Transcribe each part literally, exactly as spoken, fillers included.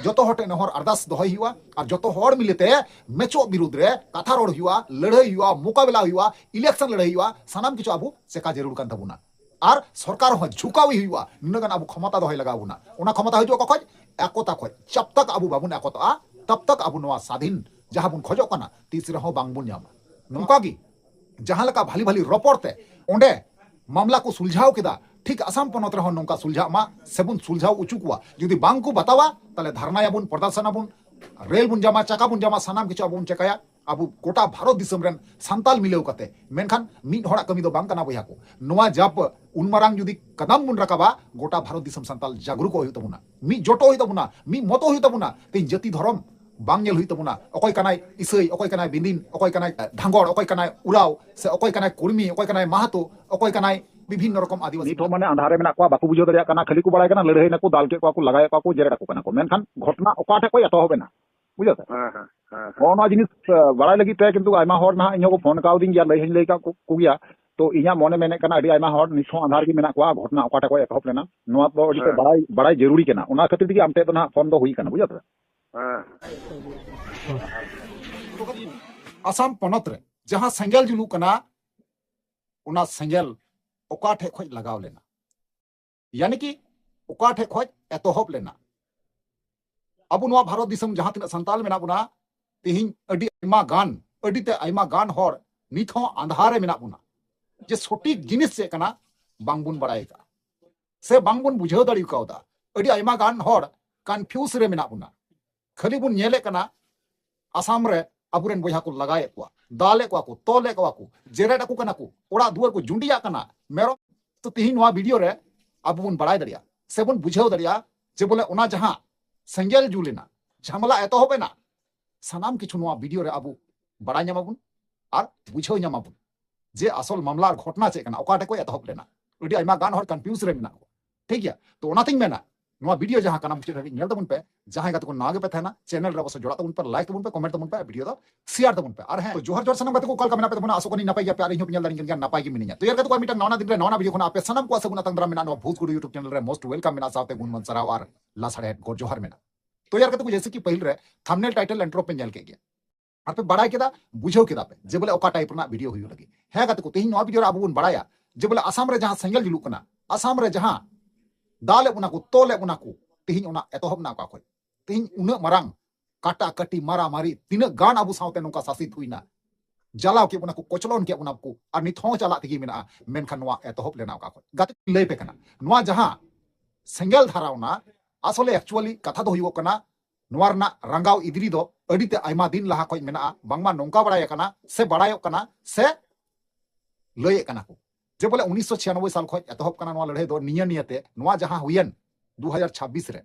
ᱡᱚᱛᱚ ᱦᱚᱲ ᱴᱷᱮᱱ ᱱᱮᱦᱚᱨ ᱟᱨᱫᱟᱥ ᱫᱚᱦᱚᱭ ᱦᱩᱭᱩᱜᱼᱟ, ᱟᱨ ᱡᱚᱛᱚ ᱦᱚᱲ ᱢᱤᱞᱮᱛᱮ ᱢᱮᱪᱚᱜ ᱵᱤᱨᱩᱫᱽ ᱨᱮ ᱠᱟᱛᱷᱟ ᱨᱚᱲ ᱦᱩᱭᱩᱜᱼᱟ, ᱞᱟᱹᱲᱦᱟᱹᱭ ᱦᱩᱭᱩᱜᱼᱟ, ᱢᱳᱠᱟᱵᱮᱞᱟ ᱦᱩᱭᱩᱜᱼᱟ, ᱤᱞᱮᱠᱥᱚᱱ ᱞᱟᱹᱲᱦᱟᱹᱭ ᱦᱩᱭᱩᱜᱼᱟ, ᱥᱟᱱᱟᱢ ᱠᱤᱪᱷᱩ ᱟᱵᱚ ᱪᱮᱠᱟ ᱡᱟᱹᱨᱩᱲ ᱠᱟᱱ ᱛᱟᱵᱚᱱᱟ᱾ ᱟᱨ ᱥᱚᱨᱠᱟᱨ ᱦᱚᱸ ᱡᱷᱩᱠᱟᱣ ᱦᱩᱭᱩᱜᱼᱟ, ᱱᱩᱱᱟᱹᱜ ᱜᱟᱱ ᱟᱵᱚ ᱠᱷᱚᱢᱚᱛᱟ ᱫᱚᱦᱚᱭ ᱞᱟᱜᱟᱣ ᱵᱚᱱᱟ᱾ ᱚᱱᱟ ᱠᱷᱚᱢᱚᱛᱟ ᱦᱤᱡᱩᱜᱼᱟ ᱚᱠᱟ ᱠᱷᱚᱡ? ᱮᱠᱚᱛᱟ ᱠᱷᱚᱡ᱾ ᱡᱟᱵ ᱛᱟᱠ ᱟᱵᱚ ᱵᱟᱵᱚᱱ ᱮᱠᱚᱛᱟᱜᱼᱟ, ᱛᱟᱵ ᱛᱟᱠ ᱟᱵᱚ ᱱᱚᱣᱟ ᱥᱟᱫᱷᱤᱱ ᱡᱟᱦᱟᱸ ᱵᱚᱱ ᱠᱷᱚᱡᱚᱜ ᱠᱟᱱᱟ, ᱛᱤᱥ ᱨᱮᱦᱚᱸ ᱵᱟᱝᱵᱚᱱ ᱧᱟᱢᱟ᱾ ᱱᱚᱝᱠᱟ ᱜᱮ ᱡᱟᱦᱟᱸ ᱞᱮᱠᱟ ᱵᱷᱟᱞᱤ ᱵᱷᱟᱞᱤ ᱨᱚᱯᱚᱲ ᱛᱮ ᱚᱸᱰᱮ ᱢᱟᱢᱞᱟ ᱠᱚ ᱥᱩᱞᱡᱷᱟᱣ ᱠᱮᱫᱟ, ᱴᱷᱤᱠ ᱟᱥᱟᱢ ᱯᱚᱱᱚᱛ ᱨᱮᱦᱚᱸ ᱱᱚᱝᱠᱟ ᱥᱩᱞᱡᱷᱟᱜ ᱢᱟ, ᱥᱮᱵᱚᱱ ᱥᱩᱞᱡᱷᱟᱣ ᱚᱪᱚ ᱠᱚᱣᱟ᱾ ᱡᱩᱫᱤ ᱵᱟᱝ ᱠᱚ ᱵᱟᱛᱟᱣᱟ, ᱛᱟᱦᱞᱮ ᱫᱷᱟᱨᱱᱟᱭᱟᱵᱚᱱ, ᱯᱨᱚᱫᱚᱨᱥᱚᱱᱟᱵᱚᱱ, ᱨᱮᱞ ᱵᱚᱱ ᱡᱟᱢᱟ, ᱪᱟᱠᱟ ᱵᱚᱱ ᱡᱟᱢᱟ, ᱥᱟᱱᱟᱢ ᱠᱤᱪᱷᱩ ᱟᱵᱚ ᱵᱚᱱ ᱪᱮᱠᱟᱭᱟ᱾ ᱟᱵᱚ ᱜᱚᱴᱟ ᱵᱷᱟᱨᱚᱛ ᱫᱤᱥᱚᱢ ᱨᱮᱱ ᱥᱟᱱᱛᱟᱞ ᱢᱤᱞᱟᱹᱣ ᱠᱟᱛᱮ᱾ ᱢᱮᱱᱠᱷᱟᱱ ᱢᱤᱫ ᱦᱚᱲᱟᱜ ᱠᱟᱹᱢᱤ ᱫᱚ ᱵᱟᱝ ᱠᱟᱱᱟ ᱵᱚᱭᱦᱟ ᱠᱚ᱾ ᱱᱚᱣᱟ ᱡᱟᱯ ᱩᱱ ᱢᱟᱨᱟᱝ ᱡᱩᱫᱤ ᱠᱟᱫᱟᱢ ᱵᱚᱱ ᱨᱟᱠᱟᱵᱟ, ᱜᱚᱴᱟ ᱵᱷᱟᱨᱚᱛ ᱫᱤᱥᱚᱢ ᱥᱟᱱᱛᱟᱞ ᱡᱟᱜᱽᱨᱩᱠᱚ ᱦᱩᱭᱩᱜ ᱛᱟᱵᱚᱱᱟ, ᱢᱤᱫ ᱡᱚᱴᱚ ᱦᱩᱭᱩᱜ ᱛᱟᱵᱚᱱᱟ, ᱢᱤᱫ ᱢᱚᱛᱚ ᱦᱩᱭᱩᱜ ᱛᱟᱵᱚᱱᱟ᱾ ᱛᱮᱦᱮᱧ ᱡᱟᱹᱛᱤ ᱫᱷᱚᱨᱚᱢ ᱵᱟᱝ ᱧᱮᱞ ᱦᱩᱭᱩᱜ ᱛᱟᱵᱚᱱᱟ, ᱚᱠᱚᱭ ᱠᱟᱱᱟᱭ ᱤᱥᱟᱹᱭ, ᱚᱠᱚᱭ ᱠᱟᱱᱟᱭ ᱵᱤᱸᱫᱤᱱ, ᱚᱠᱚᱭ ᱠᱟᱱᱟᱭ ᱫᱷᱟᱸᱜᱚᱲ, ᱚᱠᱚᱭ ᱠᱟᱱᱟᱭ ᱩᱨᱟᱣ, ᱥᱮ ᱚᱠᱚᱭ ᱠᱟᱱᱟᱭ ᱠᱩᱲᱢᱤ, ᱚᱠᱚᱭ ᱠᱟᱱᱟᱭ ᱢᱟᱦᱟᱛᱚ, ᱚᱠᱚᱭ ᱠᱟᱱᱟᱭ ᱵᱤᱵᱷᱤᱱᱱᱚ ᱨᱚᱠᱚᱢ ᱟᱹᱫᱤᱵᱟᱹᱥᱤ᱾ ᱱᱤᱛ ᱦᱚᱸ ᱢᱟᱱᱮ ᱟᱸᱫᱷᱟᱨ ᱨᱮ ᱢᱮᱱᱟᱜ ᱠᱚᱣᱟ, ᱵᱟᱠᱚ ᱵᱩᱡᱷᱟᱹᱣ ᱫᱟᱲᱮᱭᱟᱜ ᱠᱟᱱᱟ, ᱠᱷᱟᱹᱞᱤ ᱠᱚ ᱵᱟᱲᱟᱭ ᱠᱟᱱᱟ ᱞᱟᱹᱲᱦᱟᱹᱭ ᱱᱟᱠᱚ, ᱫᱟᱞ ᱠᱮᱫ ᱠᱚᱣᱟ ᱠᱚ, ᱞᱟᱜᱟᱭᱮᱫ ᱠᱚᱣᱟ ᱠᱚ, ᱡᱮᱨᱮᱫ ᱟᱠᱚ ᱠᱟᱱᱟ ᱠᱚ, ᱢᱮᱱᱠᱷᱟᱱ ᱜᱷᱚᱴᱚᱱᱟ ᱚᱠᱟ ᱴᱷᱮᱡ ᱠᱷᱚᱡ ᱮᱛᱚᱦᱚᱵ ᱮᱱᱟ? ᱵᱩᱡᱷᱟᱹᱣ ᱥᱮ? ᱦᱮᱸ, ᱦᱮᱸ, ᱦᱮᱸ, ᱦᱮᱸ᱾ ᱱᱚᱜᱼᱚ ᱱᱚᱣᱟ ᱡᱤᱱᱤᱥ, ᱟ, ᱵᱟᱲᱟᱭ ᱞᱟᱹᱜᱤᱫ ᱛᱮ ᱠᱤᱱᱛᱩ ᱟᱭᱢᱟ ᱦᱚᱲ ᱱᱟᱦᱟᱜ ᱤᱧ ᱦᱚᱸ ᱠᱚ ᱯᱷᱳᱱ ᱠᱟᱣᱫᱤᱧ ᱜᱮᱭᱟ, ᱞᱟᱹᱭ ᱦᱚᱸᱧ ᱞᱟᱹᱭ ᱠᱟᱜ ᱠᱚ, ᱠᱚ ᱜᱮᱭᱟ᱾ ᱛᱚ ᱤᱧᱟᱹᱜ ᱢᱚᱱᱮ ᱢᱮᱱᱮᱫ ᱠᱟᱱᱟ ᱟᱹᱰᱤ ᱟᱭᱢᱟ ᱦᱚᱲ ᱱᱤᱛ ᱦᱚᱸ ᱟᱸᱫᱷᱟᱨ ᱜᱮ ᱢᱮᱱᱟᱜ ᱠᱚᱣᱟ, ᱜᱷᱚᱴᱚᱱᱟ ᱚᱠᱟ ᱴᱷᱮᱡ ᱠᱷᱚᱡ ᱮᱛᱚᱦᱚᱵ ᱞᱮᱱᱟ, ᱱᱚᱣᱟ ᱫᱚ ᱟᱹᱰᱤ ᱛᱮᱫ ᱦᱮᱸ᱾ ᱵᱟᱲᱟᱭ, ᱵᱟᱲᱟᱭ ᱡᱟᱹᱨᱩᱲᱤ ᱠᱟᱱᱟ᱾ ᱚᱱᱟ ᱠᱷᱟᱹᱛᱤᱨ ᱛᱮᱜᱮ ᱟᱢ ᱴᱷᱮᱡ ᱫᱚ ᱱᱟᱦᱟᱜ ᱯᱷᱳᱱ ᱫᱚ ᱦᱩᱭ ᱠᱟᱱᱟ, ᱵᱩᱡᱷᱟᱹᱣ ᱥᱮ? ᱦᱮᱸ᱾ ᱟᱥᱟᱢ ᱯᱚᱱᱚᱛ ᱨᱮ ᱡᱟᱦᱟᱸ ᱥᱮᱸᱜᱮᱞ ᱡᱩᱞᱩᱜ ᱠᱟᱱᱟ, ᱚᱱᱟ ᱥᱮᱸᱜᱮᱞ ᱚᱠᱟ ᱴᱷᱮᱡ ᱠᱷᱚᱡ ᱞᱟᱜᱟᱣ ᱞᱮᱱᱟ? ᱭᱟᱱᱤ ᱠᱤ ᱚᱠᱟ ᱴᱷᱮᱡ ᱠᱷᱚᱡ ᱮᱛᱚᱦᱚᱵ ᱞᱮᱱᱟ? ᱟᱵᱚ ᱱᱚᱣᱟ ᱵᱷᱟᱨᱚᱛ ᱫᱤᱥᱚᱢ ᱡᱟᱦᱟᱸ ᱛᱤᱱᱟᱹᱜ ᱥᱟᱱᱛᱟᱞ ᱢᱮᱱᱟᱜ ᱵᱚᱱᱟ, ᱛᱮᱦᱮᱧ ᱟᱹᱰᱤ ᱟᱭᱢᱟ ᱜᱟᱱ, ᱟᱹᱰᱤ ᱛᱮ ᱟᱭᱢᱟ ᱜᱟᱱ ᱦᱚᱲ ᱱᱤᱛ ᱦᱚᱸ ᱟᱸᱫᱷᱟᱨ ᱨᱮ ᱢᱮᱱᱟᱜ ᱵᱚᱱᱟ, ᱡᱮ ᱥᱚᱴᱷᱤᱠ ᱡᱤᱱᱤᱥ ᱪᱮᱫ ᱠᱟᱱᱟ ᱵᱟᱝᱵᱚᱱ ᱵᱟᱲᱟᱭ ᱟᱠᱟᱫᱼᱟ, ᱥᱮ ᱵᱟᱝᱵᱚᱱ ᱵᱩᱡᱷᱟᱹᱣ ᱫᱟᱲᱮ ᱠᱟᱣᱫᱟ᱾ ᱟᱹᱰᱤ ᱟᱭᱢᱟ ᱜᱟᱱ ᱦᱚᱲ confuse ᱨᱮ ᱢᱮᱱᱟᱜ ᱵᱚᱱᱟ᱾ ᱠᱷᱟᱹᱞᱤ ᱵᱚᱱ ᱧᱮᱞᱮᱫ ᱠᱟᱱᱟ ᱟᱥᱟᱢ ᱨᱮ ᱟᱵᱚᱨᱮᱱ ᱵᱚᱭᱦᱟ ᱠᱚ ᱞᱟᱜᱟᱭᱮᱫ ᱠᱚᱣᱟ, ᱫᱟᱞᱮᱫ ᱠᱚᱣᱟ ᱠᱚ, ᱛᱚᱞᱮᱫ ᱠᱚᱣᱟ ᱠᱚ, ᱡᱮᱨᱮᱫ ᱟᱠᱚ ᱠᱟᱱᱟ ᱠᱚ, ᱚᱲᱟᱜ ᱫᱩᱣᱟᱹᱨ ᱠᱚ ᱡᱩᱸᱰᱤᱭᱟᱜ ᱠᱟᱱᱟ, ᱢᱮᱨᱚᱢ᱾ ᱛᱚ ᱛᱤᱦᱤᱧ ᱱᱚᱣᱟ video ᱨᱮ ᱟᱵᱚ ᱵᱚᱱ ᱵᱟᱲᱟᱭ ᱫᱟᱲᱮᱭᱟᱜᱼᱟ, ᱥᱮ ᱵᱚᱱ ᱵᱩᱡᱷᱟᱹᱣ ᱫᱟᱲᱮᱭᱟᱜᱼᱟ ᱡᱮ ᱵᱚᱞᱮ ᱚᱱᱟ ᱡᱟᱦᱟᱸ ᱥᱮᱸᱜᱮᱞ ᱡᱩᱞ ᱮᱱᱟ, ᱡᱷᱟᱢᱮᱞᱟ ᱮᱛᱚᱦᱚᱵ ᱮᱱᱟ, ᱥᱟᱱᱟᱢ ᱠᱤᱪᱷᱩ ᱱᱚᱣᱟ video ᱨᱮ ᱟᱵᱚ ᱵᱟᱲᱟᱭ ᱧᱟᱢᱟᱵᱚᱱ ᱟᱨ ᱵᱩᱡᱷᱟᱹᱣ ᱧᱟᱢᱟᱵᱚᱱ ᱡᱮ ᱟᱥᱚᱞ ᱢᱟᱢᱞᱟ ᱟᱨ ᱜᱷᱚᱴᱚᱱᱟ ᱪᱮᱫ ᱠᱟᱱᱟ, ᱚᱠᱟ ᱴᱷᱮᱡ ᱠᱷᱚᱡ ᱮᱛᱚᱦᱚᱵ ᱞᱮᱱᱟ᱾ ᱟᱹᱰᱤ ᱟᱭᱢᱟ ᱜᱟᱱ ᱦᱚᱲ confuse ᱨᱮ ᱢᱮᱱᱟᱜ ᱠᱚᱣᱟ, ᱴᱷᱤᱠ ᱜᱮᱭᱟ? ᱛᱚ ᱚᱱᱟᱛᱤᱧ ᱢᱮᱱᱟ, ᱱᱚᱣᱟ video ᱡᱟᱦᱟᱸ ᱠᱟᱱᱟ, ᱢᱩᱪᱟᱹᱫ ᱫᱷᱟᱹᱵᱤᱡ ᱧᱮᱞ ᱛᱟᱵᱚᱱ ᱯᱮ᱾ ᱡᱟᱦᱟᱸᱭ ᱜᱟᱛᱮ ᱠᱚ ᱱᱟᱣᱟ ᱜᱮᱯᱮ ᱛᱟᱦᱮᱱᱟ, channel ᱨᱮ ᱚᱵᱚᱥᱥᱳᱭ ᱡᱚᱲᱟᱜ ᱛᱟᱵᱚᱱ ᱯᱮ, like ᱛᱟᱵᱚᱱ ᱯᱮ, comment ᱛᱟᱵᱚᱱ ᱯᱮ, video ᱫᱚ share ᱛᱟᱵᱚᱱ ᱯᱮ᱾ ᱟᱨ ᱦᱮᱸ, ᱛᱚ ᱡᱚᱦᱟᱨ ᱡᱚᱦᱟᱨ ᱥᱟᱱᱟᱢ ᱜᱟᱛᱮ ᱠᱚ, ᱚᱠᱟ ᱞᱮᱠᱟ ᱢᱮᱱᱟᱜ ᱯᱮ ᱛᱟᱵᱚᱱᱟ? ᱟᱥᱚᱜ ᱠᱟᱹᱱᱟᱹᱧ ᱱᱟᱯᱟᱭ ᱜᱮᱭᱟᱯᱮ, ᱟᱨ ᱤᱧ ᱦᱚᱸ ᱯᱮ ᱧᱮᱞ ᱫᱟᱲᱮᱭᱟᱹᱧ ᱠᱟᱱ ᱜᱮᱭᱟ, ᱱᱟᱯᱟᱭ ᱜᱮ ᱢᱤᱱᱟᱹᱧᱟ᱾ ᱛᱚ ᱭᱟᱨ ᱜᱟᱛᱮ ᱠᱚ, ᱢᱤᱫᱴᱟᱝ ᱱᱟᱣᱟ ᱫᱤᱱ ᱨᱮ ᱱᱟᱣᱟ video ᱠᱷᱚᱱᱟᱜ ᱟᱯᱮ ᱥᱟᱱᱟᱢ ᱠᱚᱣᱟᱜ ᱥᱟᱹᱜᱩᱱ ᱟᱛᱟᱝ ᱫᱟᱨᱟᱢ ᱢᱮᱱᱟᱜᱼᱟ᱾ ᱱᱚᱣᱟ ᱵᱷᱩᱛ ᱜᱩᱰᱩ YouTube channel ᱨᱮ most welcome ᱢᱮᱱᱟᱜᱼᱟ, ᱥᱟᱶᱛᱮ ᱜᱩᱱ ᱢᱟᱱ ᱥᱟᱨᱦᱟᱣ ᱟᱨ ᱞᱟᱥᱟᱲᱦᱮᱫ ᱜᱚᱰ ᱡᱚᱦᱟᱨ ᱢᱮᱱᱟᱜᱼᱟ᱾ ᱛᱚ ᱭᱟᱨ ᱜᱟᱛᱮ ᱠᱚ, ᱡᱮᱭᱥᱮ ᱠᱤ ᱯᱟᱹᱦᱤᱞ ᱨᱮ thumbnail, title, intro ᱯᱮ ᱧᱮᱞ ᱠᱮᱫ ᱜᱮᱭᱟ, ᱟᱨ ᱯᱮ ᱵᱟᱲᱟᱭ ᱠᱮᱫᱟ, ᱵᱩᱡᱷᱟᱹᱣ ᱠᱮᱫᱟ ᱯᱮ ᱡᱮ ᱵᱚᱞᱮ ᱚᱠᱟ type ᱨᱮᱱᱟᱜ video ᱦᱩᱭᱩᱜ ᱞᱟᱹᱜᱤᱫ᱾ ᱦᱮᱸ ᱜᱟᱛᱮ ᱠᱚ, ᱛᱮᱦᱮᱧ ᱱᱚᱣᱟ video ᱨᱮ ᱟᱵᱚ ᱵᱚᱱ ᱵᱟᱲᱟᱭᱟ ᱡᱮ ᱵᱚᱞᱮ ᱟᱥᱟᱢ ᱨᱮ ᱡᱟᱦᱟᱸ ᱥᱮᱸᱜᱮᱞ ᱡᱩᱞᱩᱜ ᱠᱟᱱᱟ, ᱟᱥᱟᱢ ᱨᱮ ᱡᱟᱦᱟᱸ ᱫᱟᱞᱮᱫ ᱵᱚᱱᱟ ᱠᱚ, ᱛᱚᱞᱮᱫ ᱵᱚᱱᱟ ᱠᱚ, ᱛᱮᱦᱮᱧ ᱚᱱᱟ ᱮᱛᱚᱦᱚᱵ ᱮᱱᱟ ᱚᱠᱟ ᱠᱷᱚᱡ? ᱛᱮᱦᱮᱧ ᱩᱱᱟᱹᱜ ᱢᱟᱨᱟᱝ ᱠᱟᱴᱟ ᱠᱟᱴᱤ ᱢᱟᱨᱟ ᱢᱟᱨᱤ, ᱛᱤᱱᱟᱹᱜ ᱜᱟᱱ ᱟᱵᱚ ᱥᱟᱶᱛᱮ ᱱᱚᱝᱠᱟ ᱥᱟᱥᱤᱛ ᱦᱩᱭᱱᱟ, ᱡᱟᱞᱟᱣ ᱠᱮᱫ ᱵᱚᱱᱟ ᱠᱚ, ᱠᱚᱪᱞᱚᱱ ᱠᱮᱫ ᱵᱚᱱᱟ ᱠᱚ, ᱟᱨ ᱱᱤᱛ ᱦᱚᱸ ᱪᱟᱞᱟᱜ ᱛᱮᱜᱮ ᱢᱮᱱᱟᱜᱼᱟ᱾ ᱢᱮᱱᱠᱷᱟᱱ ᱱᱚᱣᱟ ᱮᱛᱚᱦᱚᱵ ᱞᱮᱱᱟ ᱚᱠᱟ ᱠᱷᱚᱡ? ᱜᱟᱛᱮ ᱠᱚᱧ ᱞᱟᱹᱭ ᱯᱮ ᱠᱟᱱᱟ, ᱱᱚᱣᱟ ᱡᱟᱦᱟᱸ ᱥᱮᱸᱜᱮᱞ ᱫᱷᱟᱨᱟᱣᱱᱟ, ᱟᱥᱚᱞᱮ actually ᱠᱟᱛᱷᱟ ᱫᱚ ᱦᱩᱭᱩᱜ ᱠᱟᱱᱟ, ᱱᱚᱣᱟ ᱨᱮᱱᱟᱜ ᱨᱟᱸᱜᱟᱣ ᱤᱫᱨᱤ ᱫᱚ ᱟᱹᱰᱤ ᱛᱮ ᱟᱭᱢᱟ ᱫᱤᱱ ᱞᱟᱦᱟ ᱠᱷᱚᱡ ᱢᱮᱱᱟᱜᱼᱟ᱾ ᱵᱟᱝᱢᱟ ᱱᱚᱝᱠᱟ ᱵᱟᱲᱟᱭ ᱟᱠᱟᱱᱟ ᱥᱮ ᱵᱟᱲᱟᱭᱚᱜ ᱠᱟᱱᱟ ᱥᱮ ᱞᱟᱹᱭᱮᱫ ᱠᱟᱱᱟ ᱠᱚ ᱡᱮ ᱵᱚᱞᱮ ᱩᱱᱤᱥᱥᱚ ᱪᱷᱤᱭᱟᱱᱚᱵᱵᱳᱭ ᱥᱟᱞ ᱠᱷᱚᱡ ᱮᱛᱚᱦᱚᱵ ᱠᱟᱱᱟ ᱱᱚᱣᱟ ᱞᱟᱹᱲᱦᱟᱹᱭ ᱫᱚ᱾ ᱱᱤᱭᱟᱹ ᱱᱤᱭᱟᱹᱛᱮ ᱱᱚᱣᱟ ᱡᱟᱦᱟᱸ ᱦᱩᱭᱮᱱ ᱫᱩ ᱦᱟᱡᱟᱨ ᱪᱷᱟᱵᱵᱤᱥ ᱨᱮ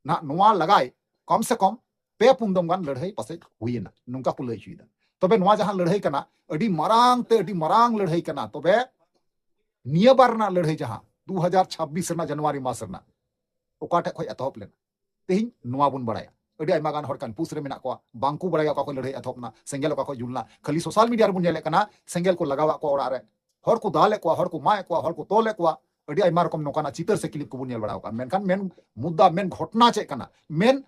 ᱱᱟᱦᱟᱜ, ᱱᱚᱣᱟ ᱞᱟᱜᱟᱭ ᱠᱚᱢ ᱥᱮ ᱠᱚᱢ ᱯᱮ ᱯᱩᱱ ᱫᱚᱢ ᱜᱟᱱ ᱞᱟᱹᱲᱦᱟᱹᱭ ᱯᱟᱥᱮᱡ ᱦᱩᱭᱮᱱᱟ, ᱱᱚᱝᱠᱟ ᱠᱚ ᱞᱟᱹᱭ ᱦᱚᱪᱚᱭᱮᱫᱟ᱾ ᱛᱚᱵᱮ ᱱᱚᱣᱟ ᱡᱟᱦᱟᱸ ᱞᱟᱹᱲᱦᱟᱹᱭ ᱠᱟᱱᱟ, ᱟᱹᱰᱤ ᱢᱟᱨᱟᱝ ᱛᱮ ᱟᱹᱰᱤ ᱢᱟᱨᱟᱝ ᱞᱟᱹᱲᱦᱟᱹᱭ ᱠᱟᱱᱟ᱾ ᱛᱚᱵᱮ ᱱᱤᱭᱟᱹ ᱵᱟᱨ ᱨᱮᱱᱟᱜ ᱞᱟᱹᱲᱦᱟᱹᱭ ᱡᱟᱦᱟᱸ ᱫᱩ ᱦᱟᱡᱟᱨ ᱪᱷᱟᱵᱵᱤᱥ ᱨᱮᱱᱟᱜ ᱡᱟᱱᱩᱣᱟᱨᱤ ᱢᱟᱥ ᱨᱮᱱᱟᱜ, ᱚᱠᱟ ᱴᱷᱮᱡ ᱠᱷᱚᱡ ᱮᱛᱚᱦᱚᱵ ᱞᱮᱱᱟ? ᱛᱮᱦᱮᱧ ᱱᱚᱣᱟ ᱵᱚᱱ ᱵᱟᱲᱟᱭᱟ᱾ ᱟᱹᱰᱤ ᱟᱭᱢᱟ ᱜᱟᱱ ᱦᱚᱲ confuse ᱨᱮ ᱢᱮᱱᱟᱜ ᱠᱚᱣᱟ, ᱵᱟᱝ ᱠᱚ ᱵᱟᱲᱟᱭᱟ ᱚᱠᱟ ᱠᱷᱚᱡ ᱞᱟᱹᱲᱦᱟᱹᱭ ᱮᱛᱚᱦᱚᱵ ᱮᱱᱟ, ᱥᱮᱸᱜᱮᱞ ᱚᱠᱟ ᱠᱷᱚᱡ ᱡᱩᱞ ᱮᱱᱟ᱾ ᱠᱷᱟᱹᱞᱤ social media ᱨᱮᱵᱚᱱ ᱧᱮᱞᱮᱫ ᱠᱟᱱᱟ, ᱥᱮᱸᱜᱮᱞ ᱠᱚ ᱞᱟᱜᱟᱣᱟᱜ ᱠᱚᱣᱟ ᱚᱲᱟᱜ ᱨᱮ, ᱦᱚᱲ ᱠᱚ ᱫᱟᱞᱮᱫ ᱠᱚᱣᱟ, ᱦᱚᱲ ᱠᱚ ᱢᱟᱜ ᱮᱫ ᱠᱚᱣᱟ, ᱦᱚᱲ ᱠᱚ ᱛᱚᱞᱮᱫ ᱠᱚᱣᱟ, ᱟᱹᱰᱤ ᱟᱭᱢᱟ ᱨᱚᱠᱚᱢ ᱱᱚᱝᱠᱟᱱᱟᱜ ᱪᱤᱛᱟᱹᱨ ᱥᱮ clip ᱠᱚᱵᱚᱱ ᱧᱮᱞ ᱵᱟᱲᱟ ᱟᱠᱟᱫᱼᱟ᱾ ᱢᱮᱱᱠᱷᱟᱱ ᱢᱮᱱ ᱢᱩᱫᱽᱫᱟ, ᱢᱮᱱ ᱜᱷᱚᱴᱱᱟ ᱪᱮᱫ ᱠᱟᱱᱟ? ᱢᱮᱱ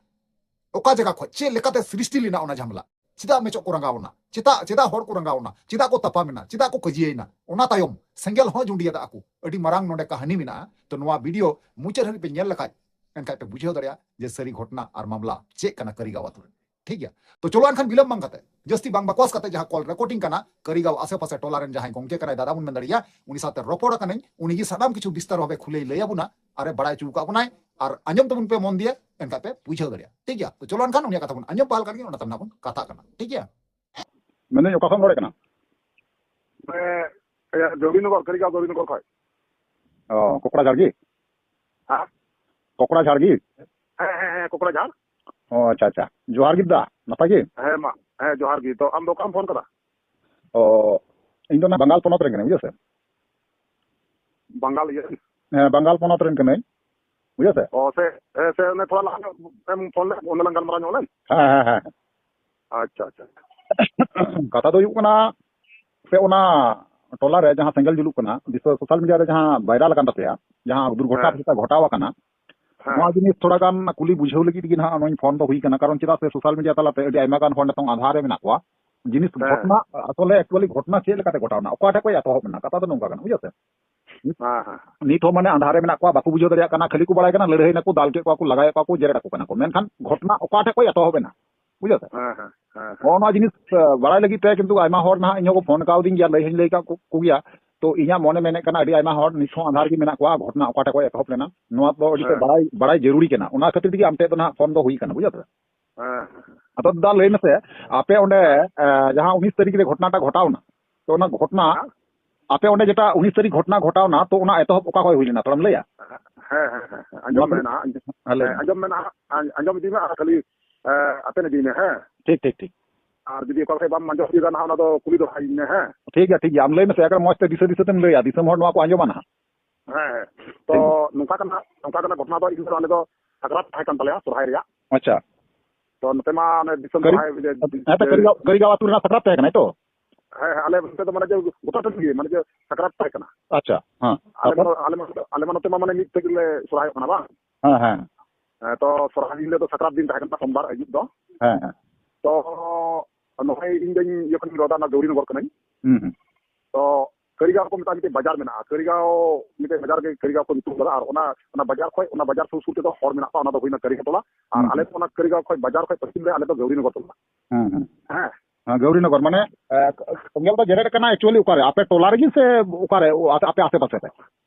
ᱚᱠᱟ ᱡᱟᱭᱜᱟ ᱠᱷᱚᱡ ᱪᱮᱫ ᱞᱮᱠᱟᱛᱮ ᱥᱨᱤᱥᱴᱤ ᱞᱮᱱᱟ ᱚᱱᱟ ᱡᱷᱟᱢᱮᱞᱟ? ᱪᱮᱫᱟᱜ ᱢᱮᱪᱚᱜ ᱠᱚ ᱨᱟᱸᱜᱟᱣ ᱮᱱᱟ? ᱪᱮᱫᱟᱜ, ᱪᱮᱫᱟᱜ ᱦᱚᱲ ᱠᱚ ᱨᱟᱸᱜᱟᱣ ᱮᱱᱟ? ᱪᱮᱫᱟᱜ ᱠᱚ ᱛᱟᱯᱟᱢ ᱮᱱᱟ? ᱪᱮᱫᱟᱜ ᱠᱚ ᱠᱟᱹᱡᱤᱭᱟᱹᱭᱮᱱᱟ? ᱚᱱᱟ ᱛᱟᱭᱚᱢ ᱥᱮᱸᱜᱮᱞ ᱦᱚᱸ ᱡᱩᱸᱰᱤᱭᱟᱫᱟ ᱠᱚ᱾ ᱟᱹᱰᱤ ᱢᱟᱨᱟᱝ ᱱᱚᱰᱮ ᱠᱟᱹᱦᱱᱤ ᱢᱮᱱᱟᱜᱼᱟ᱾ ᱛᱚ ᱱᱚᱣᱟ video ᱢᱩᱪᱟᱹᱫ ᱦᱟᱹᱵᱤᱡ ᱯᱮ ᱧᱮᱞ ᱞᱮᱠᱷᱟᱡ, ᱮᱱᱠᱷᱟᱡ ᱯᱮ ᱵᱩᱡᱷᱟᱹᱣ ᱫᱟᱲᱮᱭᱟᱜᱼᱟ ᱡᱮ ᱥᱟᱹᱨᱤ ᱜᱷᱚᱴᱱᱟ ᱟᱨ ᱢᱟᱢᱞᱟ ᱪᱮᱫ ᱠᱟᱱᱟ ᱠᱟᱹᱨᱤᱜᱟᱸᱣ ᱟᱹᱛᱩ ᱨᱮ᱾ ᱴᱷᱤᱠ ᱜᱮᱭᱟ? ᱛᱚ ᱪᱚᱞᱚ ᱮᱱᱠᱷᱟᱱ ᱵᱤᱞᱚᱢ ᱵᱟᱝ ᱠᱟᱛᱮ, ᱡᱟᱹᱥᱛᱤ ᱵᱟᱝ ᱵᱟᱠᱣᱟᱥ ᱠᱟᱛᱮ, ᱡᱟᱦᱟᱸ call recording ᱠᱟᱱᱟ, ᱠᱟᱹᱨᱤᱜᱟᱸᱣ ᱟᱥᱮ ᱯᱟᱥᱮ ᱴᱚᱞᱟ ᱨᱮᱱ ᱡᱟᱦᱟᱸᱭ ᱜᱚᱝᱠᱮ ᱠᱟᱱᱟᱭ, ᱫᱟᱫᱟ ᱵᱚᱱ ᱢᱮᱱ ᱫᱟᱲᱮᱭᱟᱭᱟ, ᱩᱱᱤ ᱥᱟᱶᱛᱮ ᱨᱚᱯᱚᱲ ᱟᱠᱟᱱᱟᱹᱧ, ᱩᱱᱤ ᱜᱮ ᱥᱟᱱᱟᱢ ᱠᱤᱪᱷᱩ ᱵᱤᱥᱛᱟᱨ ᱵᱷᱟᱵᱮ ᱠᱷᱩᱞᱟᱹᱭ ᱞᱟᱹᱭ ᱟᱵᱚᱱᱟ ᱟᱨᱮ ᱵᱟᱲᱟᱭ ᱦᱚᱪᱚ ᱟᱠᱟᱫ ᱵᱚᱱᱟᱭ᱾ ᱟᱨ ᱟᱸᱡᱚᱢ ᱛᱟᱵᱚᱱ ᱯᱮ ᱢᱚᱱ ᱫᱤᱭᱮ, ᱮᱱᱠᱷᱟᱡ ᱯᱮ ᱵᱩᱡᱷᱟᱹᱣ ᱫᱟᱲᱮᱭᱟᱜᱼᱟ᱾ ᱴᱷᱤᱠ ᱜᱮᱭᱟ? ᱛᱚ ᱪᱚᱞᱚ ᱮᱱᱠᱷᱟᱱ ᱩᱱᱤᱭᱟᱜ ᱠᱟᱛᱷᱟ ᱵᱚᱱ ᱟᱸᱡᱚᱢ ᱯᱟᱦᱟᱞ ᱠᱟᱜ ᱜᱮ, ᱚᱱᱟ ᱛᱟᱭᱚᱢ ᱱᱟᱜ ᱵᱚᱱ ᱠᱟᱛᱷᱟᱜ ᱠᱟᱱᱟ᱾ ᱴᱷᱤᱠ ᱜᱮᱭᱟ? ᱢᱮᱱᱫᱟᱹᱧ, ᱚᱠᱟ ᱠᱷᱚᱱ ᱨᱚᱲᱮᱫ ᱠᱟᱱᱟ? ᱦᱮᱸ, ᱤᱭᱟᱹ, ᱡᱚᱵᱤᱱᱚᱜᱚᱨ, ᱠᱟᱹᱨᱤᱜᱟᱸᱣ ᱡᱚᱵᱤᱱᱚᱜᱚᱨ ᱠᱷᱚᱡ᱾ ᱚ, ᱠᱚᱠᱲᱟ ᱡᱷᱟᱲᱜᱤ? ᱦᱮᱸ? ᱠᱚᱠᱲᱟ ᱡᱷᱟᱲᱜᱤ? ᱦᱮᱸ, ᱦᱮᱸ, ᱦᱮᱸ, ᱠᱚᱠᱲᱟ ᱡᱷᱟᱲ᱾ ᱚ, ᱟᱪᱪᱷᱟ, ᱟᱪᱪᱷᱟ᱾ ᱡᱚᱦᱟᱨ ᱜᱮ ᱫᱟ, ᱱᱟᱯᱟᱭ ᱜᱮ? ᱦᱮᱸ, ᱢᱟ, ᱦᱮᱸ, ᱡᱚᱦᱟᱨ ᱜᱮ᱾ ᱛᱚ, ᱟᱢ ᱫᱚ ᱚᱠᱟᱢ ᱯᱷᱳᱱ ᱠᱟᱫᱟ? ᱚ, ᱤᱧ ᱫᱚ ᱱᱟ ᱵᱟᱝᱜᱟᱞ ᱯᱚᱱᱚᱛ ᱨᱮᱱ ᱠᱟᱹᱱᱟᱹᱧ, ᱵᱩᱡᱷᱟᱹᱣ ᱥᱮ? ᱵᱟᱝᱜᱟᱞ ᱤᱭᱟᱹ? ᱦᱮᱸ, ᱵᱟᱝᱜᱟᱞ ᱯᱚᱱᱚᱛ ᱨᱮᱱ ᱠᱟᱹᱱᱟᱹᱧ᱾ ᱵᱩᱡᱷᱟᱹᱣ ᱥᱮ? ᱚ, ᱥᱮ, ᱦᱮᱸ, ᱥᱮ ᱚᱱᱮ ᱛᱷᱚᱲᱟ ᱞᱟᱦᱟ ᱧᱚᱜ ᱮᱢ ᱯᱷᱳᱱ ᱞᱮᱫ, ᱚᱸᱰᱮ ᱞᱟᱝ ᱜᱟᱞᱢᱟᱨᱟᱣ ᱧᱚᱜ ᱞᱮᱱ᱾ ᱦᱮᱸ, ᱦᱮᱸ, ᱦᱮᱸ᱾ ᱟᱪᱪᱷᱟ, ᱟᱪᱪᱷᱟ᱾ ᱠᱟᱛᱷᱟ ᱫᱚ ᱦᱩᱭᱩᱜ ᱠᱟᱱᱟ, ᱥᱮ ᱚᱱᱟ ᱴᱚᱞᱟ ᱨᱮ ᱡᱟᱦᱟᱸ ᱥᱮᱸᱜᱮᱞ ᱡᱩᱞᱩᱜ ᱠᱟᱱᱟ, ᱵᱤᱥᱚᱭ social media ᱨᱮ ᱡᱟᱦᱟᱸ viral ᱟᱠᱟᱱ ᱛᱟᱯᱮᱭᱟ, ᱡᱟᱦᱟᱸ ᱫᱩᱨᱜᱷᱚᱴᱚᱱᱟ ᱦᱮᱸ᱾ ᱪᱮᱛᱟ ᱜᱷᱚᱴᱟᱣ ᱟᱠᱟᱱᱟ, ᱦᱮᱸ᱾ ᱱᱚᱣᱟ ᱡᱤᱱᱤᱥ ᱛᱷᱚᱲᱟ ᱜᱟᱱ ᱠᱩᱞᱤ ᱵᱩᱡᱷᱟᱹᱣ ᱞᱟᱹᱜᱤᱫ ᱜᱮ ᱱᱟᱦᱟᱜ ᱱᱚᱣᱟᱧ ᱯᱷᱳᱱ ᱫᱚ ᱦᱩᱭ ᱠᱟᱱᱟ᱾ ᱠᱟᱨᱚᱱ ᱪᱮᱫᱟᱜ ᱥᱮ social media ᱛᱟᱞᱟᱛᱮ ᱟᱹᱰᱤ ᱟᱭᱢᱟ ᱜᱟᱱ ᱦᱚᱲ ᱱᱤᱛᱚᱝ ᱟᱸᱫᱷᱟᱨ ᱨᱮ ᱢᱮᱱᱟᱜ ᱠᱚᱣᱟ᱾ ᱡᱤᱱᱤᱥ ᱦᱮᱸ᱾ ᱜᱷᱚᱴᱚᱱᱟ, ᱟᱥᱚᱞᱮ actually ᱜᱷᱚᱴᱚᱱᱟ ᱪᱮᱫ ᱞᱮᱠᱟᱛᱮ ᱜᱷᱚᱴᱟᱣ ᱮᱱᱟ, ᱚᱠᱟ ᱴᱷᱮᱡ ᱠᱷᱚᱡ ᱮᱛᱚᱦᱚᱵ ᱮᱱᱟ, ᱠᱟᱛᱷᱟ ᱫᱚ ᱱᱚᱝᱠᱟ ᱠᱟᱱᱟ, ᱵᱩᱡᱷᱟᱹᱣ ᱥᱮ? ᱦᱮᱸ, ᱦᱮᱸ᱾ ᱱᱤᱛ ᱦᱚᱸ ᱢᱟᱱᱮ ᱟᱸᱫᱷᱟᱨ ᱨᱮ ᱢᱮᱱᱟᱜ ᱠᱚᱣᱟ, ᱵᱟᱠᱚ ᱵᱩᱡᱷᱟᱹᱣ ᱫᱟᱲᱮᱭᱟᱜ ᱠᱟᱱᱟ, ᱠᱷᱟᱹᱞᱤ ᱠᱚ ᱵᱟᱲᱟᱭ ᱠᱟᱱᱟ ᱞᱟᱹᱲᱦᱟᱹᱭ ᱱᱟᱠᱚ, ᱫᱟᱞ ᱠᱮᱫ ᱠᱚᱣᱟ ᱠᱚ, ᱞᱟᱜᱟᱭᱮᱫ ᱠᱚᱣᱟ ᱠᱚ, ᱡᱮᱨᱮᱫ ᱟᱠᱚ ᱠᱟᱱᱟ ᱠᱚ, ᱢᱮᱱᱠᱷᱟᱱ ᱜᱷᱚᱴᱚᱱᱟ ᱚᱠᱟ ᱴᱷᱮᱡ ᱠᱷᱚᱡ ᱮᱛᱚᱦᱚᱵ ᱮᱱᱟ, ᱵᱩᱡᱷᱟᱹᱣ ᱥᱮ? ᱦᱮᱸ, ᱦᱮᱸ, ᱦᱮᱸ, ᱦᱮᱸ᱾ ᱱᱚᱜᱼᱚ ᱱᱚᱣᱟ ᱡᱤᱱᱤᱥ, ᱟ, ᱵᱟᱲᱟᱭ ᱞᱟᱹᱜᱤᱫ ᱛᱮ ᱠᱤᱱᱛᱩ ᱟᱭᱢᱟ ᱦᱚᱲ ᱱᱟᱦᱟᱜ ᱤᱧ ᱦᱚᱸ ᱠᱚ ᱯᱷᱳᱱ ᱠᱟᱣᱫᱤᱧ ᱜᱮᱭᱟ, ᱞᱟᱹᱭ ᱦᱚᱸᱧ ᱞᱟᱹᱭ ᱠᱟᱜ ᱠᱚ, ᱠᱚ ᱜᱮᱭᱟ᱾ ᱛᱚ ᱤᱧᱟᱹᱜ ᱢᱚᱱᱮ ᱢᱮᱱᱮᱫ ᱠᱟᱱᱟ ᱟᱹᱰᱤ ᱟᱭᱢᱟ ᱦᱚᱲ ᱱᱤᱛ ᱦᱚᱸ ᱟᱸᱫᱷᱟᱨ ᱜᱮ ᱢᱮᱱᱟᱜ ᱠᱚᱣᱟ, ᱜᱷᱚᱴᱚᱱᱟ ᱚᱠᱟ ᱴᱷᱮᱡ ᱠᱷᱚᱡ ᱮᱛᱚᱦᱚᱵ ᱞᱮᱱᱟ, ᱱᱚᱣᱟ ᱫᱚ ᱟᱹᱰᱤ ᱛᱮᱫ ᱦᱮᱸ᱾ ᱵᱟᱲᱟᱭ, ᱵᱟᱲᱟᱭ ᱡᱟᱹᱨᱩᱲᱤ ᱠᱟᱱᱟ᱾ ᱚᱱᱟ ᱠᱷᱟᱹᱛᱤᱨ ᱛᱮᱜᱮ ᱟᱢ ᱴᱷᱮᱡ ᱫᱚ ᱱᱟᱦᱟᱜ ᱯᱷᱳᱱ ᱫᱚ ᱦᱩᱭ ᱠᱟᱱᱟ, ᱵᱩᱡᱷᱟᱹᱣ ᱥᱮ? ᱦᱮᱸ, ᱦᱮᱸ, ᱦᱮᱸ᱾ ᱟᱫᱚ ᱫᱟ ᱞᱟᱹᱭ ᱢᱮᱥᱮ, ᱟᱯᱮ ᱚᱸᱰᱮ, ᱦᱮᱸ᱾ ᱮ, ᱡᱟᱦᱟᱸ ᱩᱱᱤᱥ ᱛᱟᱹᱨᱤᱠᱷ ᱨᱮ ᱜᱷᱚᱴᱚᱱᱟᱴᱟ ᱜᱷᱚᱴᱟᱣᱱᱟ, ᱛᱚ ᱚᱱᱟ ᱜᱷᱚᱴᱚᱱᱟ, ᱦᱮᱸ᱾ ᱟᱯᱮ ᱚᱸᱰᱮ ᱡᱮᱴᱟ ᱩᱱᱤᱥ ᱛᱟᱹᱨᱤᱠᱷ ᱜᱷᱚᱴᱚᱱᱟ ᱜᱷᱚᱴᱟᱣᱱᱟ, ᱛᱚ ᱚᱱᱟ ᱮᱛᱚᱦᱚᱵ ᱚᱠᱟ ᱠᱷᱚᱡ ᱦᱩᱭ ᱞᱮᱱᱟ, ᱛᱷᱚᱲᱟᱢ ᱞᱟᱹᱭᱟ? ᱦᱮᱸ, ᱦᱮᱸ, ᱦᱮᱸ, ᱦᱮᱸ᱾ ᱟᱸᱡᱚᱢ ᱢᱟ ᱢᱮ ᱛᱚᱵᱮ᱾ ᱱᱟᱦᱟᱜ᱾ ᱦᱮᱸ, ᱞᱟᱹᱭ ᱦᱮᱸ, ᱢᱮ᱾ ᱟᱸᱡᱚᱢ ᱢᱮ ᱱᱟᱦᱟᱜ᱾ ᱟᱸ-, ᱟᱸᱡᱚᱢ ᱤᱫᱤ ᱢᱮ ᱟᱨ ᱠᱷᱟᱹᱞᱤ, ᱮ, ᱟᱛᱮᱱ ᱤᱫᱤ ᱢᱮ, ᱦᱮᱸ᱾ ᱴᱷᱤᱠ, ᱴᱷᱤᱠ, ᱴᱷᱤᱠ᱾ ᱟᱨ ᱡᱩᱫᱤ ᱚᱠᱟ ᱠᱷᱚᱡ ᱵᱟᱢ ᱟᱸᱡᱚᱢ ᱛᱤᱭᱳᱜᱟ ᱱᱟᱦᱟᱜ, ᱚᱱᱟ ᱫᱚ ᱠᱩᱞᱤ ᱫᱚᱦᱲᱟᱭᱤᱧ ᱢᱮ, ᱦᱮᱸ᱾ ᱴᱷᱤᱠ ᱜᱮᱭᱟ, ᱴᱷᱤᱠ ᱜᱮᱭᱟ᱾ ᱟᱢ ᱞᱟᱹᱭ ᱢᱮᱥᱮ, ᱮᱠᱫᱚᱢ ᱢᱚᱡᱽ ᱛᱮ ᱫᱤᱥᱟᱹ ᱫᱤᱥᱟᱹ ᱛᱮᱢ ᱞᱟᱹᱭᱟ, ᱫᱤᱥᱚᱢ ᱦᱚᱲ ᱱᱚᱣᱟ ᱠᱚ ᱟᱸᱡᱚᱢᱟ ᱱᱟᱦᱟᱜ᱾ ᱦᱮᱸ, ᱦᱮᱸ᱾ ᱛᱚ, ᱴᱷᱤᱠ ᱜᱮᱭᱟ᱾ ᱱᱚᱝᱠᱟ ᱠᱟᱱᱟ, ᱱᱚᱝᱠᱟ ᱠᱟᱱᱟ ᱜᱷᱚᱴᱚᱱᱟ ᱫᱚ, ᱤᱧ ᱫᱚ ᱟᱞᱮ ᱫᱚ ᱥᱟᱠᱨᱟᱛ ᱛᱟᱦᱮᱸ ᱠᱟᱱ ᱛᱟᱞᱮᱭᱟ ᱥᱚᱨᱦᱟᱭ ᱨᱮᱭᱟᱜ᱾ ᱟᱪᱪᱷᱟ᱾ ᱛᱚ, ᱱᱚᱛᱮ ᱢᱟ ᱚᱱᱮ ᱫᱤᱥᱚᱢ ᱠᱟᱹᱨᱤ-, ᱥᱚᱨᱦᱟᱭ ᱡᱮ, ᱦᱮᱸ, ᱛᱚ, ᱡᱮ ᱠᱟᱹᱨᱤᱜᱟᱸᱣ, ᱠᱟᱹᱨᱤᱜᱟᱸᱣ ᱟᱹᱛᱩ ᱨᱮᱱᱟᱜ ᱥᱟᱠᱨᱟᱛ ᱛᱟᱦᱮᱸ ᱠᱟᱱᱟ, ᱛᱚ? ᱦᱮᱸ, ᱦᱮᱸ, ᱟᱞᱮ ᱱᱚᱛᱮ ᱫᱚ ᱢᱟᱱᱮ ᱡᱮ ᱜᱚᱴᱟ ᱴᱟᱺᱰᱤ ᱜᱮ, ᱢᱟᱱᱮ ᱡᱮ ᱥᱟᱠᱨᱟᱛ ᱛᱟᱦᱮᱸ ᱠᱟᱱᱟ᱾ ᱟᱪᱪᱷᱟ, ᱦᱮᱸ᱾ ᱟᱞᱮ ᱛᱟᱨᱯᱚᱨ? ᱢᱟ, ᱟᱞᱮ ᱢᱟ, ᱟᱞᱮ ᱢᱟ ᱱᱚᱛᱮ ᱢᱟ ᱢᱟᱱᱮ ᱢᱤᱫ ᱛᱮᱜᱮ ᱞᱮ ᱥᱚᱨᱦᱟᱭᱚᱜ ᱠᱟᱱᱟ, ᱵᱟᱝ? ᱦᱮᱸ, ᱦᱮᱸ᱾ ᱦᱮᱸ, ᱛᱚ ᱥᱚᱨᱦᱟᱭ ᱦᱤᱞᱳᱜ ᱫᱚ ᱥᱟᱠᱨᱟᱛ ᱫᱤᱱ ᱛᱟᱦᱮᱸ ᱠᱟᱱᱟ, ᱥᱳᱢᱵᱟᱨ ᱟᱹᱭᱩᱵ ᱫᱚ᱾ ᱦᱮᱸ, ᱦᱮᱸ᱾ ᱛᱚ ᱱᱚᱜᱼᱚᱭ ᱤᱧ ᱫᱚᱧ ᱤᱭᱟᱹ ᱠᱷᱚᱱᱤᱧ ᱨᱚᱲᱫᱟ, ᱚᱱᱟ ᱜᱟᱹᱣᱨᱤᱱᱚᱜᱚᱨ ᱠᱟᱹᱱᱟᱹᱧ᱾ ᱦᱩᱸ, ᱦᱩᱸ᱾ ᱛᱚ ᱠᱟᱹᱨᱤᱜᱟᱸᱣ ᱠᱚ ᱢᱮᱛᱟᱜᱼᱟ, ᱢᱤᱫᱴᱮᱡ ᱵᱟᱡᱟᱨ ᱢᱮᱱᱟᱜᱼᱟ, ᱠᱟᱹᱨᱤᱜᱟᱸᱣ, ᱢᱤᱫᱴᱮᱡ ᱵᱟᱡᱟᱨ ᱜᱮ ᱠᱟᱹᱨᱤᱜᱟᱸᱣ ᱠᱚ ᱧᱩᱛᱩᱢ ᱠᱟᱫᱟ, ᱟᱨ ᱚᱱᱟ, ᱚᱱᱟ ᱵᱟᱡᱟᱨ ᱠᱷᱚᱡ, ᱚᱱᱟ ᱵᱟᱡᱟᱨ ᱥᱩᱨ ᱥᱩᱨ ᱛᱮᱫᱚ ᱦᱚᱲ ᱢᱮᱱᱟᱜ ᱠᱚᱣᱟ, ᱚᱱᱟ ᱫᱚ ᱦᱩᱭᱱᱟ ᱠᱟᱹᱨᱤᱜᱟᱸᱣ ᱴᱚᱞᱟ, ᱟᱨ ᱦᱩᱸ, ᱟᱞᱮ ᱦᱩᱸ᱾ ᱫᱚ ᱚᱱᱟ ᱠᱟᱹᱨᱤᱜᱟᱸᱣ ᱠᱷᱚᱡ ᱵᱟᱡᱟᱨ ᱠᱷᱚᱡ ᱯᱚᱪᱷᱤᱢ ᱨᱮ ᱟᱞᱮ ᱫᱚ ᱜᱟᱹᱣᱨᱤᱱᱚᱜᱚᱨ ᱴᱚᱞᱟ᱾ ᱦᱩᱸ, ᱦᱩᱸ᱾ ᱦᱮᱸ᱾ ᱦᱮᱸ, ᱜᱟᱹᱣᱨᱤᱱᱚᱜᱚᱨ, ᱢᱟᱱᱮ, ᱮ, ᱥᱮᱸᱜᱮᱞ ᱫᱚ ᱡᱮᱨᱮᱫ ᱠᱟᱱᱟ actually ᱚᱠᱟᱨᱮ? ᱟᱯᱮ ᱴᱚᱞᱟ ᱨᱮᱜᱮ ᱥᱮ ᱚᱠᱟᱨᱮ? ᱚ, ᱟᱯᱮ, ᱟᱯᱮ ᱟᱥᱮ ᱯᱟᱥᱮ ᱨᱮ?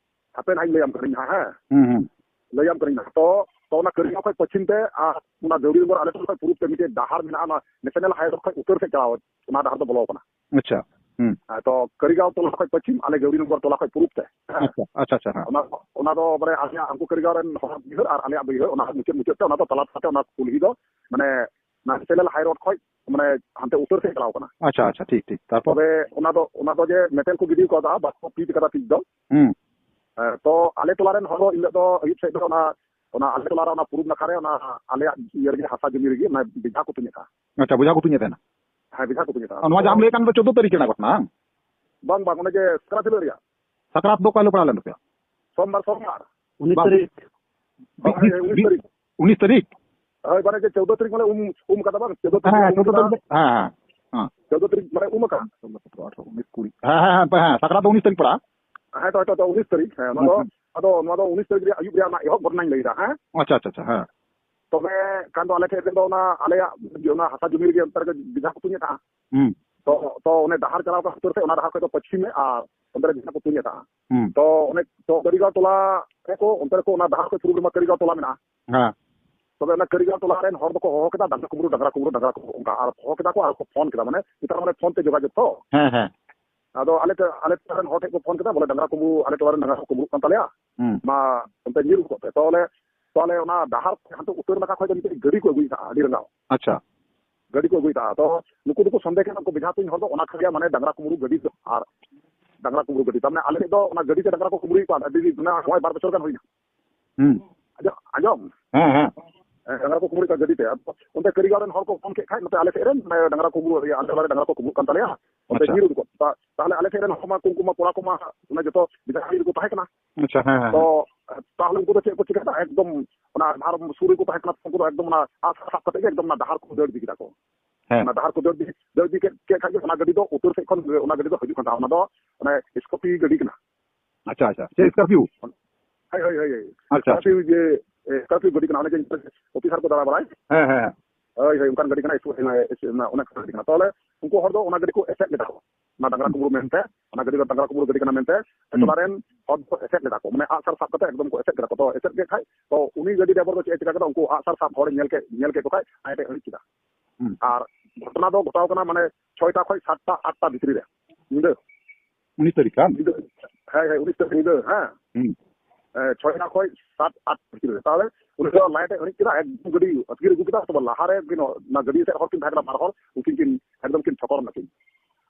ᱦᱟᱯᱮ ᱱᱟᱦᱟᱜ ᱤᱧ ᱞᱟᱹᱭᱟᱢ ᱠᱟᱹᱱᱟᱹᱧ ᱦᱟᱸᱜ, ᱦᱮᱸ᱾ ᱦᱩᱸ, ᱦᱩᱸ᱾ ᱞᱟᱹᱭᱟᱢ ᱠᱟᱹᱱᱟᱹᱧ ᱱᱟᱦᱟᱜ᱾ ᱛᱚ, ᱛᱚ ᱚᱱᱟ ᱠᱟᱹᱨᱤᱜᱟᱸᱣ ᱠᱷᱚᱡ ᱯᱚᱪᱷᱤᱢ ᱛᱮ ᱟᱨ ᱚᱱᱟ ᱜᱟᱹᱣᱨᱤᱱᱚᱜᱚᱨ ᱟᱞᱮ ᱴᱚᱞᱟ ᱠᱷᱚᱡ ᱯᱩᱨᱩᱵ ᱛᱮ ᱢᱤᱫᱴᱮᱡ ᱰᱟᱦᱟᱨ ᱢᱮᱱᱟᱜᱼᱟ, ᱚᱱᱟ national high road ᱠᱷᱚᱡ ᱩᱛᱟᱹᱨ ᱥᱮᱫ ᱪᱟᱞᱟᱣ, ᱚᱱᱟ ᱰᱟᱦᱟᱨ ᱫᱚ ᱵᱚᱞᱚ ᱟᱠᱟᱱᱟ᱾ ᱟᱪᱪᱷᱟ᱾ ᱦᱩᱸ᱾ ᱦᱮᱸ, ᱛᱚ ᱠᱟᱹᱨᱤᱜᱟᱸᱣ ᱴᱚᱞᱟ ᱠᱷᱚᱡ ᱯᱚᱪᱷᱤᱢ, ᱟᱞᱮ ᱜᱟᱹᱣᱨᱤᱱᱚᱜᱚᱨ ᱴᱚᱞᱟ ᱠᱷᱚᱡ ᱯᱩᱨᱩᱵ ᱛᱮ᱾ ᱦᱮᱸ᱾ ᱟᱪᱪᱷᱟ, ᱟᱪᱪᱷᱟ, ᱟᱪᱪᱷᱟ, ᱦᱮᱸ᱾ ᱚᱱᱟ, ᱚᱱᱟ ᱫᱚ ᱢᱟᱱᱮ ᱟᱞᱮᱭᱟᱜ ᱩᱱᱠᱩ ᱠᱟᱹᱨᱤᱜᱟᱸᱣ ᱨᱮᱱ ᱦᱚᱲ ᱵᱟᱹᱭᱦᱟᱹᱲ ᱟᱨ ᱟᱞᱮᱭᱟᱜ ᱵᱟᱹᱭᱦᱟᱹᱲ, ᱚᱱᱟ ᱢᱩᱪᱟᱹᱫ, ᱢᱩᱪᱟᱹᱫ ᱛᱮ ᱚᱱᱟ ᱫᱚ ᱛᱟᱞᱟ ᱛᱟᱞᱟ ᱛᱮ ᱚᱱᱟ ᱠᱩᱞᱦᱤ ᱫᱚ ᱢᱟᱱᱮ national high road ᱠᱷᱚᱡ ᱢᱟᱱᱮ ᱦᱟᱱᱛᱮ ᱩᱛᱟᱹᱨ ᱥᱮᱫ ᱪᱟᱞᱟᱣ ᱠᱟᱱᱟ᱾ ᱟᱪᱪᱷᱟ, ᱟᱪᱪᱷᱟ, ᱴᱷᱤᱠ, ᱴᱷᱤᱠ᱾ ᱛᱟᱨᱯᱚᱨ? ᱛᱚᱵᱮ ᱚᱱᱟ ᱫᱚ, ᱚᱱᱟ ᱫᱚ ᱡᱮ metal ᱠᱚ ᱜᱤᱰᱤ ᱠᱟᱣᱫᱟ, ᱵᱟᱠᱚ pitch ᱠᱟᱫᱟ pitch ᱫᱚ᱾ ᱦᱩᱸ᱾ ᱦᱮᱸ, ᱛᱚ ᱟᱞᱮ ᱴᱚᱞᱟ ᱨᱮᱱ ᱦᱚᱲ ᱫᱚ ᱤᱱ ᱦᱤᱞᱳᱜ ᱫᱚ ᱟᱹᱭᱩᱵ ᱥᱮᱫ ᱫᱚ ᱚᱱᱟ, ᱚᱱᱟ ᱟᱞᱮ ᱴᱚᱞᱟ ᱨᱮ ᱚᱱᱟ ᱯᱩᱨᱩᱵ ᱱᱟᱠᱷᱟ ᱨᱮ ᱚᱱᱟ ᱟᱞᱮᱭᱟᱜ ᱤᱭᱟᱹ ᱨᱮᱜᱮ, ᱦᱟᱥᱟ ᱡᱚᱢᱤ ᱨᱮᱜᱮ ᱚᱱᱟ ᱵᱮᱡᱷᱟ ᱠᱚ ᱛᱩᱧᱮᱫ ᱛᱟᱦᱮᱸᱫ᱾ ᱟᱪᱪᱷᱟ, ᱵᱮᱡᱷᱟ ᱠᱚ ᱛᱩᱧᱮᱫ ᱛᱟᱦᱮᱱᱟ᱾ ᱦᱮᱸ, ᱵᱮᱡᱷᱟ ᱠᱚ ᱛᱩᱧᱮᱫ ᱛᱟᱦᱮᱸᱫ᱾ ᱟᱨ ᱱᱚᱣᱟ ᱡᱟᱦᱟᱸᱢ ᱞᱟᱹᱭᱮᱫ ᱠᱟᱱ ᱫᱚ ᱪᱳᱫᱽᱫᱳ ᱛᱟᱹᱨᱤᱠᱷ ᱨᱮᱱᱟᱜ ᱜᱷᱚᱴᱚᱱᱟ, ᱵᱟᱝ? ᱵᱟᱝ, ᱵᱟᱝ, ᱚᱱᱮ ᱡᱮ ᱥᱟᱠᱨᱟᱛ ᱦᱤᱞᱳᱜ ᱨᱮᱭᱟᱜ᱾ ᱥᱟᱠᱨᱟᱛ ᱫᱚ ᱚᱠᱟ ᱦᱤᱞᱳᱜ ᱯᱟᱲᱟᱣ ᱞᱮᱱ ᱛᱟᱯᱮᱭᱟ? ᱥᱳᱢᱵᱟᱨ, ᱥᱳᱢᱵᱟᱨ᱾ ᱩᱱᱤᱥ ᱵᱟᱝ, ᱛᱟᱹᱨᱤᱠᱷ᱾ ᱩᱱᱤᱥ ᱛᱟᱹᱨᱤᱠᱷ? ᱩᱱᱤᱥ ᱛᱟᱹᱨᱤᱠᱷ? ᱦᱳᱭ, ᱢᱟᱱᱮ ᱡᱮ ᱪᱳᱫᱽᱫᱳ ᱛᱟᱹᱨᱤᱠᱷ ᱢᱟᱱᱮ ᱩᱢ, ᱩᱢ ᱠᱟᱫᱟ ᱵᱟᱝ? ᱪᱳᱫᱽᱫᱳ ᱛᱟᱹᱨᱤᱠᱷ ᱦᱮᱸ, ᱩᱢ ᱪᱳᱫᱽᱫᱳ ᱠᱟᱫᱟ᱾ ᱛᱟᱹᱨᱤᱠᱷ, ᱦᱮᱸ, ᱦᱮᱸ, ᱦᱮᱸ᱾ ᱪᱳᱫᱽᱫᱳ ᱛᱟᱹᱨᱤᱠᱷ ᱢᱟᱱᱮ ᱩᱢ ᱟᱠᱟᱱ᱾ ᱥᱳᱢᱵᱟᱨ, ᱥᱚᱛᱨᱚ, ᱟᱴᱷᱨᱚ, ᱩᱱᱤᱥ, ᱠᱩᱲᱤ᱾ ᱦᱮᱸ, ᱦᱮᱸ, ᱦᱮᱸ, ᱦᱮᱸ, ᱥᱟᱠᱨᱟᱛ ᱫᱚ ᱩᱱᱤᱥ ᱛᱟᱹᱨᱤᱠᱷ ᱯᱟᱲᱟᱜᱼᱟ᱾ ᱦᱮᱸ, ᱛᱚ, ᱛᱚ, ᱛᱚ, ᱩᱱᱤᱥ ᱛᱟᱹᱨᱤᱠᱷ, ᱦᱮᱸ, ᱱᱚᱣᱟ ᱫᱚ, ᱦᱮᱸ, ᱦᱮᱸ᱾ ᱟᱫᱚ ᱱᱚᱣᱟ ᱫᱚ ᱩᱱᱤᱥ ᱛᱟᱹᱨᱤᱠᱷ ᱨᱮᱭᱟᱜ ᱟᱹᱭᱩᱵ ᱨᱮᱭᱟᱜ ᱚᱱᱟ ᱮᱦᱚᱵ ᱜᱷᱚᱴᱚᱱᱟᱧ ᱞᱟᱹᱭᱫᱟ, ᱦᱮᱸ᱾ ᱟᱪᱪᱷᱟ, ᱟᱪᱪᱷᱟ, ᱟᱪᱪᱷᱟ, ᱦᱮᱸ᱾ ᱛᱚᱵᱮ ᱠᱷᱟᱱ ᱫᱚ ᱟᱞᱮ ᱴᱷᱮᱱ ᱨᱮᱱ ᱫᱚ ᱚᱱᱟ ᱟᱞᱮᱭᱟᱜ ᱚᱱᱟ ᱦᱟᱥᱟ ᱡᱚᱢᱤ ᱨᱮᱜᱮ ᱚᱱᱛᱮ ᱨᱮᱜᱮ ᱵᱮᱡᱷᱟ ᱠᱚ ᱛᱩᱧᱮᱫ ᱛᱟᱦᱮᱸᱫ᱾ ᱦᱩᱸ᱾ ᱛᱚ, ᱛᱚ ᱚᱱᱮ ᱰᱟᱦᱟᱨ ᱪᱟᱞᱟᱣ ᱠᱟᱱ ᱩᱛᱟᱹᱨ ᱥᱮᱫ, ᱚᱱᱟ ᱰᱟᱦᱟᱨ ᱠᱷᱚᱡ ᱫᱚ ᱯᱚᱪᱷᱤᱢ ᱢᱮ, ᱟᱨ ᱚᱱᱛᱮ ᱨᱮ ᱵᱮᱡᱷᱟ ᱠᱚ ᱛᱩᱧᱮᱫ ᱛᱟᱦᱮᱸᱫ᱾ ᱦᱩᱸ᱾ ᱛᱚ ᱚᱱᱮ ᱛᱚ ᱠᱟᱹᱨᱤᱜᱟᱸᱣ ᱴᱚᱞᱟ ᱨᱮᱠᱚ, ᱚᱱᱛᱮ ᱨᱮᱠᱚ ᱚᱱᱟ ᱰᱟᱦᱟᱨ ᱠᱷᱚᱡ ᱯᱩᱨᱩᱵ ᱨᱮᱢᱟ ᱠᱟᱹᱨᱤᱜᱟᱸᱣ ᱴᱚᱞᱟ ᱢᱮᱱᱟᱜᱼᱟ᱾ ᱦᱮᱸ᱾ ᱛᱚᱵᱮ ᱚᱱᱟ ᱠᱟᱹᱨᱤᱜᱟᱸᱣ ᱴᱚᱞᱟ ᱨᱮᱱ ᱦᱚᱲ ᱫᱚᱠᱚ ᱦᱚᱦᱚ ᱠᱮᱫᱟ, "ᱰᱟᱝᱨᱟ ᱠᱩᱢᱵᱽᱲᱩ, ᱰᱟᱝᱨᱟ ᱠᱩᱢᱵᱽᱲᱩ, ᱰᱟᱝᱨᱟ ᱠᱩᱢᱵᱽᱲᱩ", ᱚᱱᱠᱟ᱾ ᱟᱨ ᱦᱚᱦᱚ ᱠᱮᱫᱟ ᱠᱚ ᱟᱨ ᱠᱚ ᱯᱷᱳᱱ ᱠᱮᱫᱟ, ᱢᱟᱱᱮ ᱱᱮᱛᱟᱨ ᱢᱟᱱᱮ ᱯᱷᱳᱱ ᱛᱮ ᱡᱳᱜᱟᱡᱳᱜᱽ ᱛᱚ᱾ ᱦᱮᱸ, ᱦᱮᱸ᱾ ᱟᱫᱚ ᱟᱞᱮ ᱴᱚ-, ᱟᱞᱮ ᱴᱚᱞᱟ ᱨᱮᱱ ᱦᱚᱲ ᱴᱷᱮᱱ ᱠᱚ ᱯᱷᱳᱱ ᱠᱮᱫᱟ, ᱵᱚᱞᱮ, "ᱰᱟᱝᱨᱟ ᱠᱩᱢᱵᱽᱲᱩ, ᱟᱞᱮ ᱴᱚᱞᱟ ᱨᱮᱱ ᱰᱟᱝᱨᱟ ᱠᱚ ᱠᱩᱢᱵᱽᱲᱩᱜ ᱠᱟᱱ ᱛᱟᱞᱮᱭᱟ, ᱦᱩᱸ᱾ ᱢᱟ ᱚᱱᱛᱮ ᱧᱤᱨ ᱩᱰᱩᱠᱚᱜ ᱯᱮ᱾" ᱛᱚ ᱟᱞᱮ, ᱛᱚ ᱟᱞᱮ ᱚᱱᱟ ᱰᱟᱦᱟᱨ ᱦᱟᱱᱛᱮ ᱩᱛᱟᱹᱨ ᱱᱟᱠᱷᱟ ᱠᱷᱚᱡ ᱫᱚ ᱢᱤᱫᱴᱮᱡ ᱜᱟᱹᱰᱤ ᱠᱚ ᱟᱹᱜᱩᱭᱮᱫᱟ, ᱟᱹᱰᱤ ᱨᱟᱸᱜᱟᱣ᱾ ᱟᱪᱪᱷᱟ᱾ ᱜᱟᱹᱰᱤ ᱠᱚ ᱟᱹᱜᱩᱭᱮᱫᱟ᱾ ᱛᱚ ᱱᱩᱠᱩ ᱫᱚᱠᱚ ᱥᱚᱱᱫᱮᱦ ᱠᱟᱱᱟ, ᱩᱱᱠᱩ ᱵᱮᱡᱷᱟ ᱛᱩᱧ ᱦᱚᱲ ᱫᱚ ᱚᱱᱟ ᱠᱷᱟᱱ ᱜᱮ, ᱢᱟᱱᱮ, ᱰᱟᱝᱨᱟ ᱠᱩᱢᱵᱽᱲᱩ ᱜᱟᱹᱰᱤ ᱫᱚ, ᱟᱨ ᱰᱟᱝᱨᱟ ᱠᱩᱢᱵᱽᱲᱩ ᱜᱟᱹᱰᱤ, ᱛᱟᱨ ᱢᱟᱱᱮ ᱟᱞᱮ ᱥᱮᱫ ᱫᱚ ᱚᱱᱟ ᱜᱟᱹᱰᱤ ᱛᱮ ᱰᱟᱝᱨᱟ ᱠᱚ ᱠᱩᱢᱵᱽᱲᱩᱭᱮᱫ ᱠᱚᱣᱟ, ᱟᱹᱰᱤ ᱫᱤᱱ, ᱱᱚᱜᱼᱚᱭ ᱵᱟᱨ ᱵᱚᱪᱷᱚᱨ ᱜᱟᱱ ᱦᱩᱭᱱᱟ᱾ ᱦᱩᱸ᱾ ᱟᱸᱡᱚᱢ, ᱟᱸᱡᱚᱢ? ᱦᱮᱸ, ᱦᱮᱸ᱾ ᱦᱮᱸ, ᱰᱟᱝᱨᱟ ᱠᱚ ᱠᱩᱢᱵᱽᱲᱩᱭᱮᱫ ᱠᱚᱣᱟ ᱜᱟᱹᱰᱤ ᱛᱮ᱾ ᱟᱫᱚ ᱚᱱᱛᱮ ᱠᱟᱹᱨᱤᱜᱟᱸᱣ ᱨᱮᱱ ᱦᱚᱲ ᱠᱚ ᱯᱷᱳᱱ ᱠᱮᱫ ᱠᱷᱟᱡ, ᱱᱚᱛᱮ ᱟᱞᱮ ᱥᱮᱫ ᱨᱮᱱ, ᱢᱟᱱᱮ, ᱰᱟᱝᱨᱟ ᱠᱚ ᱠᱩᱢᱵᱽᱲᱩ, ᱤᱭᱟᱹ, ᱟᱞᱮ ᱴᱚᱞᱟ ᱨᱮ ᱰᱟᱝᱨᱟ ᱠᱚ ᱠᱩᱢᱵᱽᱲᱩᱜ ᱠᱟᱱ ᱛᱟᱞᱮᱭᱟ, ᱚᱱᱛᱮ ᱟᱪᱪᱷᱟ᱾ ᱧᱤᱨ ᱩᱰᱩᱠᱚᱜ᱾ ᱛᱟ-, ᱛᱟᱦᱞᱮ ᱟᱞᱮ ᱥᱮᱫ ᱨᱮᱱ ᱦᱚᱲ ᱢᱟ, ᱩᱱᱠᱩ ᱢᱟ ᱠᱚᱲᱟ ᱠᱚᱢᱟ, ᱚᱱᱟ ᱡᱚᱛᱚ ᱵᱮᱡᱷᱟ ᱨᱮ ᱠᱚ ᱛᱟᱦᱮᱸ ᱠᱟᱱᱟ᱾ ᱟᱪᱪᱷᱟ, ᱦᱮᱸ, ᱦᱮᱸ, ᱛᱚ, ᱦᱮᱸ᱾ ᱛᱟᱦᱞᱮ ᱩᱱᱠᱩ ᱫᱚ ᱪᱮᱫ ᱠᱚ ᱪᱤᱠᱟᱹᱭᱮᱫᱟ? ᱮᱠᱫᱚᱢ ᱚᱱᱟ ᱰᱟᱦᱟᱨ ᱥᱩᱨ ᱨᱮᱠᱚ ᱛᱟᱦᱮᱸ ᱠᱟᱱᱟ, ᱩᱱᱠᱩ ᱫᱚ ᱮᱠᱫᱚᱢ ᱚᱱᱟ ᱟᱜ ᱥᱟᱨ ᱥᱟᱵ ᱠᱟᱛᱮ ᱜᱮ ᱮᱠᱫᱚᱢ ᱚᱱᱟ ᱰᱟᱦᱟᱨ ᱠᱚ ᱫᱟᱹᱲ ᱤᱫᱤ ᱠᱮᱫᱟ ᱠᱚ᱾ ᱦᱮᱸ᱾ ᱚᱱᱟ ᱰᱟᱦᱟᱨ ᱠᱚ ᱫᱟᱹᱲ ᱤᱫᱤ, ᱫᱟᱹᱲ ᱤᱫᱤ ᱠᱮᱫ, ᱠᱮᱫ ᱠᱷᱟᱡ ᱜᱮ ᱚᱱᱟ ᱜᱟᱹᱰᱤ ᱫᱚ ᱩᱛᱟᱹᱨ ᱥᱮᱫ ᱠᱷᱚᱱ ᱚᱱᱟ ᱜᱟᱹᱰᱤ ᱫᱚ ᱦᱤᱡᱩᱜ ᱠᱟᱱ ᱛᱟᱦᱮᱸᱫ᱾ ᱚᱱᱟ ᱫᱚ ᱚᱱᱮ ᱥᱠᱚᱨᱯᱤᱭᱳ ᱜᱟᱹᱰᱤ ᱠᱟᱱᱟ᱾ ᱟᱪᱪᱷᱟ, ᱟᱪᱪᱷᱟ᱾ ᱪᱮᱫ ᱥᱠᱚᱨᱯᱤᱭᱳ? ᱦᱳᱭ, ᱦᱳᱭ, ᱦᱳᱭ, ᱦᱳᱭ᱾ ᱟᱪᱪᱷᱟ, ᱟᱪᱪᱷᱟ᱾ ᱥᱠᱚᱨᱯᱤᱭᱳ ᱡᱮ, ᱮ, ᱥᱠᱚᱨᱯᱤᱭᱳ ᱜᱟᱹᱰᱤ ᱠᱟᱱᱟ᱾ ᱚᱱᱮ ᱡᱮ ᱚᱯᱷᱤᱥᱟᱨ ᱠᱚ ᱫᱟᱬᱟ ᱵᱟᱲᱟᱭ᱾ ᱦᱮᱸ, ᱦᱮᱸ, ᱦᱮᱸ᱾ ᱦᱳᱭ, ᱦᱳᱭ, ᱚᱱᱠᱟᱱ ᱜᱟᱹᱰᱤ ᱠᱟᱱᱟ, ᱮᱥ-, ᱮᱥ-, ᱚᱱᱟ, ᱚᱱᱟ ᱜᱟᱹᱰᱤ ᱠᱟᱱᱟ᱾ ᱛᱟᱦᱚᱞᱮ ᱩᱱᱠᱩ ᱦᱚᱲ ᱫᱚ ᱚᱱᱟ ᱜᱟᱹᱰᱤ ᱠᱚ ᱮᱥᱮᱫ ᱞᱮᱫᱟ ᱠᱚ᱾ ᱚᱱᱟ ᱰᱟᱝᱨᱟ ᱦᱩᱸ᱾ ᱠᱩᱢᱵᱽᱲᱩ ᱢᱮᱱᱛᱮ, ᱚᱱᱟ ᱜᱟᱹᱰᱤ ᱫᱚ ᱰᱟᱝᱨᱟ ᱠᱩᱢᱵᱽᱲᱩ ᱜᱟᱹᱰᱤ ᱠᱟᱱᱟ ᱢᱮᱱᱛᱮ, ᱦᱩᱸ᱾ ᱴᱚᱞᱟ ᱨᱮᱱ ᱦᱚᱲ ᱫᱚᱠᱚ ᱮᱥᱮᱫ ᱞᱮᱫᱟ ᱠᱚ᱾ ᱢᱟᱱᱮ ᱟᱜᱼᱥᱟᱨ ᱥᱟᱵ ᱠᱟᱛᱮ ᱮᱠᱫᱚᱢ ᱠᱚ ᱮᱥᱮᱫ ᱠᱮᱫᱟ ᱠᱚ᱾ ᱛᱚ ᱮᱥᱮᱫ ᱠᱮᱫ ᱠᱷᱟᱡ, ᱛᱚ ᱩᱱᱤ ᱜᱟᱹᱰᱤ ᱰᱨᱟᱭᱵᱷᱟᱨ ᱫᱚ ᱪᱮᱫ ᱮ ᱪᱤᱠᱟ ᱠᱮᱫᱟ? ᱩᱱᱠᱩ ᱟᱜᱼᱥᱟᱨ ᱥᱟᱵ ᱦᱚᱲᱮ ᱧᱮᱞ ᱠᱮᱫ, ᱧᱮᱞ ᱠᱮᱫ ᱠᱚ ᱠᱷᱟᱡ, ᱟᱡ ᱴᱷᱮᱡ ᱮ ᱟᱹᱬᱤᱡ ᱠᱮᱫᱟ᱾ ᱦᱩᱸ᱾ ᱟᱨ ᱜᱷᱚᱴᱚᱱᱟ ᱫᱚ ᱜᱷᱚᱴᱟᱣ ᱠᱟᱱᱟ ᱢᱟᱱᱮ ᱪᱷᱚᱭᱴᱟ ᱠᱷᱚᱡ ᱥᱟᱛᱴᱟ, ᱟᱴᱴᱟ ᱵᱷᱤᱛᱨᱤ ᱨᱮ ᱧᱤᱫᱟᱹ᱾ ᱩᱱᱤᱥ ᱛᱟᱹᱨᱤᱠᱷ ᱠᱟᱱ? ᱧᱤᱫᱟᱹ, ᱦᱮᱸ, ᱦᱮᱸ, ᱩᱱᱤᱥ ᱛᱟᱹᱨᱤᱠᱷ ᱧᱤᱫᱟᱹ, ᱦᱮᱸ᱾ ᱦᱩᱸ᱾ ᱮ, ᱪᱷᱚᱭᱴᱟ ᱠᱷᱚᱡ ᱥᱟᱛ, ᱟᱴ ᱵᱷᱤᱛᱨᱤ ᱨᱮ᱾ ᱛᱟᱦᱚᱞᱮ ᱩᱱᱤ ᱫᱚ ᱞᱟᱭᱤᱴ ᱮ ᱟᱹᱬᱤᱡ ᱠᱮᱫᱟ, ᱮᱠᱫᱚᱢ ᱜᱟᱹᱰᱤ ᱟᱹᱛᱠᱤᱨ ᱟᱹᱜᱩ ᱠᱮᱫᱟ᱾ ᱛᱚᱵᱮ ᱞᱟᱦᱟᱨᱮ ᱩᱱᱠᱤᱱ ᱚᱱᱟ ᱜᱟᱹᱰᱤ ᱥᱮᱫ ᱦᱚᱲ ᱠᱤᱱ ᱛᱟᱦᱮᱸ ᱠᱟᱱᱟ, ᱵᱟᱨ ᱦᱚᱲ, ᱩᱱᱠᱤᱱ ᱠᱤᱱ ᱮᱠᱫᱚᱢ ᱠᱤᱱ ᱴᱷᱚᱠᱚᱨ ᱱᱟᱠᱤᱱ᱾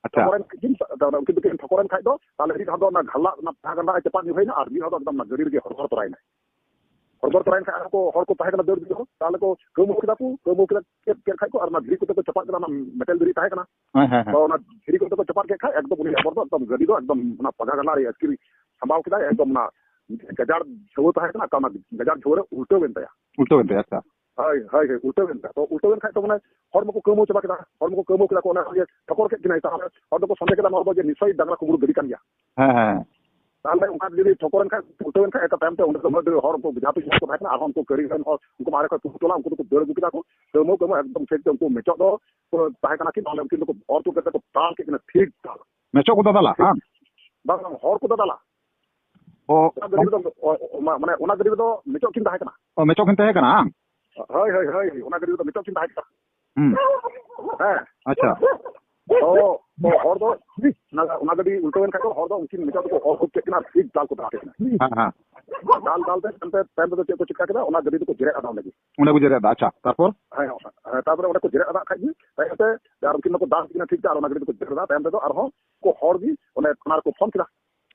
ᱟᱪᱪᱷᱟ᱾ ᱴᱷᱚᱠᱚᱨᱮᱱ ᱠᱷᱟᱡ ᱠᱤᱱ, ᱩᱱᱠᱤᱱ ᱫᱚᱠᱤᱱ ᱴᱷᱚᱠᱚᱨᱮᱱ ᱠᱷᱟᱡ ᱫᱚ, ᱛᱟᱦᱞᱮ ᱢᱤᱫ ᱦᱚᱲ ᱫᱚ ᱚᱱᱟ ᱜᱷᱟᱞᱟᱜ ᱚᱱᱟ ᱯᱟᱦᱟ ᱜᱟᱱᱰᱟ ᱨᱮ ᱪᱟᱯᱟᱫ ᱧᱩᱨᱦᱟᱹᱭᱮᱱᱟ ᱟᱨ ᱢᱤᱫ ᱦᱚᱲ ᱫᱚ ᱮᱠᱫᱚᱢ ᱚᱱᱟ ᱜᱟᱹᱰᱤ ᱨᱮᱜᱮ ᱦᱚᱨᱵᱚᱨ ᱛᱚᱨᱟᱭᱮᱱᱟᱭ᱾ ᱦᱚᱨᱵᱚᱨ ᱛᱚᱨᱟᱭᱮᱱ ᱠᱷᱟᱡ ᱟᱨᱦᱚᱸ ᱠᱚ, ᱦᱚᱲ ᱠᱚ ᱛᱟᱦᱮᱸ ᱠᱟᱱᱟ ᱫᱟᱹᱲ ᱫᱤᱱ ᱦᱚᱸ, ᱛᱟᱦᱞᱮ ᱠᱚ ᱠᱟᱹᱣᱢᱟᱹᱣ ᱠᱮᱫᱟ ᱠᱚ, ᱠᱟᱹᱣᱢᱟᱹᱣ ᱠᱮᱫᱟ, ᱠᱮᱫ, ᱠᱮᱫ ᱠᱷᱟᱡ ᱠᱚ ᱟᱨ ᱚᱱᱟ ᱫᱷᱤᱨᱤ ᱠᱚᱛᱮ ᱠᱚ ᱪᱟᱯᱟᱫ ᱠᱮᱫᱟ, ᱚᱱᱟ ᱢᱮᱴᱮᱞ ᱫᱷᱤᱨᱤ ᱛᱟᱦᱮᱸ ᱠᱟᱱᱟ᱾ ᱦᱮᱸ, ᱦᱮᱸ, ᱦᱮᱸ᱾ ᱛᱚ ᱚᱱᱟ ᱫᱷᱤᱨᱤ ᱠᱚᱛᱮ ᱠᱚ ᱪᱟᱯᱟᱫ ᱠᱮᱫ ᱠᱷᱟᱡ ᱮᱠᱫᱚᱢ ᱩᱱᱤ ᱦᱚᱨᱵᱚᱨ ᱫᱚ ᱮᱠᱫᱚᱢ ᱜᱟᱹᱰᱤ ᱫᱚ ᱮᱠᱫᱚᱢ ᱚᱱᱟ ᱯᱟᱜᱟ ᱜᱟᱱᱰᱟ ᱨᱮ ᱟᱹᱛᱠᱤᱨ ᱥᱟᱢᱵᱟᱣ ᱠᱮᱫᱟᱭ, ᱮᱠᱫᱚᱢ ᱚᱱᱟ ᱜᱟᱡᱟᱲ ᱡᱷᱟᱹᱣᱟᱹ ᱛᱟᱦᱮᱸ ᱠᱟᱱᱟ, ᱚᱱᱟ ᱜᱟᱡᱟᱲ ᱡᱷᱟᱹᱣᱟᱹ ᱨᱮ ᱩᱞᱴᱟᱹᱣ ᱮᱱ ᱛᱟᱭᱟ᱾ ᱩᱞᱴᱟᱹᱣ ᱮᱱ ᱛᱟᱭᱟ, ᱟᱪᱪᱷᱟ᱾ ᱦᱳᱭ, ᱦᱳᱭ, ᱦᱳᱭ, ᱩᱞᱴᱟᱹᱣ ᱮᱱ ᱛᱟᱭᱟ᱾ ᱛᱚ ᱩᱞᱴᱟᱹᱣ ᱮᱱ ᱠᱷᱟᱡ ᱛᱚ ᱢᱟᱱᱮ ᱦᱚᱲᱢᱚ ᱠᱚ ᱠᱟᱹᱣᱢᱟᱹᱣ ᱪᱟᱵᱟ ᱠᱮᱫᱟ, ᱦᱚᱲᱢᱚ ᱠᱚ ᱠᱟᱹᱣᱢᱟᱹᱣ ᱠᱮᱫᱟ ᱠᱚ, ᱚᱱᱟ ᱤᱭᱟᱹ ᱴᱷᱚᱠᱚᱨ ᱠᱮᱫ ᱠᱤᱱᱟᱭ᱾ ᱛᱟᱦᱞᱮ ᱦᱚᱲ ᱫᱚᱠᱚ ᱥᱚᱱᱫᱮᱦ ᱠᱮᱫᱟ ᱱᱚᱣᱟ ᱫᱚ ᱡᱮ ᱱᱤᱥᱪᱚᱭ ᱰᱟᱝᱨᱟ ᱠᱩᱢᱵᱽᱲᱩ ᱜᱟᱹᱰᱤ ᱠᱟᱱ ᱜᱮᱭᱟ᱾ ᱦᱮᱸ, ᱦᱮᱸ, ᱦᱮᱸ᱾ ᱛᱟᱦᱞᱮ ᱚᱱᱠᱟ ᱡᱩᱫᱤ ᱴᱷᱚᱠᱚᱨ ᱮᱱ ᱠᱷᱟᱡ, ᱩᱞᱴᱟᱹᱣ ᱮᱱ ᱠᱷᱟᱡ, ᱮᱴᱟᱜ ᱛᱟᱭᱚᱢ ᱛᱮ ᱚᱸᱰᱮ ᱫᱚ ᱩᱱᱟᱹᱜ ᱰᱷᱮᱨ ᱦᱚᱲ ᱩᱱᱠᱩ ᱵᱮᱡᱷᱟ ᱛᱩᱧ ᱠᱚ ᱛᱟᱦᱮᱸ ᱠᱟᱱᱟ, ᱟᱨᱦᱚᱸ ᱩᱱᱠᱩ ᱠᱟᱹᱨᱤ ᱨᱮᱱ ᱦᱚᱲ, ᱩᱱᱠᱩ ᱢᱟᱨᱮ ᱠᱷᱚᱡ ᱯᱩᱨᱩ ᱴᱚᱞᱟ, ᱩᱱᱠᱩ ᱫᱚᱠᱚ ᱫᱟᱹᱲ ᱟᱹᱜᱩ ᱠᱮᱫᱟ ᱠᱚ, ᱠᱟᱹᱣᱢᱟᱹᱣ, ᱠᱟᱹᱣᱢᱟᱹᱣ ᱮᱠᱫᱚᱢ ᱴᱷᱤᱠ ᱛᱮ ᱩᱱᱠᱩ ᱢᱮᱪᱚᱜ ᱫᱚ ᱛᱟᱦᱮᱸ ᱠᱟᱱᱟ ᱠᱤᱱ, ᱛᱟᱦᱞᱮ ᱩᱱᱠᱤᱱ ᱫᱚᱠᱚ ᱚᱨ ᱛᱩᱫ ᱠᱟᱛᱮ ᱠᱚ ᱫᱟᱞ ᱠᱮᱫ ᱠᱤᱱᱟ, ᱴᱷᱤᱠ ᱫᱟᱞ᱾ ᱢᱮᱪᱚᱜ ᱠᱚ ᱫᱟᱫᱟᱞᱟ, ᱴᱷᱤᱠ᱾ ᱵᱟᱝ, ᱵᱟᱝ, ᱦᱚᱲ ᱠᱚ ᱫᱟᱫᱟᱞᱟ᱾ ᱚ, ᱚᱱᱟ ᱜᱟᱹᱰᱤ ᱨᱮᱫᱚ, ᱚ, ᱚ, ᱢᱟ-, ᱢᱟᱱᱮ ᱚᱱᱟ ᱜᱟᱹᱰᱤ ᱨᱮᱫᱚ ᱢᱮᱪᱚᱜ ᱠᱤᱱ ᱛᱟᱦᱮᱸ ᱠᱟᱱᱟ᱾ ᱚ, ᱢᱮᱪᱚᱜ ᱠᱤᱱ ᱛᱟᱦᱮᱸ ᱠᱟᱱᱟ, ᱵᱟᱝ? ᱦᱳᱭ, ᱦᱳᱭ, ᱦᱳᱭ, ᱚᱱᱟ ᱜᱟᱹᱰᱤ ᱨᱮᱫᱚ ᱢᱮᱪᱚᱜ ᱠᱤᱱ ᱛᱟᱦᱮᱸ ᱠᱟᱱᱟ᱾ ᱦᱩᱸ᱾ ᱦᱮᱸ᱾ ᱟᱪᱪᱷᱟ᱾ ᱛᱚ, ᱛᱚ ᱦᱚᱲ ᱫᱚ ᱚᱱᱟ, ᱚᱱᱟ ᱜᱟᱹᱰᱤ ᱩᱞᱴᱟᱹᱣ ᱮᱱ ᱠᱷᱟᱡ ᱫᱚ ᱦᱚᱲ ᱫᱚ ᱩᱱᱠᱤᱱ ᱢᱮᱪᱚᱜ ᱫᱚᱠᱚ ᱚᱨ ᱠᱩᱫ ᱠᱮᱫ ᱠᱤᱱᱟ ᱟᱨ ᱴᱷᱤᱠ ᱫᱟᱞ ᱠᱚ ᱫᱟᱞ ᱠᱮᱫ ᱠᱤᱱᱟ᱾ ᱦᱮᱸ, ᱦᱮᱸ᱾ ᱫᱟᱞ, ᱫᱟᱞ ᱛᱮ ᱛᱟᱭᱚᱢ ᱛᱮ, ᱛᱟᱭᱚᱢ ᱛᱮᱫᱚ ᱪᱮᱫ ᱠᱚ ᱪᱤᱠᱟ ᱠᱮᱫᱟ, ᱚᱱᱟ ᱜᱟᱹᱰᱤ ᱫᱚᱠᱚ ᱡᱮᱨᱮᱫ ᱟᱫᱟ ᱚᱸᱰᱮ ᱜᱮ᱾ ᱚᱸᱰᱮ ᱠᱚ ᱡᱮᱨᱮᱫ ᱟᱫᱟ, ᱟᱪᱪᱷᱟ, ᱛᱟᱨᱯᱚᱨ? ᱦᱮᱸ, ᱦᱮᱸ, ᱛᱟᱨᱯᱚᱨᱮ ᱚᱸᱰᱮ ᱠᱚ ᱡᱮᱨᱮᱫ ᱟᱫᱟ ᱠᱷᱟᱡ ᱜᱮ, ᱛᱟᱭᱚᱢ ᱛᱮ ᱟᱨ ᱩᱱᱠᱤᱱ ᱫᱚᱠᱚ ᱫᱟᱞ ᱠᱮᱫ ᱠᱤᱱᱟ ᱴᱷᱤᱠ ᱛᱮ, ᱟᱨ ᱚᱱᱟ ᱜᱟᱹᱰᱤ ᱫᱚᱠᱚ ᱡᱮᱨᱮᱫ ᱟᱫᱟ, ᱛᱟᱭᱚᱢ ᱛᱮᱫᱚ ᱟᱨᱦᱚᱸ ᱠᱚ ᱦᱚᱲ ᱜᱮ ᱚᱱᱮ ᱛᱷᱟᱱᱟ ᱨᱮᱠᱚ ᱯᱷᱳᱱ ᱠᱮᱫᱟ᱾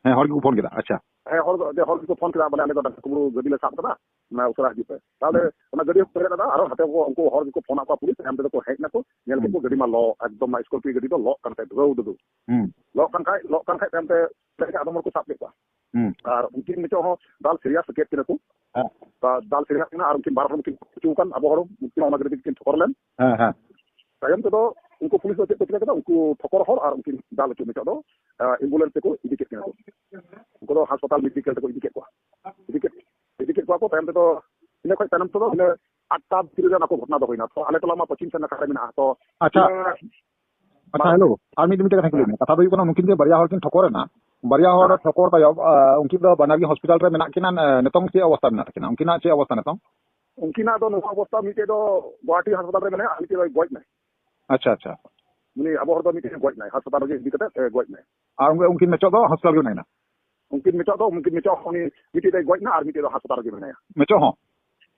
ᱦᱮᱸ, ᱦᱚᱲ ᱜᱮᱠᱚ ᱯᱷᱳᱱ ᱠᱮᱫᱟ, ᱟᱪᱪᱷᱟ᱾ ᱦᱮᱸ, ᱦᱚᱲ ᱫᱚ, ᱦᱚᱲ ᱜᱮᱠᱚ ᱯᱷᱳᱱ ᱠᱮᱫᱟ, ᱵᱚᱞᱮ, "ᱟᱞᱮ ᱫᱚ ᱰᱟᱝᱨᱟ ᱠᱩᱢᱵᱽᱲᱩ ᱜᱟᱹᱰᱤ ᱞᱮ ᱥᱟᱵ ᱠᱟᱫᱟ, ᱢᱟᱱᱮ, ᱩᱥᱟᱹᱨᱟ ᱦᱤᱡᱩᱜ ᱯᱮ᱾" ᱛᱟᱦᱞᱮ ᱦᱩᱸ᱾ ᱚᱱᱟ ᱜᱟᱹᱰᱤ ᱦᱚᱸᱠᱚ ᱵᱮᱨᱮᱫ ᱟᱫᱟ, ᱟᱨᱚ ᱦᱟᱱᱛᱮ ᱠᱚ, ᱩᱱᱠᱩ ᱦᱚᱲ ᱜᱮᱠᱚ ᱯᱷᱳᱱ ᱟᱫ ᱠᱚᱣᱟ ᱯᱩᱞᱤᱥ, ᱛᱟᱭᱚᱢ ᱛᱮᱫᱚ ᱠᱚ ᱦᱮᱡ ᱱᱟᱠᱚ, ᱧᱮᱞ ᱠᱮᱫ ᱠᱚ ᱦᱩᱸ᱾ ᱜᱟᱹᱰᱤ ᱢᱟ ᱞᱚ, ᱮᱠᱫᱚᱢ ᱢᱟ ᱥᱠᱚᱨᱯᱤᱭᱳ ᱜᱟᱹᱰᱤ ᱫᱚ ᱞᱚᱜ ᱠᱟᱱ ᱠᱷᱟᱡ ᱫᱷᱩᱣᱟᱹ ᱩᱰᱩᱠ᱾ ᱦᱩᱸ᱾ ᱞᱚᱜ ᱠᱟᱱ ᱠᱷᱟᱡ, ᱞᱚᱜ ᱠᱟᱱ ᱠᱷᱟᱡ ᱛᱟᱭᱚᱢ ᱛᱮ ᱟᱫᱚᱢ ᱦᱚᱲ ᱠᱚ ᱥᱟᱵ ᱠᱮᱫ ᱠᱚᱣᱟ᱾ ᱦᱩᱸ᱾ ᱟᱨ ᱩᱱᱠᱤᱱ ᱱᱤᱛᱚᱜ ᱦᱚᱸ ᱫᱟᱞ ᱥᱤᱨᱤᱭᱟᱥ ᱠᱮᱫ ᱠᱤᱱᱟ ᱠᱚ᱾ ᱦᱮᱸ᱾ ᱫᱟ-, ᱫᱟᱞ ᱥᱤᱨᱤᱭᱟᱥ ᱠᱤᱱᱟ, ᱟᱨ ᱩᱱᱠᱤᱱ ᱵᱟᱨ ᱦᱚᱲ ᱩᱱᱠᱤᱱ ᱠᱩᱪᱩ ᱟᱠᱟᱱ, ᱟᱵᱚ ᱦᱚᱲ ᱩᱱᱠᱤᱱ ᱢᱟ ᱚᱱᱟ ᱜᱟᱹᱰᱤ ᱛᱮᱠᱤᱱ ᱴᱷᱚᱠᱚᱨ ᱞᱮᱱ᱾ ᱦᱮᱸ, ᱦᱮᱸ᱾ ᱛᱟᱭᱚᱢ ᱛᱮᱫᱚ ᱩᱱᱠᱩ ᱯᱩᱞᱤᱥ ᱫᱚ ᱪᱮᱫ ᱠᱚ ᱪᱤᱠᱟᱹ ᱠᱮᱫᱟ? ᱩᱱᱠᱩ ᱴᱷᱚᱠᱚᱨ ᱦᱚᱲ ᱟᱨ ᱩᱱᱠᱤᱱ ᱫᱟᱞ ᱦᱚᱪᱚ ᱢᱮᱪᱚᱜ ᱫᱚ, ᱟ, ᱮᱢᱵᱩᱞᱮᱱᱥ ᱛᱮᱠᱚ ᱤᱫᱤ ᱠᱮᱫ ᱠᱤᱱᱟ ᱠᱚ᱾ ᱩᱱᱠᱩ ᱫᱚ ᱦᱟᱥᱯᱟᱛᱟᱞ ᱢᱮᱰᱤᱠᱮᱞ ᱛᱮᱠᱚ ᱤᱫᱤ ᱠᱮᱫ ᱠᱚᱣᱟ᱾ ᱤᱫᱤ ᱠᱮᱫ, ᱤᱫᱤ ᱠᱮᱫ ᱠᱚᱣᱟ ᱠᱚ᱾ ᱛᱟᱭᱚᱢ ᱛᱮᱫᱚ, ᱤᱱᱟᱹ ᱠᱷᱚᱡ ᱛᱟᱭᱱᱚᱢ ᱛᱮᱫᱚ ᱤᱱᱟᱹ ᱟᱴᱴᱟ ᱵᱷᱤᱛᱨᱤ ᱨᱮ ᱚᱱᱟ ᱠᱚ ᱜᱷᱚᱴᱚᱱᱟ ᱫᱚ ᱦᱩᱭᱱᱟ᱾ ᱛᱚ, ᱟᱞᱮ ᱴᱚᱞᱟ ᱢᱟ ᱯᱚᱪᱷᱤᱢ ᱥᱮᱫ ᱱᱟᱠᱷᱟ ᱨᱮ ᱢᱮᱱᱟᱜᱼᱟ᱾ ᱛᱚ, ᱟᱪᱪᱷᱟ᱾ ᱤᱱᱟᱹ ᱟᱪᱪᱷᱟ, ᱢᱟᱲᱟᱝ ᱦᱮᱞᱳ, ᱟᱨ ᱢᱤᱫ, ᱢᱤᱫᱴᱮᱱ ᱠᱟᱛᱷᱟᱧ ᱠᱩᱞᱤᱭᱮᱫ ᱢᱮᱭᱟ᱾ ᱠᱟᱛᱷᱟ ᱫᱚ ᱦᱩᱭᱩᱜ ᱠᱟᱱᱟ, ᱱᱩᱠᱤᱱ ᱡᱮ ᱵᱟᱨᱭᱟ ᱦᱚᱲ ᱠᱤᱱ ᱴᱷᱚᱠᱚᱨ ᱮᱱᱟ, ᱵᱟᱨᱭᱟ ᱦᱚᱲ ᱦᱮᱸ᱾ ᱴᱷᱚᱠᱚᱨ ᱛᱟᱭᱚᱢ, ᱟ, ᱩᱱᱠᱤᱱ ᱫᱚ ᱵᱟᱱᱟᱨ ᱜᱮ ᱦᱚᱥᱯᱤᱴᱟᱞ ᱨᱮ ᱢᱮᱱᱟᱜ ᱠᱤᱱᱟ, ᱮ, ᱱᱤᱛᱚᱝ ᱪᱮᱫ ᱚᱵᱚᱥᱛᱟ ᱢᱮᱱᱟᱜ ᱛᱟᱹᱠᱤᱱᱟ? ᱩᱱᱠᱤᱱᱟᱜ ᱪᱮᱫ ᱚᱵᱚᱥᱛᱟ ᱱᱤᱛᱚᱝ? ᱩᱱᱠᱤᱱᱟᱜ ᱫᱚ ᱱᱚᱣᱟ ᱚᱵᱚᱥᱛᱟ, ᱢᱤᱫᱴᱮᱡ ᱫᱚ ᱜᱩᱣᱟᱦᱟᱴᱤ ᱦᱟᱥᱯᱟᱛᱟᱞ ᱨᱮ ᱢᱮᱱᱟᱭᱟ, ᱟᱨ ᱢᱤᱫᱴᱮᱡ ᱫᱚᱭ ᱜᱚᱡ ᱱᱟᱭ᱾ ᱟᱪᱪᱷᱟ, ᱟᱪᱪᱷᱟ᱾ ᱩᱱᱤ ᱟᱵᱚ ᱦᱚᱲ ᱫᱚ ᱢᱤᱫᱴᱮᱡ ᱜᱚᱡ ᱱᱟᱭ, ᱦᱟᱥᱯᱟᱛᱟᱞ ᱨᱮᱜᱮ ᱤᱫᱤ ᱠᱟᱛᱮ, ᱮ, ᱜᱚᱡ ᱱᱟᱭ᱾ ᱟᱨ ᱩᱱᱠᱤᱱ, ᱩᱱᱠᱤᱱ ᱢᱮᱪᱚᱜ ᱫᱚ ᱦᱚᱥᱯᱤᱴᱟᱞ ᱨᱮ ᱢᱮᱱᱟᱭᱟ? ᱩᱱᱠᱤᱱ ᱢᱮᱪᱚᱜ ᱫᱚ, ᱩᱱᱠᱤᱱ ᱢᱮᱪᱚᱜ, ᱩᱱᱤ ᱢᱤᱫᱴᱮᱡ ᱫᱚᱭ ᱜᱚᱡ ᱱᱟ ᱟᱨ ᱢᱤᱫᱴᱮᱡ ᱫᱚ ᱦᱟᱥᱯᱟᱛᱟᱞ ᱨᱮᱜᱮ ᱢᱮᱱᱟᱭᱟ᱾ ᱢᱮᱪᱚᱜ ᱦᱚᱸ?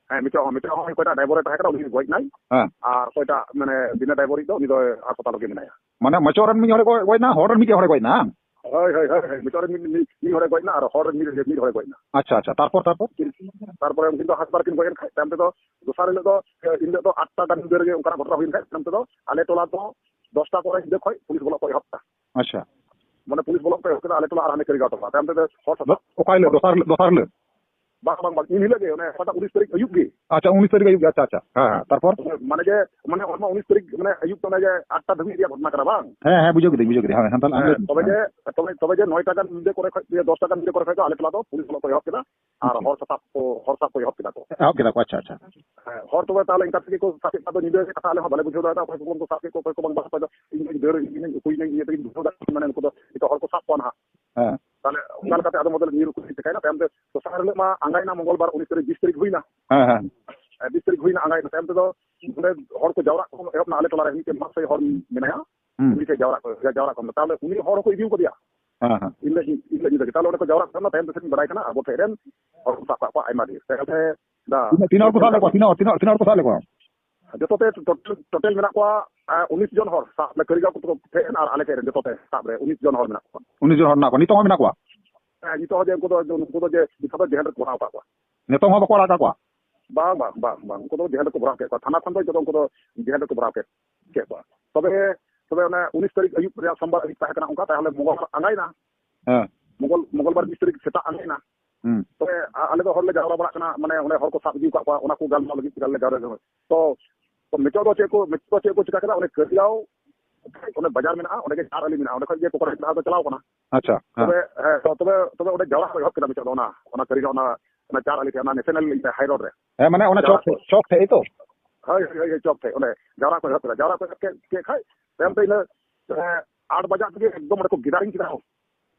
ᱦᱮᱸ, ᱢᱤᱫᱴᱟᱝ, ᱢᱤᱫᱴᱟᱝ ᱦᱚᱸ ᱚᱠᱚᱭᱴᱟᱜ ᱰᱟᱭᱵᱚᱨᱮ ᱛᱟᱦᱮᱸ ᱠᱟᱱᱟ, ᱩᱱᱤ ᱜᱚᱡ ᱱᱟᱭ᱾ ᱦᱮᱸ᱾ ᱟᱨ ᱚᱠᱚᱭᱴᱟᱜ, ᱢᱟᱱᱮ, ᱵᱤᱱᱟᱹ ᱰᱟᱭᱵᱚᱨᱤᱡ ᱫᱚ, ᱩᱱᱤ ᱫᱚ ᱦᱟᱥᱯᱟᱛᱟᱞ ᱨᱮᱜᱮ ᱢᱮᱱᱟᱭᱟ᱾ ᱢᱟᱱᱮ, ᱢᱚᱪᱚᱜ ᱨᱮᱱ ᱢᱤᱫ ᱦᱚᱲᱮ ᱜᱚᱡ, ᱜᱚᱡ ᱱᱟ, ᱦᱚᱲ ᱨᱮᱱ ᱢᱤᱫᱴᱮᱡ ᱦᱚᱲᱮ ᱜᱚᱡ ᱱᱟ, ᱦᱟᱝ? ᱦᱳᱭ, ᱦᱳᱭ, ᱦᱳᱭ, ᱦᱳᱭ, ᱢᱚᱪᱚᱜ ᱨᱮᱱ ᱢᱤᱫ, ᱢᱤᱫ, ᱢᱤᱫ ᱦᱚᱲᱮ ᱜᱚᱡ ᱱᱟ ᱟᱨ ᱦᱚᱲ ᱨᱮᱱ ᱢᱤᱫ, ᱢᱤᱫ ᱦᱚᱲᱮ ᱜᱚᱡ ᱱᱟ᱾ ᱟᱪᱪᱷᱟ, ᱟᱪᱪᱷᱟ, ᱛᱟᱨᱯᱚᱨ, ᱛᱟᱨᱯᱚᱨ? ᱛᱟᱨᱯᱚᱨᱮ ᱩᱱᱠᱤᱱ ᱫᱚ ᱦᱟᱥᱯᱟᱛᱟᱞ ᱠᱤᱱ ᱜᱚᱡ ᱮᱱ ᱠᱷᱟᱡ, ᱛᱟᱭᱚᱢ ᱛᱮᱫᱚ ᱫᱚᱥᱟᱨ ᱦᱤᱞᱳᱜ ᱫᱚ, ᱮ, ᱮᱱ ᱦᱤᱞᱳᱜ ᱫᱚ ᱟᱴᱴᱟ ᱜᱟᱱ ᱧᱤᱫᱟᱹ ᱨᱮᱜᱮ ᱚᱱᱠᱟᱱᱟᱜ ᱜᱷᱚᱴᱚᱱᱟ ᱦᱩᱭᱮᱱ ᱠᱷᱟᱡ, ᱛᱟᱭᱚᱢ ᱛᱮᱫᱚ ᱟᱞᱮ ᱴᱚᱞᱟ ᱫᱚ ᱫᱚᱥᱴᱟ ᱠᱚᱨᱮ ᱧᱤᱫᱟᱹ ᱠᱷᱚᱡ ᱯᱩᱞᱤᱥ ᱵᱚᱞᱚ ᱠᱚ ᱮᱦᱚᱵ ᱮᱫᱟ᱾ ᱟᱪᱪᱷᱟ᱾ ᱢᱟᱱᱮ, ᱯᱩᱞᱤᱥ ᱵᱚᱞᱚ ᱠᱚ ᱮᱦᱚᱵ ᱠᱮᱫᱟ ᱟᱞᱮ ᱴᱚᱞᱟ ᱟᱨ ᱦᱟᱱᱮ ᱠᱟᱹᱨᱤᱜᱟᱸᱣ ᱴᱚᱞᱟ᱾ ᱛᱟᱭᱚᱢ ᱛᱮᱫᱚ ᱦᱚᱲ ᱥᱟᱛᱟᱜ ᱚᱠᱟ ᱦᱤᱞᱳᱜ? ᱫᱚᱥᱟᱨ ᱦᱤᱞᱳᱜ, ᱫᱚᱥᱟᱨ ᱦᱤᱞᱳᱜ? ᱵᱟᱝ, ᱵᱟᱝ, ᱵᱟᱝ, ᱤᱱ ᱦᱤᱞᱳᱜ ᱜᱮ, ᱚᱱᱮ ᱚᱠᱟᱴᱟᱜ ᱩᱱᱤᱥ ᱛᱟᱹᱨᱤᱠᱷ ᱟᱹᱭᱩᱵ ᱜᱮ᱾ ᱟᱪᱪᱷᱟ, ᱩᱱᱤᱥ ᱛᱟᱹᱨᱤᱠᱷ ᱟᱹᱭᱩᱵ ᱜᱮ, ᱟᱪᱪᱷᱟ, ᱟᱪᱪᱷᱟ, ᱦᱮᱸ, ᱦᱮᱸ, ᱛᱟᱨᱯᱚᱨ? ᱢᱟᱱᱮ ᱡᱮ, ᱢᱟᱱᱮ, ᱚᱱᱟ ᱩᱱᱤᱥ ᱛᱟᱹᱨᱤᱠᱷ, ᱢᱟᱱᱮ, ᱟᱹᱭᱩᱵ ᱛᱚ ᱚᱱᱮ ᱡᱮ ᱟᱴᱴᱟ ᱫᱷᱟᱹᱵᱤᱡ ᱨᱮᱭᱟᱜ ᱜᱷᱚᱴᱚᱱᱟ ᱠᱟᱱᱟ, ᱵᱟᱝ? ᱦᱮᱸ, ᱦᱮᱸ, ᱵᱩᱡᱷᱟᱹᱣ ᱠᱤᱫᱟᱹᱧ, ᱵᱩᱡᱷᱟᱹᱣ ᱠᱤᱫᱟᱹᱧ, ᱦᱮᱸ, ᱦᱮᱸ, ᱛᱟᱦᱞᱮ ᱟᱢ ᱞᱟᱹᱭ ᱦᱮᱸ, ᱢᱮ᱾ ᱛᱚᱵᱮ ᱡᱮ, ᱛᱚᱵᱮ, ᱛᱚᱵᱮ ᱡᱮ ᱱᱚᱭᱴᱟ ᱜᱟᱱ ᱧᱤᱫᱟᱹ ᱠᱚᱨᱮ ᱠᱷᱚᱡ, ᱫᱚᱥᱴᱟ ᱜᱟᱱ ᱧᱤᱫᱟᱹ ᱠᱚᱨᱮ ᱠᱷᱚᱡ ᱫᱚ ᱟᱞᱮ ᱴᱚᱞᱟ ᱫᱚ ᱯᱩᱞᱤᱥ ᱵᱚᱞᱚ ᱠᱚ ᱮᱦᱚᱵ ᱠᱮᱫᱟ᱾ ᱟᱨ ᱟᱪᱪᱷᱟ᱾ ᱦᱚᱲ ᱥᱟᱥᱟᱵ ᱠᱚ, ᱦᱚᱲ ᱥᱟᱵ ᱠᱚ ᱮᱦᱚᱵ ᱠᱮᱫᱟ ᱠᱚ᱾ ᱮᱦᱚᱵ ᱠᱮᱫᱟ ᱠᱚ, ᱟᱪᱪᱷᱟ, ᱟᱪᱪᱷᱟ᱾ ᱦᱮᱸ, ᱦᱚᱲ ᱛᱚᱵᱮ ᱛᱟᱦᱞᱮ ᱤᱱᱠᱟ ᱛᱮᱜᱮ ᱠᱚ ᱥᱟᱵ ᱠᱮᱫ ᱠᱚᱣᱟ, ᱧᱤᱫᱟᱹ ᱜᱮ ᱠᱟᱛᱷᱟ, ᱟᱞᱮ ᱦᱚᱸ ᱵᱟᱞᱮ ᱵᱩᱡᱷᱟᱹᱣ ᱫᱟᱲᱮᱭᱟᱫᱟ, ᱚᱠᱚᱭ ᱠᱚᱵᱚᱱ ᱠᱚ ᱥᱟᱵ ᱠᱮᱫ ᱠᱚᱣᱟ, ᱚᱠᱚᱭ ᱠᱚ ᱵᱟᱝ ᱥᱟᱵ ᱠᱮᱫᱟ, ᱤᱧ ᱫᱚᱧ ᱫᱟᱹᱲ, ᱤᱧ ᱫᱚᱧ ᱩᱠᱩᱭᱮᱱᱟᱹᱧ, ᱤᱧ ᱫᱚᱧ ᱵᱩᱡᱷᱟᱹᱣ ᱫᱟᱲᱮᱭᱟᱜ ᱠᱟᱱᱟ, ᱢᱟᱱᱮ ᱱᱩᱠᱩ ᱫᱚ ᱮᱴᱟᱜ ᱦᱚᱲ ᱠᱚ ᱥᱟᱵ ᱠᱚᱣᱟ ᱱᱟᱦᱟᱜ᱾ ᱦᱮᱸ᱾ ᱛᱟᱦᱞᱮ ᱚᱱᱠᱟ ᱞᱮᱠᱟᱛᱮ ᱟᱫᱚ ᱢᱚᱫᱚᱞ ᱧᱤᱨ ᱩᱠᱩ ᱪᱤᱠᱟᱹᱭᱮᱱᱟ, ᱛᱟᱭᱚᱢ ᱛᱮ ᱫᱚᱥᱟᱨ ᱦᱤᱞᱳᱜ ᱢᱟ ᱟᱸᱜᱟᱭᱮᱱᱟ, ᱢᱚᱝᱜᱚᱞ ᱵᱟᱨ ᱩᱱᱤᱥ ᱛᱟᱹᱨᱤᱠᱷ, ᱵᱤᱥ ᱛᱟᱹᱨᱤᱠᱷ ᱦᱩᱭᱱᱟ᱾ ᱦᱮᱸ, ᱦᱮᱸ᱾ ᱦᱮᱸ, ᱵᱤᱥ ᱛᱟᱹᱨᱤᱠᱷ ᱦᱩᱭᱱᱟ, ᱟᱸᱜᱟᱭᱮᱱᱟ, ᱛᱟᱭᱚᱢ ᱛᱮᱫᱚ ᱱᱚᱸᱰᱮ ᱦᱚᱲ ᱠᱚ ᱡᱟᱣᱨᱟᱜ ᱠᱚ ᱮᱦᱚᱵ ᱮᱱᱟ, ᱟᱞᱮ ᱴᱚᱞᱟ ᱨᱮ ᱢᱤᱫᱴᱮᱱ ᱢᱟᱦᱟᱥᱚᱭ ᱦᱚᱲ ᱢᱮᱱᱟᱭᱟ, ᱦᱩᱸ᱾ ᱩᱱᱤ ᱴᱷᱮᱱ ᱡᱟᱣᱨᱟᱜ ᱠᱚ, ᱡᱟᱣᱨᱟᱜ ᱠᱚ ᱢᱮᱱᱟ᱾ ᱛᱟᱦᱞᱮ ᱩᱱᱤ ᱦᱚᱲ ᱦᱚᱸᱠᱚ ᱤᱫᱤ ᱠᱟᱫᱮᱭᱟ᱾ ᱦᱮᱸ, ᱦᱮᱸ᱾ ᱤᱱ ᱦᱤᱞᱳᱜ, ᱤᱱ ᱦᱤᱞᱳᱜ ᱧᱤᱫᱟᱹ ᱜᱮ᱾ ᱛᱟᱦᱞᱮ ᱚᱸᱰᱮ ᱠᱚ ᱡᱟᱣᱨᱟᱜ ᱠᱟᱱᱟ, ᱛᱟᱭᱚᱢ ᱛᱮ ᱥᱮᱫ ᱵᱟᱲᱟᱭ ᱠᱟᱱᱟ, ᱟᱵᱚ ᱴᱷᱮᱡ ᱨᱮᱱ ᱦᱚᱲ ᱠᱚ ᱥᱟᱵ ᱠᱟᱜ ᱠᱚᱣᱟ ᱟᱭᱢᱟ ᱰᱷᱮᱨ᱾ ᱛᱟᱭᱚᱢ ᱛᱮ ᱫᱟ ᱛᱤᱱᱟᱹᱜ, ᱛᱤᱱᱟᱹᱜ ᱦᱚᱲ ᱠᱚ ᱥᱟᱵ ᱞᱮᱫ ᱠᱚᱣᱟ? ᱛᱤᱱᱟᱹᱜ, ᱛᱤᱱᱟᱹᱜ ᱦᱚᱲ ᱠᱚ ᱥᱟᱵ ᱞᱮᱫ ᱠᱚᱣᱟ? ᱡᱚᱛᱚ ᱛᱮ ᱴᱳᱴᱟᱞ, ᱴᱳᱴᱟᱞ ᱢᱮᱱᱟᱜ ᱠᱚᱣᱟ, ᱮ, ᱩᱱᱤᱥ ᱡᱚᱱ ᱦᱚᱲ ᱥᱟᱵ ᱞᱮ, ᱠᱟᱹᱨᱤᱜᱟᱸᱣ ᱠᱚ ᱴᱷᱮᱡ ᱨᱮᱱ ᱟᱨ ᱟᱞᱮ ᱴᱷᱮᱡ ᱨᱮᱱ ᱡᱚᱛᱚ ᱛᱮ ᱥᱟᱵ ᱨᱮ ᱩᱱᱤᱥ ᱡᱚᱱ ᱦᱚᱲ ᱢᱮᱱᱟᱜ ᱠᱚᱣᱟ᱾ ᱩᱱᱤᱥ ᱡᱚᱱ ᱦᱚᱲ ᱢᱮᱱᱟᱜ ᱠᱚᱣᱟ, ᱱᱤᱛᱚᱜ ᱦᱚᱸ ᱢᱮᱱᱟᱜ ᱠᱚᱣᱟ? ᱦᱮᱸ, ᱱᱤᱛᱚᱜ ᱦᱚᱸ ᱡᱮ ᱩᱱᱠᱩ ᱫᱚ, ᱡᱮ ᱩᱱᱠᱩ ᱫᱚ ᱡᱮ ᱱᱤᱛᱚᱜ ᱫᱚ ᱡᱮᱦᱮᱞ ᱨᱮᱠᱚ ᱵᱷᱚᱨᱟᱣ ᱟᱠᱟᱫ ᱠᱚᱣᱟ᱾ ᱱᱤᱛᱚᱝ ᱦᱚᱸ ᱵᱟᱠᱚ ᱟᱲᱟᱜ ᱟᱠᱟᱫ ᱠᱚᱣᱟ? ᱵᱟᱝ, ᱵᱟᱝ, ᱵᱟᱝ, ᱵᱟᱝ, ᱩᱱᱠᱩ ᱫᱚ ᱡᱮᱦᱮᱞ ᱨᱮᱠᱚ ᱵᱷᱚᱨᱟᱣ ᱠᱮᱫ ᱠᱚᱣᱟ, ᱛᱷᱟᱱᱟ ᱠᱷᱚᱱ ᱫᱚ ᱱᱤᱛᱚᱜ ᱫᱚ ᱩᱱᱠᱩ ᱫᱚ ᱡᱮᱦᱮᱞ ᱨᱮᱠᱚ ᱵᱷᱚᱨᱟᱣ ᱠᱮᱫ, ᱠᱮᱫ ᱠᱚᱣᱟ᱾ ᱛᱚᱵᱮ, ᱛᱚᱵᱮ ᱚᱱᱮ ᱩᱱᱤᱥ ᱛᱟᱹᱨᱤᱠᱷ ᱟᱹᱭᱩᱵ ᱨᱮᱭᱟᱜ ᱥᱳᱢᱵᱟᱨ ᱟᱹᱭᱩᱵ ᱛᱟᱦᱮᱸ ᱠᱟᱱᱟ, ᱚᱱᱠᱟ ᱛᱟᱦᱞᱮ ᱢᱚᱝᱜᱚᱞ ᱵᱟᱨ ᱟᱸᱜᱟᱭᱮᱱᱟ᱾ ᱦᱮᱸ᱾ ᱢᱚᱝᱜᱚᱞ, ᱢᱚᱝᱜᱚᱞ ᱵᱟᱨ ᱵᱤᱥ ᱛᱟᱹᱨᱤᱠᱷ ᱥᱮᱛᱟᱜ ᱟᱸᱜᱟᱭᱮᱱᱟ᱾ ᱦᱩᱸ᱾ ᱛᱚᱵᱮ ᱟ-, ᱟᱞᱮ ᱫᱚ ᱦᱚᱲ ᱞᱮ ᱡᱟᱣᱨᱟ ᱵᱟᱲᱟᱜ ᱠᱟᱱᱟ, ᱢᱟᱱᱮ ᱚᱸᱰᱮ ᱦᱚᱲ ᱠᱚ ᱥᱟᱵ ᱤᱫᱤ ᱟᱠᱟᱫ ᱠᱚᱣᱟ, ᱚᱱᱟ ᱠᱚ ᱜᱟᱞᱢᱟᱨᱟᱣ ᱞᱟᱹᱜᱤᱫ ᱛᱮ ᱟᱞᱮ ᱞᱮ ᱡᱟᱣᱨᱟ ᱞᱮᱱᱟ᱾ ᱛᱚ, ᱛᱚ ᱢᱮᱪᱚ ᱫᱚ ᱪᱮᱫ ᱠᱚ, ᱢᱮᱪᱚ ᱫᱚ ᱪᱮᱫ ᱠᱚ ᱪᱤᱠᱟ ᱠᱮᱫᱟ, ᱚᱱᱮ ᱠᱟᱹᱨᱤᱜᱟᱸᱣ ᱚᱱᱮ ᱵᱟᱡᱟᱨ ᱢᱮᱱᱟᱜᱼᱟ, ᱚᱸᱰᱮ ᱜᱮ ᱪᱟᱨ ᱟᱞᱤ ᱢᱮᱱᱟᱜᱼᱟ, ᱚᱸᱰᱮ ᱠᱷᱚᱡ ᱜᱮ ᱠᱚᱠᱚᱨ ᱫᱚ ᱪᱟᱞᱟᱣ ᱠᱟᱱᱟ᱾ ᱟᱪᱪᱷᱟ, ᱦᱮᱸ᱾ ᱛᱚᱵᱮ, ᱦᱮᱸ, ᱛᱚ, ᱛᱚᱵᱮ, ᱛᱚᱵᱮ ᱚᱸᱰᱮ ᱡᱟᱣᱨᱟ ᱠᱚ ᱮᱦᱚᱵ ᱠᱮᱫᱟ ᱢᱮᱪᱚ ᱫᱚ, ᱚᱱᱟ, ᱚᱱᱟ ᱠᱟᱹᱨᱤᱜᱟᱸᱣ, ᱚᱱᱟ, ᱚᱱᱟ ᱪᱟᱨ ᱟᱞᱤ ᱴᱷᱮᱱ, ᱚᱱᱟ ᱱᱮᱥᱱᱟᱞ ᱦᱟᱭ ᱨᱳᱰ ᱨᱮ᱾ ᱦᱮᱸ, ᱢᱟᱱᱮ ᱚᱱᱟ ᱡᱟᱣᱨᱟ ᱪᱚᱠ ᱴᱷᱮᱡ, ᱠᱚ ᱪᱚᱠ ᱴᱷᱮᱡ, ᱮᱭ ᱛᱚ? ᱦᱳᱭ, ᱦᱳᱭ, ᱦᱳᱭ, ᱪᱚᱠ ᱴᱷᱮᱡ᱾ ᱚᱸᱰᱮ ᱡᱟᱣᱨᱟ ᱠᱚ ᱮᱦᱚᱵ ᱠᱮᱫᱟ, ᱡᱟᱣᱨᱟ ᱠᱚ ᱮᱦᱚᱵ ᱠᱮᱫ, ᱠᱮᱫ ᱠᱷᱟᱡ, ᱛᱟᱭᱚᱢ ᱛᱮ ᱤᱱᱟᱹ, ᱮ, ᱟᱴ ᱵᱟᱡᱟᱜ ᱛᱮᱜᱮ ᱮᱠᱫᱚᱢ ᱚᱸᱰᱮ ᱠᱚ ᱜᱮᱫᱟᱨᱤᱝ ᱠᱮᱫᱟ᱾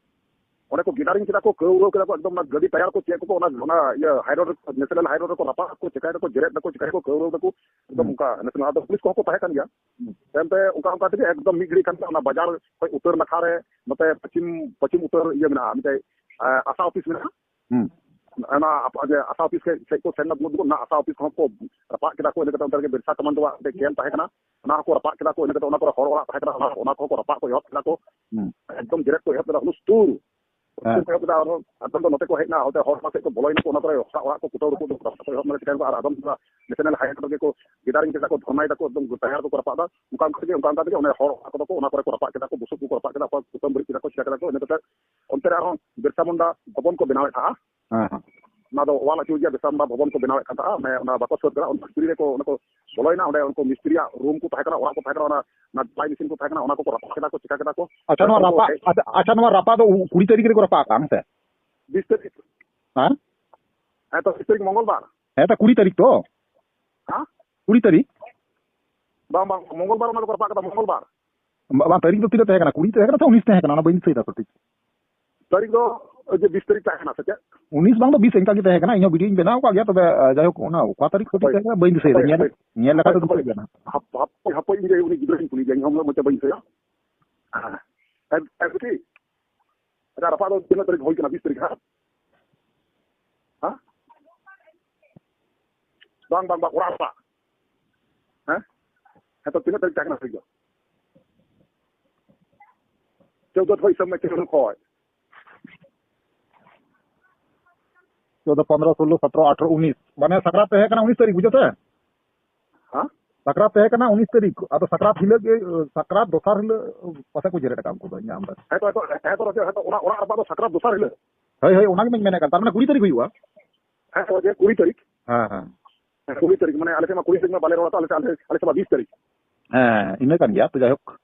ᱚᱸᱰᱮ ᱠᱚ ᱜᱮᱫᱟᱨᱤᱝ ᱠᱮᱫᱟ ᱠᱚ, ᱠᱟᱹᱣᱨᱟᱹᱣ ᱠᱮᱫᱟ ᱠᱚ, ᱮᱠᱫᱚᱢ ᱚᱱᱟ ᱜᱟᱹᱰᱤ ᱴᱟᱭᱟᱨ ᱠᱚ ᱪᱮᱫ ᱠᱚ, ᱚᱱᱟ, ᱚᱱᱟ ᱤᱭᱟᱹ ᱦᱟᱭ ᱨᱳᱰ ᱨᱮᱠᱚ, ᱱᱮᱥᱱᱟᱞ ᱦᱟᱭ ᱨᱳᱰ ᱨᱮᱠᱚ ᱨᱟᱯᱟᱜ ᱠᱚ, ᱪᱮᱠᱟᱭ ᱫᱟᱠᱚ, ᱡᱮᱨᱮᱫ ᱫᱟᱠᱚ, ᱪᱮᱠᱟᱭ ᱫᱟᱠᱚ, ᱠᱟᱹᱣᱨᱟᱹᱣ ᱫᱟᱠᱚ, ᱮᱠᱫᱚᱢ ᱦᱩᱸ᱾ ᱚᱱᱠᱟ ᱱᱮᱥᱱᱟᱞ, ᱟᱫᱚ ᱯᱩᱞᱤᱥ ᱠᱚᱦᱚᱸ ᱠᱚ ᱛᱟᱦᱮᱸ ᱠᱟᱱ ᱜᱮᱭᱟ᱾ ᱦᱩᱸ᱾ ᱛᱟᱭᱚᱢ ᱛᱮ ᱚᱱᱠᱟ, ᱚᱱᱠᱟ ᱛᱮᱜᱮ ᱮᱠᱫᱚᱢ ᱢᱤᱫ ᱜᱷᱟᱹᱲᱤᱡ ᱠᱷᱟᱱ ᱜᱮ ᱚᱱᱟ ᱵᱟᱡᱟᱨ ᱠᱷᱚᱡ ᱩᱛᱟᱹᱨ ᱱᱟᱠᱷᱟ ᱨᱮ ᱱᱚᱛᱮ ᱯᱚᱪᱷᱤᱢ, ᱯᱚᱪᱷᱤᱢ ᱩᱛᱟᱹᱨ ᱤᱭᱟᱹ ᱢᱮᱱᱟᱜᱼᱟ, ᱢᱤᱫᱴᱮᱡ, ᱮ, ᱟᱥᱟ ᱚᱯᱷᱤᱥ ᱢᱮᱱᱟᱜᱼᱟ᱾ ᱦᱩᱸ᱾ ᱚᱱᱟ ᱟᱯ-, ᱡᱮ ᱟᱥᱟ ᱚᱯᱷᱤᱥ ᱥᱮᱫ, ᱥᱮᱫ ᱠᱚ ᱥᱮᱱ ᱞᱮᱱᱟ, ᱫᱩᱜ ᱫᱩᱜ ᱚᱱᱟ ᱟᱥᱟ ᱚᱯᱷᱤᱥ ᱠᱚᱦᱚᱸ ᱠᱚ ᱨᱟᱯᱟᱜ ᱠᱮᱫᱟ ᱠᱚ᱾ ᱤᱱᱟᱹ ᱠᱟᱛᱮ ᱚᱱᱛᱮ ᱨᱮᱜᱮ ᱵᱤᱨᱥᱟ ᱠᱚᱢᱟᱱᱰᱳᱣᱟᱜ ᱢᱤᱫᱴᱮᱡ ᱠᱮᱢᱯ ᱛᱟᱦᱮᱸ ᱠᱟᱱᱟ, ᱚᱱᱟ ᱦᱚᱸᱠᱚ ᱨᱟᱯᱟᱜ ᱠᱮᱫᱟ ᱠᱚ᱾ ᱤᱱᱟᱹ ᱠᱟᱛᱮ ᱚᱱᱟ ᱠᱚᱨᱮ ᱦᱚᱲ ᱚᱲᱟᱜ ᱛᱟᱦᱮᱸ ᱠᱟᱱᱟ, ᱚᱱᱟ, ᱚᱱᱟ ᱠᱚᱦᱚᱸ ᱠᱚ ᱨᱟᱯᱟᱜ ᱠᱚ ᱮᱦᱚᱵ ᱠᱮᱫᱟ ᱠᱚ᱾ ᱦᱩᱸ᱾ ᱮᱠᱫᱚᱢ ᱡᱮᱨᱮᱫ ᱠᱚ ᱮᱦᱚᱵ ᱠᱮᱫᱟ ᱦᱩᱞᱩᱥ ᱛᱩᱨ᱾ ᱦᱮᱸ᱾ ᱠᱚ ᱮᱦᱚᱵ ᱠᱮᱫᱟ, ᱟᱨᱦᱚᱸ ᱟᱫᱚᱢ ᱫᱚ ᱱᱚᱛᱮ ᱠᱚ ᱦᱮᱡ ᱮᱱᱟ, ᱚᱱᱛᱮ ᱦᱚᱲ ᱚᱲᱟᱜ ᱥᱮᱫ ᱠᱚ ᱵᱚᱞᱚᱭᱮᱱᱟ ᱠᱚ, ᱚᱱᱟ ᱠᱚᱨᱮ ᱚᱲᱟᱜ, ᱚᱲᱟᱜ ᱠᱚ ᱠᱩᱴᱟᱹᱣ ᱨᱟᱹᱯᱩᱫ ᱠᱚ ᱮᱦᱚᱵ ᱮᱱᱟ, ᱪᱤᱠᱟᱹᱭᱮᱱ ᱠᱚ, ᱟᱨ ᱟᱫᱚᱢ ᱫᱚ ᱱᱮᱥᱱᱟᱞ ᱦᱟᱭᱣᱮ ᱨᱮᱜᱮ ᱠᱚ ᱜᱮᱫᱟᱨᱤᱝ ᱠᱮᱫᱟ ᱠᱚ, ᱫᱷᱚᱨᱱᱟᱭ ᱫᱟᱠᱚ, ᱮᱠᱫᱚᱢ ᱴᱟᱭᱟᱨ ᱠᱚᱠᱚ ᱨᱟᱯᱟᱜ ᱮᱫᱟ᱾ ᱚᱱᱠᱟ ᱚᱱᱠᱟ ᱛᱮᱜᱮ, ᱚᱱᱠᱟ ᱚᱱᱠᱟ ᱛᱮᱜᱮ ᱚᱱᱮ ᱦᱚᱲ ᱚᱲᱟᱜ ᱠᱚᱫᱚ ᱠᱚ, ᱚᱱᱟ ᱠᱚᱨᱮ ᱠᱚ ᱨᱟᱯᱟᱜ ᱠᱮᱫᱟ ᱠᱚ, ᱵᱩᱥᱩᱵ ᱠᱚᱠᱚ ᱨᱟᱯᱟᱜ ᱠᱮᱫᱟ, ᱚᱠᱚᱭ ᱥᱩᱛᱟᱹᱢ ᱵᱟᱹᱲᱤᱡ ᱠᱮᱫᱟ ᱠᱚ, ᱪᱤᱠᱟ ᱠᱮᱫᱟ ᱠᱚ᱾ ᱤᱱᱟᱹ ᱠᱟᱛᱮ ᱚᱱᱛᱮ ᱨᱮ ᱟᱨᱦᱚᱸ ᱵᱤᱨᱥᱟ ᱢᱩᱱᱰᱟ ᱵᱷᱚᱵᱚᱱ ᱠᱚ ᱵᱮᱱᱟᱣᱮᱫ ᱛᱟᱦᱮᱸᱜᱼᱟ᱾ ᱦᱮᱸ, ᱦᱮᱸ᱾ ᱚᱱᱟ ᱫᱚ ᱚᱣᱟᱞ ᱟᱹᱪᱩᱨ ᱜᱮᱭᱟ, ᱵᱤᱨᱥᱟ ᱢᱩᱱᱰᱟ ᱵᱷᱚᱵᱚᱱ ᱠᱚ ᱵᱮᱱᱟᱣᱮᱫ ᱠᱟᱱ ᱛᱟᱦᱮᱸᱜᱼᱟ᱾ ᱚᱱᱮ ᱚᱱᱟ ᱵᱟᱠᱚ ᱥᱟᱹᱛ ᱠᱟᱫᱟ, ᱚᱱᱟ ᱵᱷᱤᱛᱨᱤ ᱨᱮᱠᱚ, ᱚᱱᱟ ᱠᱚ ᱵᱚᱞᱚᱭᱮᱱᱟ, ᱚᱸᱰᱮ ᱩᱱᱠᱩ ᱢᱤᱥᱛᱨᱤᱭᱟᱜ ᱨᱩᱢ ᱠᱚ ᱛᱟᱦᱮᱸ ᱠᱟᱱᱟ, ᱚᱲᱟᱜ ᱠᱚ ᱛᱟᱦᱮᱸ ᱠᱟᱱᱟ, ᱚᱱᱟ, ᱚᱱᱟ ᱰᱷᱟᱞᱟᱭ ᱢᱮᱥᱤᱱ ᱠᱚ ᱛᱟᱦᱮᱸ ᱠᱟᱱᱟ, ᱚᱱᱟ ᱠᱚᱠᱚ ᱨᱟᱯᱟᱜ ᱠᱮᱫᱟ ᱠᱚ, ᱪᱤᱠᱟ ᱠᱮᱫᱟ ᱠᱚ᱾ ᱟᱪᱪᱷᱟ, ᱱᱚᱣᱟ ᱟᱫᱚ ᱨᱟᱯᱟᱜ, ᱦᱮᱡ ᱟᱪᱪᱷᱟ, ᱟᱪᱪᱷᱟ, ᱱᱚᱣᱟ ᱨᱟᱯᱟᱜ ᱫᱚ ᱠᱩᱲᱤ ᱛᱟᱹᱨᱤᱠᱷ ᱨᱮᱠᱚ ᱨᱟᱯᱟᱜ ᱠᱟᱜᱼᱟ, ᱦᱮᱸ ᱥᱮ? ᱵᱤᱥ ᱛᱟᱹᱨᱤᱠᱷ᱾ ᱦᱮᱸ? ᱦᱮᱸ ᱛᱚ, ᱵᱤᱥ ᱛᱟᱹᱨᱤᱠᱷ ᱢᱚᱝᱜᱚᱞ ᱵᱟᱨ᱾ ᱦᱮᱸ ᱛᱚ, ᱠᱩᱲᱤ ᱛᱟᱹᱨᱤᱠᱷ ᱛᱚ? ᱦᱮᱸ? ᱠᱩᱲᱤ ᱛᱟᱹᱨᱤᱠᱷ? ᱵᱟᱝ, ᱵᱟᱝ, ᱢᱚᱝᱜᱚᱞ ᱵᱟᱨ ᱚᱱᱟ ᱫᱚᱠᱚ ᱨᱟᱯᱟᱜ ᱠᱟᱫᱟ, ᱢᱚᱝᱜᱚᱞ ᱵᱟᱨ᱾ ᱵᱟ-, ᱵᱟᱝ, ᱛᱟᱹᱨᱤᱠᱷ ᱫᱚ ᱛᱤᱱᱟᱹᱜ ᱛᱟᱦᱮᱸ ᱠᱟᱱᱟ? ᱠᱩᱲᱤ ᱛᱟᱦᱮᱸ ᱠᱟᱱᱟ ᱥᱮ ᱩᱱᱤᱥ ᱛᱟᱦᱮᱸ ᱠᱟᱱᱟ? ᱚᱱᱟ ᱵᱟᱹᱧ ᱫᱤᱥᱟᱹᱭᱮᱫᱟ ᱥᱚᱴᱷᱤᱠ᱾ ᱛᱟᱹᱨᱤᱠᱷ ᱫᱚ ᱳᱭ ᱡᱮ ᱵᱤᱥ ᱛᱟᱹᱨᱤᱠᱷ ᱛᱟᱦᱮᱸ ᱠᱟᱱᱟ ᱥᱮ ᱪᱮᱫ? ᱩᱱᱤᱥ ᱵᱟᱝ ᱫᱚ ᱵᱤᱥ ᱤᱱᱠᱟ ᱜᱮ ᱛᱟᱦᱮᱸ ᱠᱟᱱᱟ᱾ ᱤᱧ ᱦᱚᱸ ᱵᱷᱤᱰᱤᱭᱳᱧ ᱵᱮᱱᱟᱣ ᱟᱠᱟᱫ ᱜᱮᱭᱟ, ᱛᱚᱵᱮ, ᱟ, ᱡᱟᱭᱦᱳᱠ, ᱚᱱᱟ ᱚᱠᱟ ᱛᱟᱹᱨᱤᱠᱷ ᱥᱚᱴᱷᱤᱠ ᱦᱳᱭ᱾ ᱛᱟᱦᱮᱸ ᱠᱟᱱᱟ ᱵᱟᱹᱧ ᱫᱤᱥᱟᱹᱭᱮᱫᱟ᱾ ᱦᱳᱭ, ᱧᱮᱞ, ᱦᱳᱭ᱾ ᱧᱮᱞ ᱞᱮᱠᱷᱟᱡ ᱫᱚ ᱦᱟᱯᱳᱭ, ᱫᱤᱥᱟᱹᱜ ᱜᱮᱭᱟ ᱱᱟᱦᱟᱜ᱾ ᱦᱟᱯ-, ᱦᱟᱯ-, ᱦᱟᱯᱳᱭ, ᱤᱧ ᱨᱮ ᱩᱱᱤ ᱜᱤᱫᱽᱨᱟᱹᱧ ᱠᱩᱞᱤᱭᱮᱭᱟ, ᱤᱧ ᱦᱚᱸ ᱩᱱᱟᱹᱜ ᱢᱚᱡᱽ ᱛᱮ ᱵᱟᱹᱧ ᱫᱤᱥᱟᱹᱭᱟ᱾ ᱦᱮᱸ, ᱦᱮᱸ, ᱴᱷᱤᱠ᱾ ᱟᱪᱪᱷᱟ, ᱨᱟᱯᱟᱜ ᱫᱚ ᱛᱤᱱᱟᱹᱜ ᱛᱟᱹᱨᱤᱠᱷ ᱦᱩᱭ ᱠᱟᱱᱟ? ᱵᱤᱥ ᱛᱟᱹᱨᱤᱠᱷ, ᱦᱮᱸ? ᱦᱮᱸ? ᱵᱟᱝ, ᱵᱟᱝ, ᱵᱟᱝ, ᱚᱲᱟᱜ ᱨᱟᱯᱟᱜ᱾ ᱦᱮᱸ? ᱦᱮᱸ, ᱛᱚ ᱛᱤᱱᱟᱹᱜ ᱛᱟᱹᱨᱤᱠᱷ ᱛᱟᱦᱮᱸ ᱠᱟᱱᱟ ᱛᱟᱹᱨᱤᱠᱷ ᱫᱚ? ᱪᱳᱫᱽᱫᱚ ᱠᱷᱚᱡ ᱦᱤᱥᱟᱹᱵ ᱢᱮ, ᱪᱳᱫᱽᱫᱚ ᱠᱷᱚᱡ᱾ ᱪᱳᱫᱽᱫᱚ, ᱯᱚᱱᱨᱚ, ᱥᱳᱞᱞᱳ, ᱥᱚᱛᱨᱚ, ᱟᱴᱷᱨᱚ, ᱩᱱᱤᱥ᱾ ᱢᱟᱱᱮ ᱥᱟᱠᱨᱟᱛ ᱛᱟᱦᱮᱸ ᱠᱟᱱᱟ ᱩᱱᱤᱥ ᱛᱟᱹᱨᱤᱠᱷ, ᱵᱩᱡᱷᱟᱹᱣ ᱛᱮ? ᱦᱮᱸ? ᱥᱟᱠᱨᱟᱛ ᱛᱟᱦᱮᱸ ᱠᱟᱱᱟ ᱩᱱᱤᱥ ᱛᱟᱹᱨᱤᱠᱷ᱾ ᱟᱫᱚ ᱥᱟᱠᱨᱟᱛ ᱦᱤᱞᱳᱜ ᱜᱮ, ᱥᱟᱠᱨᱟᱛ ᱫᱚᱥᱟᱨ ᱦᱤᱞᱳᱜ ᱯᱟᱥᱮ ᱠᱚ ᱡᱮᱨᱮᱫ ᱟᱠᱟᱫ ᱩᱱᱠᱩ ᱫᱚ, ᱤᱧᱟᱹᱜ ᱟᱢᱫᱟ᱾ ᱦᱮᱸ ᱛᱚ, ᱦᱮᱸ ᱛᱚ, ᱦᱮᱸ ᱛᱚ, ᱦᱮᱸ ᱛᱚ, ᱚᱱᱟ ᱚᱲᱟᱜ ᱨᱟᱯᱟᱜ ᱫᱚ ᱥᱟᱠᱨᱟᱛ ᱫᱚᱥᱟᱨ ᱦᱤᱞᱳᱜ᱾ ᱦᱳᱭ, ᱦᱳᱭ, ᱚᱱᱟ ᱜᱮ ᱢᱮᱱᱮᱫ ᱠᱟᱱ᱾ ᱛᱟᱨ ᱢᱟᱱᱮ ᱠᱩᱲᱤ ᱛᱟᱹᱨᱤᱠᱷ ᱦᱩᱭᱩᱜᱼᱟ᱾ ᱦᱮᱸ ᱛᱚ, ᱡᱮ ᱠᱩᱲᱤ ᱛᱟᱹᱨᱤᱠᱷ᱾ ᱦᱮᱸ, ᱦᱮᱸ᱾ ᱦᱮᱸ, ᱠᱩᱲᱤ ᱛᱟᱹᱨᱤᱠᱷ, ᱢᱟᱱᱮ ᱟᱞᱮ ᱥᱮᱫ ᱢᱟ ᱠᱩᱲᱤ ᱛᱟᱹᱨᱤᱠᱷ ᱢᱟ ᱵᱟᱞᱮ ᱨᱚᱲᱟ ᱛᱚ, ᱟᱞᱮ ᱥᱮᱫ, ᱟᱞᱮ ᱥᱮᱫ ᱢᱟ ᱵᱤᱥ ᱛᱟᱹᱨᱤᱠᱷ᱾ ᱦᱮᱸ, ᱤᱱᱟᱹ ᱠᱟᱱ ᱜᱮᱭᱟ ᱛᱚ, ᱡᱟᱭᱦᱳᱠ᱾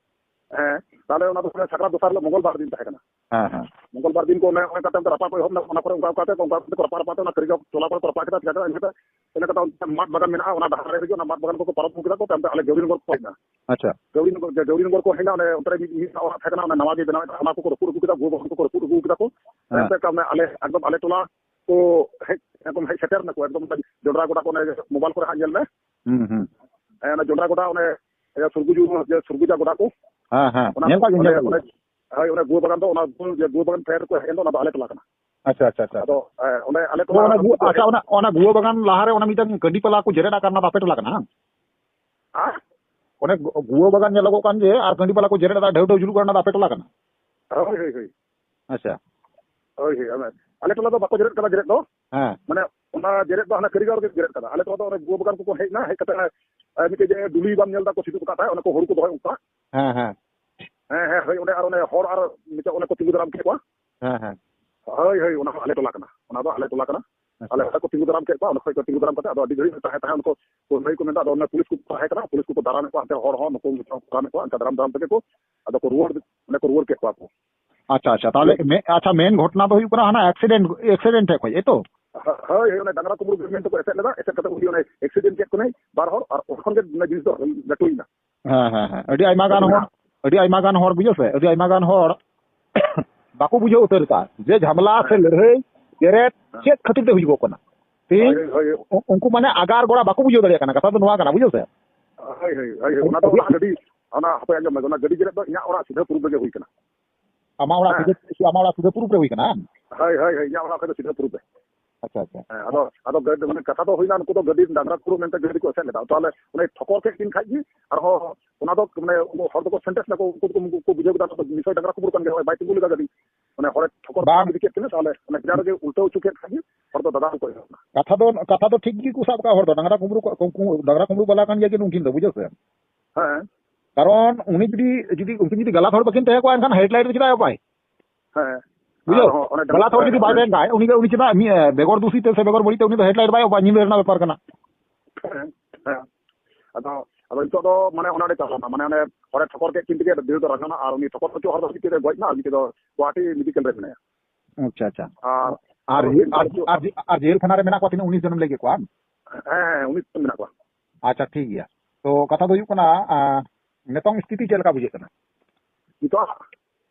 ᱦᱮᱸ, ᱛᱟᱦᱞᱮ ᱚᱱᱟ ᱫᱚ ᱥᱟᱠᱨᱟᱛ ᱫᱚᱥᱟᱨ ᱦᱤᱞᱳᱜ ᱢᱚᱝᱜᱚᱞ ᱵᱟᱨ ᱫᱤᱱ ᱛᱟᱦᱮᱸ ᱠᱟᱱᱟ᱾ ᱦᱮᱸ, ᱦᱮᱸ᱾ ᱢᱚᱝᱜᱚᱞ ᱵᱟᱨ ᱫᱤᱱ ᱠᱚ ᱚᱱᱮ ᱚᱱᱠᱟ ᱛᱮ ᱨᱟᱯᱟᱜ ᱠᱚ ᱮᱦᱚᱵ ᱮᱱᱟ, ᱚᱱᱟ ᱠᱚᱨᱮ ᱚᱱᱠᱟ ᱚᱱᱠᱟ ᱛᱮ, ᱚᱱᱠᱟ ᱛᱮ ᱠᱚ ᱨᱟᱯᱟᱜ, ᱨᱟᱯᱟᱜ ᱛᱮ ᱚᱱᱟ ᱠᱟᱹᱨᱤᱜᱟᱸᱣ ᱴᱚᱞᱟ ᱠᱚᱨᱮ ᱠᱚ ᱨᱟᱯᱟᱜ ᱠᱮᱫᱟ, ᱪᱤᱠᱟ ᱠᱮᱫᱟ, ᱤᱱᱟᱹ ᱠᱟᱛᱮ, ᱤᱱᱟᱹ ᱠᱟᱛᱮ ᱚᱱᱛᱮ ᱢᱟᱫ ᱵᱟᱜᱟᱱ ᱢᱮᱱᱟᱜᱼᱟ, ᱚᱱᱟ ᱰᱟᱦᱟᱨ ᱨᱮᱜᱮ ᱚᱱᱟ ᱢᱟᱫ ᱵᱟᱜᱟᱱ ᱠᱚᱠᱚ ᱯᱟᱨᱚᱢ ᱟᱹᱜᱩ ᱠᱮᱫᱟ ᱠᱚ, ᱛᱟᱭᱚᱢ ᱛᱮ ᱟᱞᱮ ᱜᱟᱹᱣᱨᱤ ᱱᱚᱜᱚᱨ ᱠᱚ ᱦᱮᱡ ᱮᱱᱟ᱾ ᱟᱪᱪᱷᱟ᱾ ᱜᱟᱹᱣᱨᱤ ᱱᱚᱜᱚᱨ, ᱜᱟᱹᱣᱨᱤ ᱱᱚᱜᱚᱨ ᱠᱚ ᱦᱮᱡ ᱮᱱᱟ, ᱚᱸᱰᱮ ᱚᱱᱛᱮ ᱨᱮ ᱢᱤᱫ, ᱢᱤᱫ ᱚᱲᱟᱜ ᱛᱟᱦᱮᱸ ᱠᱟᱱᱟ, ᱚᱱᱟ ᱱᱟᱣᱟ ᱜᱮ ᱵᱮᱱᱟᱣᱮᱫ ᱛᱟᱦᱮᱸ, ᱚᱱᱟ ᱠᱚᱠᱚ ᱨᱟᱹᱯᱩᱫ ᱟᱹᱜᱩ ᱠᱮᱫᱟ, ᱜᱚ ᱵᱟᱵᱟ ᱠᱚᱠᱚ ᱨᱟᱹᱯᱩᱫ ᱟᱹᱜᱩ ᱠᱮᱫᱟ ᱠᱚ᱾ ᱦᱮᱸ᱾ ᱛᱟᱭᱚᱢ ᱛᱮ ᱟᱞᱮ, ᱮᱠᱫᱚᱢ ᱟᱞᱮ ᱴᱚᱞᱟ ᱠᱚ ᱦᱮᱡ, ᱮᱠᱫᱚᱢ ᱦᱮᱡ ᱥᱮᱴᱮᱨ ᱱᱟᱠᱚ, ᱮᱠᱫᱚᱢ ᱡᱚᱱᱰᱨᱟ ᱜᱚᱰᱟ ᱠᱚ ᱚᱱᱮ ᱢᱳᱵᱟᱭᱤᱞ ᱠᱚᱨᱮ ᱦᱟᱸᱜ ᱧᱮᱞ ᱢᱮ᱾ ᱦᱩᱸ, ᱦᱩᱸ᱾ ᱦᱮᱸ, ᱚᱱᱟ ᱡᱚᱱᱰᱨᱟ ᱜᱚᱰᱟ, ᱚᱱᱮ, ᱤᱭᱟᱹ, ᱥᱩᱨᱜᱩᱡᱩ, ᱤᱭᱟᱹ, ᱥᱩᱨᱜᱩᱡᱟ ᱜᱚᱰᱟ ᱠᱚ᱾ ᱦᱮᱸ, ᱦᱮᱸ᱾ ᱚᱱᱟ, ᱧᱮᱞ ᱠᱟᱜ ᱜᱤᱭᱟᱹᱧ, ᱚᱱᱮ, ᱧᱮᱞ ᱠᱟᱜ ᱚᱱᱮ, ᱜᱤᱭᱟᱹᱧ᱾ ᱦᱳᱭ, ᱚᱱᱟ ᱜᱩᱣᱟᱹ ᱵᱟᱜᱟᱱ ᱫᱚ, ᱚᱱᱟ ᱜᱩᱣᱟᱹ, ᱤᱭᱟᱹ, ᱜᱩᱣᱟᱹ ᱵᱟᱜᱟᱱ ᱯᱷᱮᱰ ᱨᱮᱠᱚ ᱦᱮᱡ ᱮᱱ ᱫᱚ, ᱚᱱᱟ ᱫᱚ ᱟᱞᱮ ᱴᱚᱞᱟ ᱠᱟᱱᱟ᱾ ᱟᱪᱪᱷᱟ, ᱟᱪᱪᱷᱟ, ᱟᱪᱪᱷᱟ᱾ ᱟᱫᱚ, ᱮ, ᱚᱸᱰᱮ ᱟᱞᱮ ᱛᱚ, ᱴᱚᱞᱟ ᱚᱱᱟ ᱨᱮᱱ ᱜᱩᱣᱟᱹ, ᱩᱱᱠᱩ ᱫᱚ ᱟᱪᱪᱷᱟ, ᱦᱮᱡ ᱚᱱᱟ, ᱚᱱᱟ ᱜᱩᱣᱟᱹ ᱵᱟᱜᱟᱱ ᱞᱟᱦᱟᱨᱮ ᱚᱱᱟ ᱢᱤᱫᱴᱟᱝ ᱠᱟᱹᱰᱤ ᱯᱟᱞᱟ ᱠᱚ ᱡᱮᱨᱮᱫ ᱟᱠᱟᱫ, ᱚᱱᱟ ᱫᱚ ᱟᱯᱮ ᱴᱚᱞᱟ ᱠᱟᱱᱟ, ᱦᱟᱝ? ᱦᱮᱸ? ᱚᱱᱮ ᱜᱩ-, ᱜᱩᱣᱟᱹ ᱵᱟᱜᱟᱱ ᱧᱮᱞᱚᱜᱚᱜ ᱠᱟᱱ ᱡᱮ, ᱟᱨ ᱠᱟᱹᱰᱤ ᱯᱟᱞᱟ ᱠᱚ ᱡᱮᱨᱮᱫ ᱟᱠᱟᱫ, ᱰᱷᱮᱣ ᱰᱷᱮᱣ ᱡᱩᱞᱩᱜ ᱠᱟᱱᱟ, ᱚᱱᱟ ᱫᱚ ᱟᱯᱮ ᱴᱚᱞᱟ ᱠᱟᱱᱟ? ᱦᱳᱭ, ᱦᱳᱭ, ᱦᱳᱭ᱾ ᱟᱪᱪᱷᱟ᱾ ᱦᱳᱭ, ᱦᱳᱭ, ᱚᱱᱟ ᱟᱞᱮ ᱴᱚᱞᱟ ᱫᱚ ᱵᱟᱠᱚ ᱡᱮᱨᱮᱫ ᱠᱟᱫᱟ ᱡᱮᱨᱮᱫ ᱫᱚ᱾ ᱦᱮᱸ᱾ ᱢᱟᱱᱮ, ᱚᱱᱟ ᱡᱮᱨᱮᱫ ᱫᱚ ᱦᱟᱱᱟ ᱠᱟᱹᱨᱤᱜᱟᱸᱣ ᱨᱮᱜᱮ ᱡᱮᱨᱮᱫ ᱠᱟᱫᱟ᱾ ᱟᱞᱮ ᱴᱚᱞᱟ ᱫᱚ ᱚᱱᱮ ᱜᱩᱣᱟᱹ ᱵᱟᱜᱟᱱ ᱠᱚᱠᱚ ᱦᱮᱡ ᱮᱱᱟ, ᱦᱮᱡ ᱠᱟᱛᱮ, ᱮ, ᱢᱤᱫᱴᱮᱡ ᱡᱮ ᱰᱩᱞᱤ ᱵᱟᱢ ᱧᱮᱞ ᱮᱫᱟ, ᱠᱚ ᱥᱤᱫᱩᱵ ᱟᱠᱟᱫ ᱛᱟᱦᱮᱸᱫ, ᱚᱱᱟ ᱠᱚ ᱦᱩᱲᱩ ᱠᱚ ᱫᱚᱦᱚᱭ ᱚᱱᱠᱟ᱾ ᱦᱮᱸ, ᱦᱮᱸ᱾ ᱦᱮᱸ, ᱦᱮᱸ, ᱦᱳᱭ, ᱚᱸᱰᱮ ᱟᱨ ᱚᱱᱮ ᱦᱚᱲ ᱟᱨ ᱢᱤᱫᱴᱮᱡ ᱚᱱᱮ ᱠᱚ ᱛᱤᱸᱜᱩ ᱫᱟᱨᱟᱢ ᱠᱮᱫ ᱠᱚᱣᱟ᱾ ᱦᱮᱸ, ᱦᱮᱸ᱾ ᱦᱳᱭ, ᱦᱳᱭ, ᱚᱱᱟ ᱦᱚᱸ ᱟᱞᱮ ᱴᱚᱞᱟ ᱠᱟᱱᱟ᱾ ᱚᱱᱟ ᱫᱚ ᱟᱞᱮ ᱴᱚᱞᱟ ᱠᱟᱱᱟ᱾ ᱟᱪᱪᱷᱟ᱾ ᱟᱞᱮ ᱚᱸᱰᱮ ᱠᱚ ᱛᱤᱸᱜᱩ ᱫᱟᱨᱟᱢ ᱠᱮᱫ ᱠᱚᱣᱟ, ᱚᱸᱰᱮ ᱠᱷᱚᱡ ᱠᱚ ᱛᱤᱸᱜᱩ ᱫᱟᱨᱟᱢ ᱠᱟᱛᱮ, ᱟᱫᱚ ᱟᱹᱰᱤ ᱜᱷᱟᱹᱲᱤᱡ ᱛᱟᱦᱮᱸ, ᱛᱟᱦᱮᱸ, ᱩᱱᱠᱩ ᱠᱚ ᱞᱟᱹᱭ ᱠᱚ ᱢᱮᱱᱫᱟ, ᱟᱫᱚ ᱚᱱᱟ ᱯᱩᱞᱤᱥ ᱠᱚ ᱛᱟᱦᱮᱸ ᱠᱟᱱᱟ, ᱯᱩᱞᱤᱥ ᱠᱚᱠᱚ ᱫᱟᱨᱟᱢᱮᱫ ᱠᱚᱣᱟ, ᱦᱟᱱᱛᱮ ᱦᱚᱲ ᱦᱚᱸ ᱱᱩᱠᱩ ᱠᱚ ᱫᱟᱨᱟᱢᱮᱫ ᱠᱚᱣᱟ, ᱤᱱᱠᱟ ᱫᱟᱨᱟᱢ ᱫᱟᱨᱟᱢ ᱛᱮᱜᱮ ᱠᱚ, ᱟᱫᱚ ᱠᱚ ᱨᱩᱣᱟᱹᱲ, ᱚᱸᱰᱮ ᱠᱚ ᱨᱩᱣᱟᱹᱲ ᱠᱮᱫ ᱠᱚᱣᱟ ᱠᱚ᱾ ᱟᱪᱪᱷᱟ, ᱟᱪᱪᱷᱟ, ᱛᱟᱦᱚᱞᱮ ᱢᱮ-, ᱟᱪᱪᱷᱟ, ᱢᱮᱱ ᱜᱷᱚᱴᱱᱟ ᱫᱚ ᱦᱩᱭᱩᱜ ᱠᱟᱱᱟ ᱦᱟᱱᱟ accident, accident ᱴᱷᱮᱡ ᱠᱷᱚᱡ, ᱮᱭ ᱛᱚ? ᱦᱳᱭ, ᱦᱳᱭ, ᱚᱱᱟ ᱰᱟᱝᱨᱟ ᱠᱩᱢᱵᱽᱲᱩ ᱜᱮ ᱢᱮᱱ ᱛᱮᱠᱚ ᱮᱥᱮᱫ ᱞᱮᱫᱟ, ᱮᱥᱮᱫ ᱠᱟᱛᱮ ᱩᱱᱤ ᱚᱱᱮ accident ᱠᱮᱫ ᱠᱚᱱᱟᱭ ᱵᱟᱨ ᱦᱚᱲ, ᱟᱨ ᱚᱸᱰᱮ ᱠᱷᱚᱱ ᱜᱮ ᱚᱱᱟ ᱡᱤᱱᱤᱥ ᱫᱚ ᱞᱟᱹᱴᱩᱭᱮᱱᱟ᱾ ᱦᱮᱸ, ᱦᱮᱸ, ᱦᱮᱸ᱾ ᱟᱹᱰᱤ ᱟᱭᱢᱟ ᱜᱟᱱ ᱦᱚᱲ, ᱟᱹᱰᱤ ᱟᱭᱢᱟ ᱜᱟᱱ ᱦᱚᱲ, ᱵᱩᱡᱷᱟᱹᱣ ᱥᱮ, ᱟᱹᱰᱤ ᱟᱭᱢᱟ ᱜᱟᱱ ᱦᱚᱲ ᱵᱟᱠᱚ ᱵᱩᱡᱷᱟᱹᱣ ᱩᱛᱟᱹᱨ ᱠᱟᱜᱼᱟ ᱡᱮ ᱡᱷᱟᱢᱞᱟ ᱥᱮ ᱦᱮᱸ᱾ ᱞᱟᱹᱲᱦᱟᱹᱭ ᱡᱮᱨᱮᱫ ᱦᱮᱸ᱾ ᱪᱮᱫ ᱠᱷᱟᱹᱛᱤᱨ ᱛᱮ ᱦᱩᱭᱩᱜᱚᱜ ᱠᱟᱱᱟ᱾ ᱛᱮᱦᱮᱧ ᱦᱳᱭ, ᱦᱳᱭ, ᱦᱳᱭ᱾ ᱩ-, ᱩᱱᱠᱩ ᱢᱟᱱᱮ ᱟᱜᱟᱨ ᱜᱚᱲᱟ ᱵᱟᱠᱚ ᱵᱩᱡᱷᱟᱹᱣ ᱫᱟᱲᱮᱭᱟᱜ ᱠᱟᱱᱟ, ᱠᱟᱛᱷᱟ ᱫᱚ ᱱᱚᱣᱟ ᱠᱟᱱᱟ, ᱵᱩᱡᱷᱟᱹᱣ ᱥᱮ? ᱦᱳᱭ, ᱦᱳᱭ, ᱦᱳᱭ, ᱦᱳᱭ᱾ ᱚᱱᱟ ᱫᱚ ᱟᱹᱰᱤ ᱚᱱᱟ ᱜᱟᱹᱰᱤ, ᱚᱱᱟ ᱦᱟᱯᱮ ᱟᱸᱡᱚᱢ ᱢᱮ, ᱚᱱᱟ ᱜᱟᱹᱰᱤ ᱡᱮᱨᱮᱫ ᱫᱚ ᱤᱧᱟᱹᱜ ᱚᱲᱟᱜ ᱥᱤᱫᱷᱟᱹ ᱯᱩᱨᱩᱵ ᱨᱮᱜᱮ ᱦᱩᱭ ᱠᱟᱱᱟ᱾ ᱟᱢᱟᱜ ᱚᱲᱟᱜ ᱦᱮᱸ᱾ ᱥᱤᱫᱷᱟᱹ, ᱟᱢᱟᱜ ᱚᱲᱟᱜ ᱥᱤᱫᱷᱟᱹ ᱯᱩᱨᱩᱵ ᱨᱮ ᱦᱩᱭ ᱠᱟᱱᱟ, ᱦᱟᱝ? ᱦᱳᱭ, ᱦᱳᱭ, ᱦᱳᱭ, ᱤᱧᱟᱹᱜ ᱚᱲᱟᱜ ᱠᱷᱚᱡ ᱫᱚ ᱥᱤᱫᱷᱟᱹ ᱯᱩᱨᱩᱵ ᱨᱮ᱾ ᱟᱪᱪᱷᱟ, ᱟᱪᱪᱷᱟ᱾ ᱦᱮᱸ, ᱟᱫᱚ, ᱟᱫᱚ ᱜᱟᱹᱰᱤ, ᱢᱟᱱᱮ, ᱠᱟᱛᱷᱟ ᱫᱚ ᱦᱩᱭᱱᱟ, ᱱᱩᱠᱩ ᱫᱚ ᱜᱟᱹᱰᱤ ᱰᱟᱝᱨᱟ ᱠᱩᱢᱵᱽᱲᱩ ᱢᱮᱱᱛᱮ ᱜᱟᱹᱰᱤ ᱠᱚ ᱮᱥᱮᱫ ᱞᱮᱫᱟ᱾ ᱛᱟᱦᱚᱞᱮ ᱚᱱᱮ ᱴᱷᱚᱠᱚᱨ ᱠᱮᱫ ᱠᱤᱱ ᱠᱷᱟᱡ ᱜᱮ ᱟᱨᱦᱚᱸ ᱚᱱᱟ ᱫᱚ, ᱢᱟᱱᱮ, ᱩᱱᱠᱩ ᱦᱚᱲ ᱫᱚᱠᱚ ᱥᱮᱱᱴᱮᱱᱥ ᱱᱟᱠᱚ, ᱩᱱᱠᱩ ᱫᱚᱠᱚ, ᱩᱱᱠᱩ ᱠᱚ ᱵᱩᱡᱷᱟᱹᱣ ᱠᱮᱫᱟ, ᱱᱩᱭ ᱫᱚ ᱱᱤᱥᱪᱚᱭ ᱰᱟᱝᱨᱟ ᱠᱩᱢᱵᱽᱲᱩ ᱠᱟᱱ ᱜᱮᱭᱟ, ᱦᱚᱲ ᱵᱟᱭ ᱛᱤᱸᱜᱩ ᱞᱮᱫᱟ ᱜᱟᱹᱰᱤ᱾ ᱢᱟᱱᱮ, ᱦᱚᱲᱮ ᱴᱷᱚᱠᱚᱨ ᱵᱟᱝ᱾ ᱤᱫᱤ ᱠᱮᱫ ᱠᱤᱱᱟ, ᱛᱟᱦᱚᱞᱮ ᱚᱱᱮ ᱵᱟᱡᱟᱨ ᱨᱮᱜᱮ ᱩᱞᱴᱟᱹᱣ ᱦᱚᱪᱚ ᱠᱮᱫ ᱠᱷᱟᱡ ᱜᱮ ᱦᱚᱲ ᱫᱚ ᱫᱟᱫᱟᱞ ᱠᱚ ᱮᱦᱚᱵ ᱮᱱᱟ᱾ ᱠᱟᱛᱷᱟ ᱫᱚ, ᱠᱟᱛᱷᱟ ᱫᱚ ᱴᱷᱤᱠ ᱜᱮᱠᱚ ᱥᱟᱵ ᱠᱟᱜ ᱦᱚᱲ ᱫᱚ, ᱰᱟᱝᱨᱟ ᱠᱩᱢᱵᱽᱲᱩ ᱠᱚ, ᱩᱱᱠᱩ ᱰᱟᱝᱨᱟ ᱠᱩᱢᱵᱽᱲᱩ ᱵᱟᱞᱟ ᱠᱟᱱ ᱜᱮᱭᱟ ᱠᱤᱱ ᱩᱱᱠᱤᱱ ᱫᱚ, ᱵᱩᱡᱷᱟᱹᱣ ᱥᱮ? ᱦᱮᱸ᱾ ᱠᱟᱨᱚᱱ ᱩᱱᱤ ᱡᱩᱫᱤ, ᱡᱩᱫᱤ, ᱩᱱᱠᱤᱱ ᱡᱩᱫᱤ ᱜᱟᱞᱟᱛ ᱦᱚᱲ ᱵᱟᱹᱠᱤᱱ ᱛᱟᱦᱮᱸ ᱠᱚᱜᱼᱟ, ᱮᱱᱠᱷᱟᱱ headlight ᱫᱚ ᱪᱮᱫᱟᱜ ᱮ ᱚᱯᱟᱭ? ᱦᱮᱸ᱾ ᱵᱩᱡᱷᱟᱹᱣ? ᱟᱨᱦᱚᱸ ᱚᱱᱮ ᱜᱟᱞᱟᱛ ᱦᱚᱲ ᱡᱩᱫᱤ ᱵᱟᱭ ᱦᱮᱸ᱾ ᱛᱟᱦᱮᱱ ᱠᱷᱟᱡ, ᱩᱱᱤ ᱫᱚ, ᱩᱱᱤ ᱪᱮᱫᱟᱜ ᱢᱤᱫ, ᱮ, ᱵᱮᱜᱚᱨ ᱫᱩᱥᱤ ᱛᱮ ᱥᱮ ᱵᱮᱜᱚᱨ ᱵᱟᱹᱲᱤᱡ ᱛᱮ ᱩᱱᱤ ᱫᱚ headlight ᱵᱟᱭ ᱚᱯᱟ? ᱧᱤᱫᱟᱹ ᱨᱮᱱᱟᱜ ᱵᱮᱯᱟᱨ ᱠᱟᱱᱟ᱾ ᱦᱮᱸ, ᱦᱮᱸ᱾ ᱟᱫᱚ, ᱟᱫᱚ ᱱᱤᱛᱚᱜ ᱫᱚ ᱢᱟᱱᱮ ᱚᱱᱟ ᱚᱸᱰᱮ ᱪᱟᱞᱟᱣ ᱮᱱᱟ, ᱢᱟᱱᱮ ᱚᱱᱮ ᱦᱚᱲᱮ ᱴᱷᱚᱠᱚᱨ ᱠᱮᱫ ᱠᱤᱱ ᱛᱮᱜᱮ ᱰᱷᱮᱨ ᱫᱚ ᱨᱟᱸᱜᱟᱣ ᱮᱱᱟ, ᱟᱨ ᱩᱱᱤ ᱴᱷᱚᱠᱚᱨ ᱦᱚᱪᱚ ᱦᱚᱲ ᱫᱚ ᱢᱤᱫᱴᱮᱡ ᱫᱚᱭ ᱜᱚᱡ ᱮᱱᱟ, ᱟᱨ ᱢᱤᱫᱴᱮᱡ ᱫᱚ ᱜᱩᱣᱟᱦᱟᱴᱤ ᱢᱮᱰᱤᱠᱮᱞ ᱨᱮ ᱢᱮᱱᱟᱭᱟ᱾ ᱟᱪᱪᱷᱟ, ᱟᱪᱪᱷᱟ᱾ ᱟᱨ ᱟᱨ ᱟᱨ ᱡᱮ-, ᱟᱨ, ᱟᱨ ᱡᱮ-, ᱟᱨ ᱡᱮᱞ ᱠᱷᱟᱱᱟ ᱨᱮ ᱢᱮᱱᱟᱜ ᱠᱚᱣᱟ ᱛᱤᱱᱟᱹᱜ, ᱩᱱᱤᱥ ᱡᱚᱱᱮᱢ ᱞᱟᱹᱭ ᱠᱮᱫ ᱠᱚᱣᱟ, ᱵᱟᱝ? ᱦᱮᱸ, ᱦᱮᱸ, ᱩᱱᱤᱥ ᱡᱚᱱ ᱢᱮᱱᱟᱜ ᱠᱚᱣᱟ᱾ ᱟᱪᱪᱷᱟ, ᱴᱷᱤᱠ ᱜᱮᱭᱟ᱾ ᱛᱚ, ᱠᱟᱛᱷᱟ ᱫᱚ ᱦᱩᱭᱩᱜ ᱠᱟᱱᱟ, ᱟᱸ, ᱱᱤᱛᱚᱝ ᱥᱛᱷᱤᱛᱤ ᱪᱮᱫ ᱞᱮᱠᱟ ᱵᱩᱡᱷᱟᱹᱜ ᱠᱟᱱᱟ? ᱱᱤᱛᱚᱜ?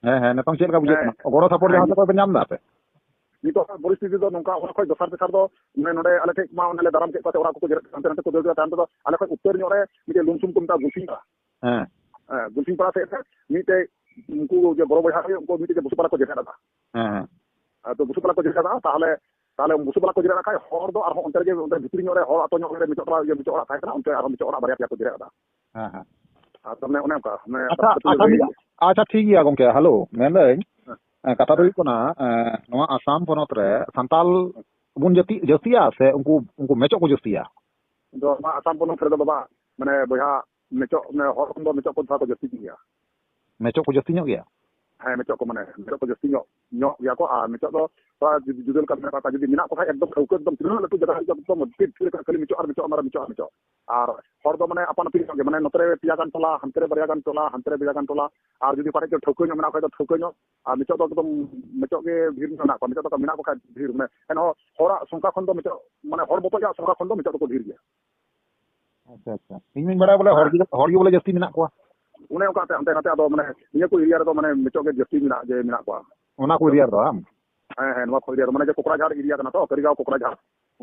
ᱦᱮᱸ, ᱦᱮᱸ, ᱱᱤᱛᱚᱝ ᱪᱮᱫ ᱞᱮᱠᱟ ᱵᱩᱡᱷᱟᱹᱜ ᱦᱮᱸ, ᱠᱟᱱᱟ? ᱜᱚᱲᱚ ᱥᱟᱯᱚᱴ ᱦᱮᱸ, ᱡᱟᱦᱟᱸ ᱱᱤᱛ-, ᱛᱟᱠᱚ ᱯᱮ ᱧᱟᱢ ᱮᱫᱟ ᱟᱯᱮ? ᱱᱤᱛᱚᱜ ᱯᱚᱨᱤᱥᱛᱷᱤᱛᱤ ᱫᱚ ᱱᱚᱝᱠᱟ, ᱚᱱᱟ ᱠᱷᱚᱡ ᱫᱚᱥᱟᱨ ᱛᱮᱥᱟᱨ ᱫᱚ, ᱢᱟᱱᱮ, ᱱᱚᱰᱮ ᱟᱞᱮ ᱴᱷᱮᱡ ᱢᱟ ᱚᱱᱮ ᱞᱮ ᱫᱟᱨᱟᱢ ᱠᱮᱫ ᱠᱚᱣᱟ, ᱛᱮ ᱚᱲᱟᱜ ᱠᱚᱠᱚ ᱡᱮᱨᱮᱫ ᱠᱟᱱ, ᱦᱟᱱᱛᱮ ᱱᱟᱛᱮ ᱠᱚ ᱫᱟᱹᱲ ᱠᱮᱫᱟ, ᱛᱟᱭᱚᱢ ᱛᱮᱫᱚ ᱟᱞᱮ ᱠᱷᱚᱡ ᱩᱛᱛᱚᱨ ᱧᱚᱜ ᱨᱮ ᱢᱤᱫᱴᱮᱡ ᱞᱩᱢᱥᱩᱢ ᱠᱚ ᱢᱮᱛᱟᱜᱼᱟ, ᱜᱩᱞᱥᱤᱝ ᱯᱟᱲᱟ᱾ ᱦᱮᱸ᱾ ᱦᱮᱸ, ᱜᱩᱞᱥᱤᱝ ᱯᱟᱲᱟ ᱥᱮᱫ ᱨᱮ ᱢᱤᱫᱴᱮᱡ ᱩᱱᱠᱩ ᱡᱮ ᱵᱚᱲᱚ ᱵᱚᱭᱦᱟ ᱦᱩᱭᱩᱜ, ᱩᱱᱠᱩ ᱢᱤᱫᱴᱮᱡ ᱵᱩᱥᱩᱵ ᱯᱟᱞᱟ ᱠᱚ ᱡᱮᱨᱮᱫ ᱟᱠᱟᱫᱟ᱾ ᱦᱮᱸ, ᱦᱮᱸ᱾ ᱟᱫᱚ ᱵᱩᱥᱩᱵ ᱵᱟᱞᱟ ᱠᱚ ᱡᱮᱨᱮᱫ ᱟᱠᱟᱫᱼᱟ, ᱛᱟᱦᱚᱞᱮ, ᱛᱟᱦᱚᱞᱮ ᱵᱩᱥᱩᱵ ᱵᱟᱞᱟ ᱠᱚ ᱡᱮᱨᱮᱫ ᱟᱠᱟᱫ ᱠᱷᱟᱡ, ᱦᱚᱲ ᱫᱚ ᱟᱨᱦᱚᱸ ᱚᱱᱛᱮ ᱨᱮᱜᱮ, ᱚᱱᱛᱮ ᱵᱷᱤᱛᱨᱤ ᱧᱚᱜ ᱨᱮ, ᱦᱚᱲ ᱟᱛᱳ ᱧᱚᱜ ᱨᱮ ᱢᱤᱫᱴᱮᱡ ᱚᱲᱟᱜ, ᱤᱭᱟᱹ, ᱢᱤᱫᱴᱮᱡ ᱚᱲᱟᱜ ᱛᱟᱦᱮᱸ ᱠᱟᱱᱟ, ᱚᱱᱛᱮ ᱟᱨᱦᱚᱸ ᱢᱤᱫᱴᱮᱡ ᱚᱲᱟᱜ ᱵᱟᱨᱭᱟ ᱯᱮᱭᱟ ᱠᱚ ᱡᱮᱨᱮᱫ ᱟᱠᱟᱫᱼᱟ᱾ ᱦᱮᱸ, ᱦᱮᱸ᱾ ᱟᱨ ᱛᱟᱨ ᱢᱟᱱᱮ ᱚᱱᱮ ᱚᱱᱠᱟ, ᱢᱟᱱᱮ ᱟᱪᱪᱷᱟ, ᱟᱹᱛᱩ ᱟᱪᱪᱷᱟ, ᱨᱮ ᱴᱷᱤᱠ ᱜᱮᱭᱟ᱾ ᱟᱪᱪᱷᱟ, ᱴᱷᱤᱠ ᱜᱮᱭᱟ ᱜᱚᱝᱠᱮ, ᱦᱮᱞᱳ, ᱢᱮᱱᱫᱟᱹᱧ, ᱦᱮᱸ᱾ ᱮᱸ, ᱠᱟᱛᱷᱟ ᱫᱚ ᱦᱮᱸ᱾ ᱦᱩᱭᱩᱜ ᱠᱟᱱᱟ, ᱮᱸ, ᱱᱚᱣᱟ ᱟᱥᱟᱢ ᱯᱚᱱᱚᱛ ᱨᱮ ᱥᱟᱱᱛᱟᱞ ᱵᱚᱱ ᱡᱟᱹᱥᱛᱤ, ᱡᱟᱹᱥᱛᱤᱭᱟ ᱥᱮ ᱩᱱᱠᱩ, ᱩᱱᱠᱩ ᱢᱮᱪᱚᱜ ᱠᱚ ᱡᱟᱹᱥᱛᱤᱭᱟ? ᱫᱚ ᱱᱚᱣᱟ ᱟᱥᱟᱢ ᱯᱚᱱᱚᱛ ᱨᱮᱫᱚ ᱵᱟᱵᱟ, ᱢᱟᱱᱮ ᱵᱚᱭᱦᱟ, ᱢᱮᱪᱚᱜ, ᱢᱟᱱᱮ ᱦᱚᱲ ᱠᱷᱚᱱ ᱫᱚ ᱢᱮᱪᱚᱜ ᱠᱚ ᱛᱷᱚᱲᱟ ᱠᱚ ᱡᱟᱹᱥᱛᱤ ᱧᱚᱜ ᱜᱮᱭᱟ᱾ ᱢᱮᱪᱚᱜ ᱠᱚ ᱡᱟᱹᱥᱛᱤ ᱧᱚᱜ ᱜᱮᱭᱟ? ᱦᱮᱸ, ᱢᱮᱪᱚᱜ ᱠᱚ, ᱢᱟᱱᱮ ᱢᱮᱪᱚᱜ ᱠᱚ ᱡᱟᱹᱥᱛᱤ ᱧᱚᱜ, ᱧᱚᱜ ᱜᱮᱭᱟ ᱠᱚ᱾ ᱟᱨ ᱢᱮᱪᱚᱜ ᱫᱚ ᱛᱷᱚᱲᱟ ᱡᱩᱫᱟᱹ, ᱡᱩᱫᱟᱹ ᱞᱮᱠᱟ ᱢᱮᱱᱟᱜ ᱠᱚᱣᱟ, ᱡᱩᱫᱤ ᱢᱮᱱᱟᱜ ᱠᱚ ᱠᱷᱟᱡ ᱮᱠᱫᱚᱢ ᱴᱷᱟᱹᱣᱠᱟᱹ, ᱮᱠᱫᱚᱢ ᱛᱤᱱᱟᱹᱜ ᱞᱟᱹᱴᱩ ᱡᱟᱭᱜᱟ ᱦᱩᱭᱩᱜ, ᱮᱠᱫᱚᱢ ᱛᱤᱨ ᱛᱷᱤᱨ ᱟᱠᱟᱫ, ᱠᱷᱟᱹᱞᱤ ᱢᱮᱪᱚᱜ ᱟᱨ ᱢᱮᱪᱚᱜ ᱟᱨ ᱢᱮᱪᱚᱜ᱾ ᱟᱨ ᱦᱚᱲ ᱫᱚ ᱢᱟᱱᱮ ᱟᱯᱟᱱ ᱟᱹᱯᱤᱱ ᱧᱚᱜ ᱜᱮ, ᱢᱟᱱᱮ ᱱᱚᱛᱮ ᱨᱮ ᱯᱮᱭᱟ ᱜᱟᱱ ᱴᱚᱞᱟ, ᱦᱟᱱᱛᱮ ᱨᱮ ᱵᱟᱨᱭᱟ ᱜᱟᱱ ᱴᱚᱞᱟ, ᱦᱟᱱᱛᱮ ᱨᱮ ᱵᱟᱨᱭᱟ ᱜᱟᱱ ᱴᱚᱞᱟ, ᱟᱨ ᱡᱩᱫᱤ ᱚᱠᱟ ᱴᱷᱮᱡ ᱪᱚ ᱴᱷᱟᱹᱣᱠᱟᱹ ᱧᱚᱜ ᱢᱮᱱᱟᱜ ᱠᱷᱟᱡ ᱫᱚ ᱴᱷᱟᱹᱣᱠᱟᱹ ᱧᱚᱜ᱾ ᱟᱨ ᱢᱮᱪᱚᱜ ᱫᱚ ᱮᱠᱫᱚᱢ ᱢᱮᱪᱚᱜ ᱜᱮ ᱰᱷᱮᱨ ᱧᱚᱜ ᱢᱮᱱᱟᱜ ᱠᱚᱣᱟ, ᱢᱮᱪᱚᱜ ᱫᱚ ᱢᱮᱱᱟᱜ ᱠᱚ ᱠᱷᱟᱡ ᱰᱷᱮᱨ, ᱢᱟᱱᱮ ᱮᱱᱦᱚᱸ ᱦᱚᱲᱟᱜ ᱥᱚᱝᱠᱷᱟ ᱠᱷᱚᱱ ᱫᱚ ᱢᱮᱪᱚᱜ, ᱢᱟᱱᱮ ᱦᱚᱲ ᱵᱚᱛᱚᱡ ᱟᱜ ᱥᱚᱝᱠᱷᱟ ᱠᱷᱚᱱ ᱫᱚ ᱢᱮᱪᱚᱜ ᱫᱚᱠᱚ ᱰᱷᱮᱨ ᱜᱮᱭᱟ᱾ ᱟᱪᱪᱷᱟ, ᱟᱪᱪᱷᱟ᱾ ᱤᱧ ᱫᱩᱧ ᱵᱟᱲᱟᱭᱟ ᱵᱚᱞᱮ ᱦᱚᱲ ᱦᱮᱸ᱾ ᱜᱮ, ᱦᱚᱲ ᱜᱮ ᱵᱚᱞᱮ ᱡᱟᱹᱥᱛᱤ ᱢᱮᱱᱟᱜ ᱠᱚᱣᱟ᱾ ᱚᱱᱮ ᱚᱱᱠᱟ ᱛᱮ ᱦᱟᱱᱛᱮ ᱱᱟᱛᱮ ᱟᱫᱚ ᱢᱟᱱᱮ ᱱᱤᱭᱟᱹ ᱠᱚ area ᱨᱮᱫᱚ ᱢᱟᱱᱮ ᱢᱮᱪᱚᱜ ᱜᱮ ᱡᱟᱹᱥᱛᱤ ᱢᱮᱱᱟᱜ, ᱡᱮ ᱢᱮᱱᱟᱜ ᱠᱚᱣᱟ᱾ ᱚᱱᱟ ᱠᱚ area ᱨᱮᱫᱚ ᱵᱟᱝ? ᱦᱮᱸ, ᱦᱮᱸ, ᱱᱚᱣᱟ ᱠᱚ area ᱨᱮ ᱢᱟᱱᱮ ᱡᱮ ᱠᱚᱠᱲᱟᱡᱷᱟᱲ area ᱠᱟᱱᱟ ᱛᱚ, ᱠᱟᱹᱨᱤᱜᱟᱸᱣ ᱠᱚᱠᱲᱟᱡᱷᱟᱲ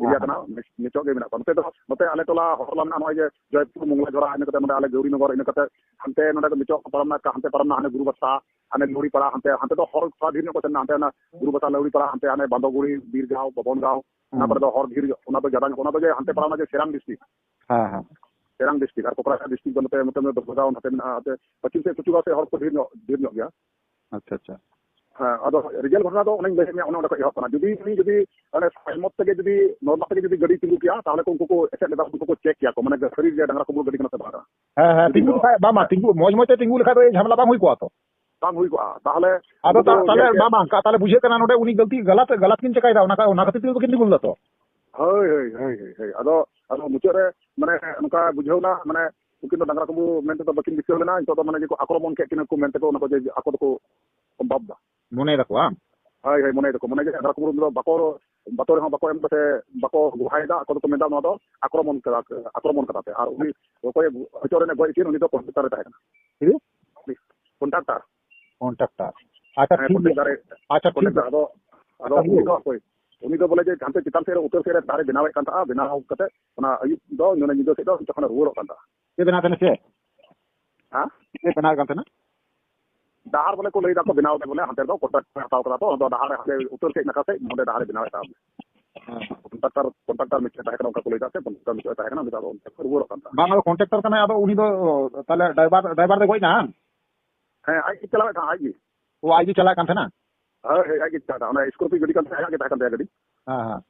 area ᱦᱮᱸ, ᱠᱟᱱᱟ, ᱢᱮᱪ-, ᱢᱮᱪᱚᱜ ᱜᱮ ᱢᱮᱱᱟᱜ ᱠᱚᱣᱟ᱾ ᱱᱚᱛᱮ ᱫᱚ, ᱱᱚᱛᱮ ᱟᱞᱮ ᱴᱚᱞᱟ ᱦᱚᱨᱞᱟ ᱢᱮᱱᱟᱜᱼᱟ, ᱱᱚᱜᱼᱚᱭ ᱡᱮ ᱡᱚᱭᱯᱩᱨ ᱢᱚᱝᱞᱟᱡᱷᱚᱲᱟ, ᱤᱱᱟᱹ ᱠᱟᱛᱮ ᱱᱚᱰᱮ ᱟᱞᱮ ᱜᱟᱹᱣᱨᱤᱱᱚᱜᱚᱨ, ᱤᱱᱟᱹ ᱠᱟᱛᱮ ᱦᱟᱱᱛᱮ ᱱᱚᱰᱮ ᱫᱚ ᱢᱮᱪᱚᱜ ᱠᱚ ᱯᱟᱨᱚᱢ ᱱᱟ, ᱦᱟᱱᱛᱮ ᱯᱟᱨᱚᱢ ᱱᱟ ᱦᱟᱱᱮ ᱜᱩᱨᱩ ᱵᱟᱥᱟ, ᱦᱟᱱᱮ ᱞᱟᱹᱣᱲᱤ ᱯᱟᱲᱟ, ᱦᱟᱱᱛᱮ, ᱦᱟᱱᱛᱮ ᱫᱚ ᱦᱚᱲ ᱛᱷᱚᱲᱟ ᱰᱷᱮᱨ ᱧᱚᱜ ᱠᱚ ᱥᱮᱱ ᱱᱟ, ᱦᱟᱱᱛᱮ ᱚᱱᱟ ᱜᱩᱨᱩ ᱵᱟᱥᱟ, ᱞᱟᱹᱣᱲᱤ ᱯᱟᱲᱟ, ᱦᱟᱱᱛᱮ ᱦᱟᱱᱮ ᱵᱟᱸᱫᱚᱜᱩᱲᱤ, ᱵᱤᱨᱜᱟᱸᱣ, ᱵᱟᱵᱚᱱᱜᱟᱸᱣ, ᱚᱱᱟ ᱦᱩᱸ᱾ ᱠᱚᱨᱮ ᱫᱚ ᱦᱚᱲ ᱰᱷᱮᱨ ᱧᱚᱜ, ᱚᱱᱟ ᱫᱚ ᱡᱟᱫᱟ ᱧᱚᱜ, ᱚᱱᱟ ᱫᱚ ᱡᱮ ᱦᱟᱱᱛᱮ ᱯᱟᱲᱟᱣ ᱱᱟ ᱡᱮ ᱥᱮᱨᱟᱝ district᱾ ᱦᱮᱸ, ᱦᱮᱸ᱾ ᱥᱮᱨᱟᱝ district, ᱟᱨ ᱠᱚᱠᱲᱟᱡᱷᱟᱲ district ᱫᱚ ᱱᱚᱛᱮ, ᱱᱚᱛᱮ ᱫᱚ ᱫᱚᱥᱜᱟᱸᱣ ᱱᱚᱛᱮ ᱢᱮᱱᱟᱜᱼᱟ, ᱱᱚᱛᱮ ᱯᱚᱪᱷᱤᱢ ᱥᱮᱫ ᱠᱩᱪᱩᱜᱟᱸᱣ ᱥᱮᱫ ᱦᱚᱲ ᱠᱚ ᱰᱷᱮᱨ ᱧᱚᱜ, ᱰᱷᱮᱨ ᱧᱚᱜ ᱜᱮᱭᱟ᱾ ᱟᱪᱪᱷᱟ, ᱟᱪᱪᱷᱟ᱾ ᱦᱮᱸ, ᱟᱫᱚ real ᱜᱷᱚᱴᱚᱱᱟ ᱫᱚ ᱚᱱᱮᱧ ᱞᱟᱹᱭ ᱟᱫ ᱢᱮᱭᱟ, ᱚᱱᱮ ᱚᱸᱰᱮ ᱠᱷᱚᱡ ᱮᱦᱚᱵ ᱠᱟᱱᱟ᱾ ᱡᱩᱫᱤ ᱩᱱᱤ ᱡᱩᱫᱤ ᱚᱱᱮ ᱥᱟᱭᱢᱚᱛ ᱛᱮᱜᱮ ᱡᱩᱫᱤ normal ᱛᱮᱜᱮ ᱡᱩᱫᱤ ᱜᱟᱹᱰᱤ ᱛᱤᱸᱜᱩ ᱠᱮᱭᱟ, ᱛᱟᱦᱚᱞᱮ ᱠᱚ ᱩᱱᱠᱩ ᱠᱚ ᱮᱥᱮᱫ ᱞᱮᱫᱟ, ᱩᱱᱠᱩ ᱠᱚ check ᱠᱮᱭᱟ ᱠᱚ, ᱢᱟᱱᱮ ᱥᱟᱹᱨᱤ ᱜᱮ ᱰᱟᱝᱨᱟ ᱠᱩᱢᱵᱽᱲᱩ ᱜᱟᱹᱰᱤ ᱠᱟᱱᱟ ᱥᱮ ᱵᱟᱝ ᱠᱟᱱᱟ᱾ ᱦᱮᱸ, ᱦᱮᱸ, ᱡᱩᱫᱤ ᱛᱤᱸᱜᱩ ᱱᱚᱣᱟ ᱞᱮᱠᱷᱟᱡ, ᱵᱟᱝ, ᱵᱟᱝ, ᱛᱤᱸᱜᱩ, ᱢᱚᱡᱽ ᱢᱚᱡᱽ ᱛᱮ ᱛᱤᱸᱜᱩ ᱞᱮᱠᱷᱟᱡ ᱫᱚ ᱮᱭ ᱡᱷᱟᱢᱮᱞᱟ ᱵᱟᱝ ᱦᱩᱭ ᱠᱚᱜᱼᱟ ᱛᱚ᱾ ᱵᱟᱝ ᱦᱩᱭ ᱠᱚᱜᱼᱟ᱾ ᱛᱟᱦᱚᱞᱮ ᱟᱫᱚ ᱩᱱᱠᱩ ᱛᱟ-, ᱛᱟᱦᱚᱞᱮ ᱧᱮᱞ ᱠᱮᱫ ᱵᱟᱝ, ᱵᱟᱝ, ᱠᱟ-, ᱛᱟᱦᱚᱞᱮ ᱵᱩᱡᱷᱟᱹᱜ ᱠᱟᱱᱟ ᱱᱚᱰᱮ ᱩᱱᱤ ᱜᱟᱹᱞᱛᱤ, ᱜᱟᱞᱟᱛ, ᱜᱟᱞᱟᱛ ᱠᱤᱱ ᱪᱮᱠᱟᱭᱮᱫᱟ, ᱚᱱᱟ ᱠᱟ-, ᱚᱱᱟ ᱠᱷᱟᱹᱛᱤᱨ ᱛᱮᱜᱮ ᱠᱤᱱ ᱛᱤᱸᱜᱩ ᱞᱮᱫᱟ ᱛᱚ᱾ ᱦᱳᱭ, ᱦᱳᱭ, ᱦᱳᱭ, ᱦᱳᱭ, ᱦᱳᱭ᱾ ᱟᱫᱚ, ᱟᱫᱚ ᱢᱩᱪᱟᱹᱫ ᱨᱮ ᱢᱟᱱᱮ ᱱᱚᱝᱠᱟ ᱵᱩᱡᱷᱟᱹᱣ ᱮᱱᱟ, ᱢᱟᱱᱮ ᱩᱱᱠᱤᱱ ᱫᱚ ᱰᱟᱝᱨᱟ ᱠᱩᱢᱵᱽᱲᱩ ᱢᱮᱱᱛᱮ ᱫᱚ ᱵᱟᱹᱠᱤᱱ ᱫᱤᱥᱟᱹ ᱞᱮᱱᱟ, ᱱᱤᱛᱚᱜ ᱫᱚ ᱢᱟᱱᱮ ᱡᱮ ᱠᱚ ᱟᱠᱨᱚᱢᱚᱱ ᱠᱮᱫ ᱠᱤᱱᱟ ᱠᱚ ᱢᱮᱱᱛᱮ ᱠᱚ ᱚᱱᱟ ᱠᱚ ᱡᱮ ᱟᱠᱚ ᱫᱚᱠᱚ ᱵᱷᱟᱵᱽ ᱫᱟ᱾ ᱢᱚᱱᱮᱭ ᱫᱟᱠᱚ ᱵᱟᱝ? ᱦᱳᱭ, ᱦᱳᱭ, ᱢᱚᱱᱮᱭ ᱫᱟᱠᱚ, ᱢᱟᱱᱮ ᱡᱮ ᱰᱟᱝᱨᱟ ᱠᱩᱢᱵᱽᱲᱩ ᱫᱚ ᱵᱟᱠᱚ, ᱵᱟᱛᱚ ᱨᱮᱦᱚᱸ ᱵᱟᱠᱚ ᱮᱢ ᱫᱟ ᱥᱮ ᱵᱟᱠᱚ ᱜᱚᱦᱟᱭ ᱫᱟ, ᱟᱠᱚ ᱫᱚᱠᱚ ᱢᱮᱱ ᱫᱟ ᱱᱚᱣᱟ ᱫᱚ ᱟᱠᱨᱚᱢᱚᱱ ᱠᱟᱫᱟ, ᱟᱠᱨᱚᱢᱚᱱ ᱠᱟᱫᱟ ᱯᱮ᱾ ᱟᱨ ᱩᱱᱤ ᱚᱠᱚᱭ ᱦᱚᱪᱚ ᱨᱮᱱᱮ ᱜᱚᱡ ᱠᱤᱱ, ᱩᱱᱤ ᱫᱚ contractor ᱮ ᱛᱟᱦᱮᱸ ᱠᱟᱱᱟ᱾ ᱪᱤᱞᱤ? Contractor᱾ Contractor᱾ ᱟᱪᱪᱷᱟ, ᱦᱮᱸ, ᱴᱷᱤᱠ ᱜᱮᱭᱟ᱾ ᱠᱚᱱᱴᱮᱠ ᱫᱟᱨᱮ, ᱟᱪᱪᱷᱟ, ᱴᱷᱤᱠ ᱠᱚᱱᱴᱮᱠ ᱜᱮᱭᱟ᱾ ᱫᱟᱨᱮ, ᱟᱫᱚ ᱟᱪᱪᱷᱟ, ᱩᱱᱤ ᱦᱩᱭ᱾ ᱫᱚ ᱦᱟᱯᱳᱭ, ᱩᱱᱤ ᱫᱚ ᱵᱚᱞᱮ ᱡᱮ ᱦᱟᱱᱛᱮ ᱪᱮᱛᱟᱱ ᱥᱮᱫ ᱨᱮ ᱩᱛᱟᱹᱨ ᱥᱮᱫ ᱨᱮ ᱫᱟᱨᱮ ᱵᱮᱱᱟᱣᱮᱫ ᱠᱟᱱ ᱛᱟᱦᱮᱸᱜᱼᱟ, ᱵᱮᱱᱟᱣ ᱠᱟᱛᱮ ᱚᱱᱟ ᱟᱹᱭᱩᱵ ᱫᱚ ᱧᱤᱫᱟᱹ ᱥᱮᱫ ᱫᱚ ᱡᱚᱠᱷᱚᱱᱮ ᱨᱩᱣᱟᱹᱲᱚᱜ ᱠᱟᱱ ᱛᱟᱦᱮᱸᱜᱼᱟ᱾ ᱪᱮᱫ ᱵᱮᱱᱟᱣ ᱛᱟᱦᱮᱱᱟ ᱪᱮᱫ? ᱦᱮᱸ? ᱪᱮᱫ ᱵᱮᱱᱟᱣ ᱠᱟᱱ ᱛᱟᱦᱮᱱᱟ? ᱰᱟᱦᱟᱨ ᱵᱚᱞᱮ ᱠᱚ ᱞᱟᱹᱭ ᱫᱟᱠᱚ ᱵᱮᱱᱟᱣ ᱫᱟ ᱵᱚᱞᱮ, ᱦᱟᱱᱛᱮ ᱫᱚ ᱠᱚᱱᱴᱨᱟᱠᱴ ᱦᱟᱛᱟᱣ ᱠᱟᱫᱟ ᱛᱚ, ᱟᱫᱚ ᱰᱟᱦᱟᱨ ᱦᱟᱱᱛᱮ ᱩᱛᱟᱹᱨ ᱥᱮᱫ ᱱᱟᱠᱷᱟ ᱥᱮᱫ ᱱᱚᱰᱮ ᱰᱟᱦᱟᱨ ᱵᱮᱱᱟᱣ ᱮᱫᱟ᱾ ᱦᱮᱸ᱾ ᱠᱚᱱᱴᱨᱟᱠᱴᱟᱨ, ᱠᱚᱱᱴᱨᱟᱠᱴᱟᱨ ᱢᱤᱫᱴᱮᱱ ᱛᱟᱦᱮᱸ ᱠᱟᱱᱟ, ᱚᱱᱠᱟ ᱠᱚ ᱞᱟᱹᱭ ᱫᱟ ᱥᱮ, ᱠᱚᱱᱴᱨᱟᱠᱴᱟᱨ ᱢᱤᱫᱴᱮᱱ ᱛᱟᱦᱮᱸ ᱠᱟᱱᱟ, ᱩᱱᱤ ᱫᱚ ᱟᱫᱚ ᱚᱱᱛᱮ ᱠᱷᱚᱱ ᱨᱩᱣᱟᱹᱲᱚᱜ ᱠᱟᱱ ᱛᱟᱦᱮᱸᱫ᱾ ᱵᱟᱝ, ᱟᱫᱚ ᱠᱚᱱᱴᱨᱟᱠᱴᱟᱨ ᱠᱟᱱᱟᱭ, ᱟᱫᱚ ᱩᱱᱤ ᱫᱚ ᱛᱟᱦᱞᱮ ᱰᱨᱟᱭᱵᱷᱟᱨ, ᱰᱨᱟᱭᱵᱷᱟᱨ ᱫᱚᱭ ᱜᱚᱡ ᱱᱟ, ᱦᱟᱝ? ᱦᱮᱸ, ᱟᱡ ᱜᱮ ᱪᱟᱞᱟᱣᱮᱫ ᱛᱟᱦᱮᱸᱫ, ᱟᱡ ᱜᱮ᱾ ᱚ, ᱟᱡ ᱜᱮ ᱪᱟᱞᱟᱜ ᱠᱟᱱ ᱛᱟᱦᱮᱱᱟ? ᱦᱳᱭ, ᱦᱳᱭ, ᱟᱡ ᱜᱮ ᱪᱟᱞᱟᱜ ᱠᱟᱱᱟ᱾ ᱚᱱᱟ ᱥᱠᱚᱨᱯᱤᱭᱳ ᱜᱟᱹᱰᱤ ᱠᱟᱱ ᱛᱟᱭᱟ, ᱟᱭᱟᱜ ᱜᱮ ᱛᱟᱦᱮᱸ ᱠᱟᱱ ᱛᱟᱭᱟ ᱜᱟᱹᱰᱤ᱾ ᱦᱮᱸ, ᱦᱮᱸ᱾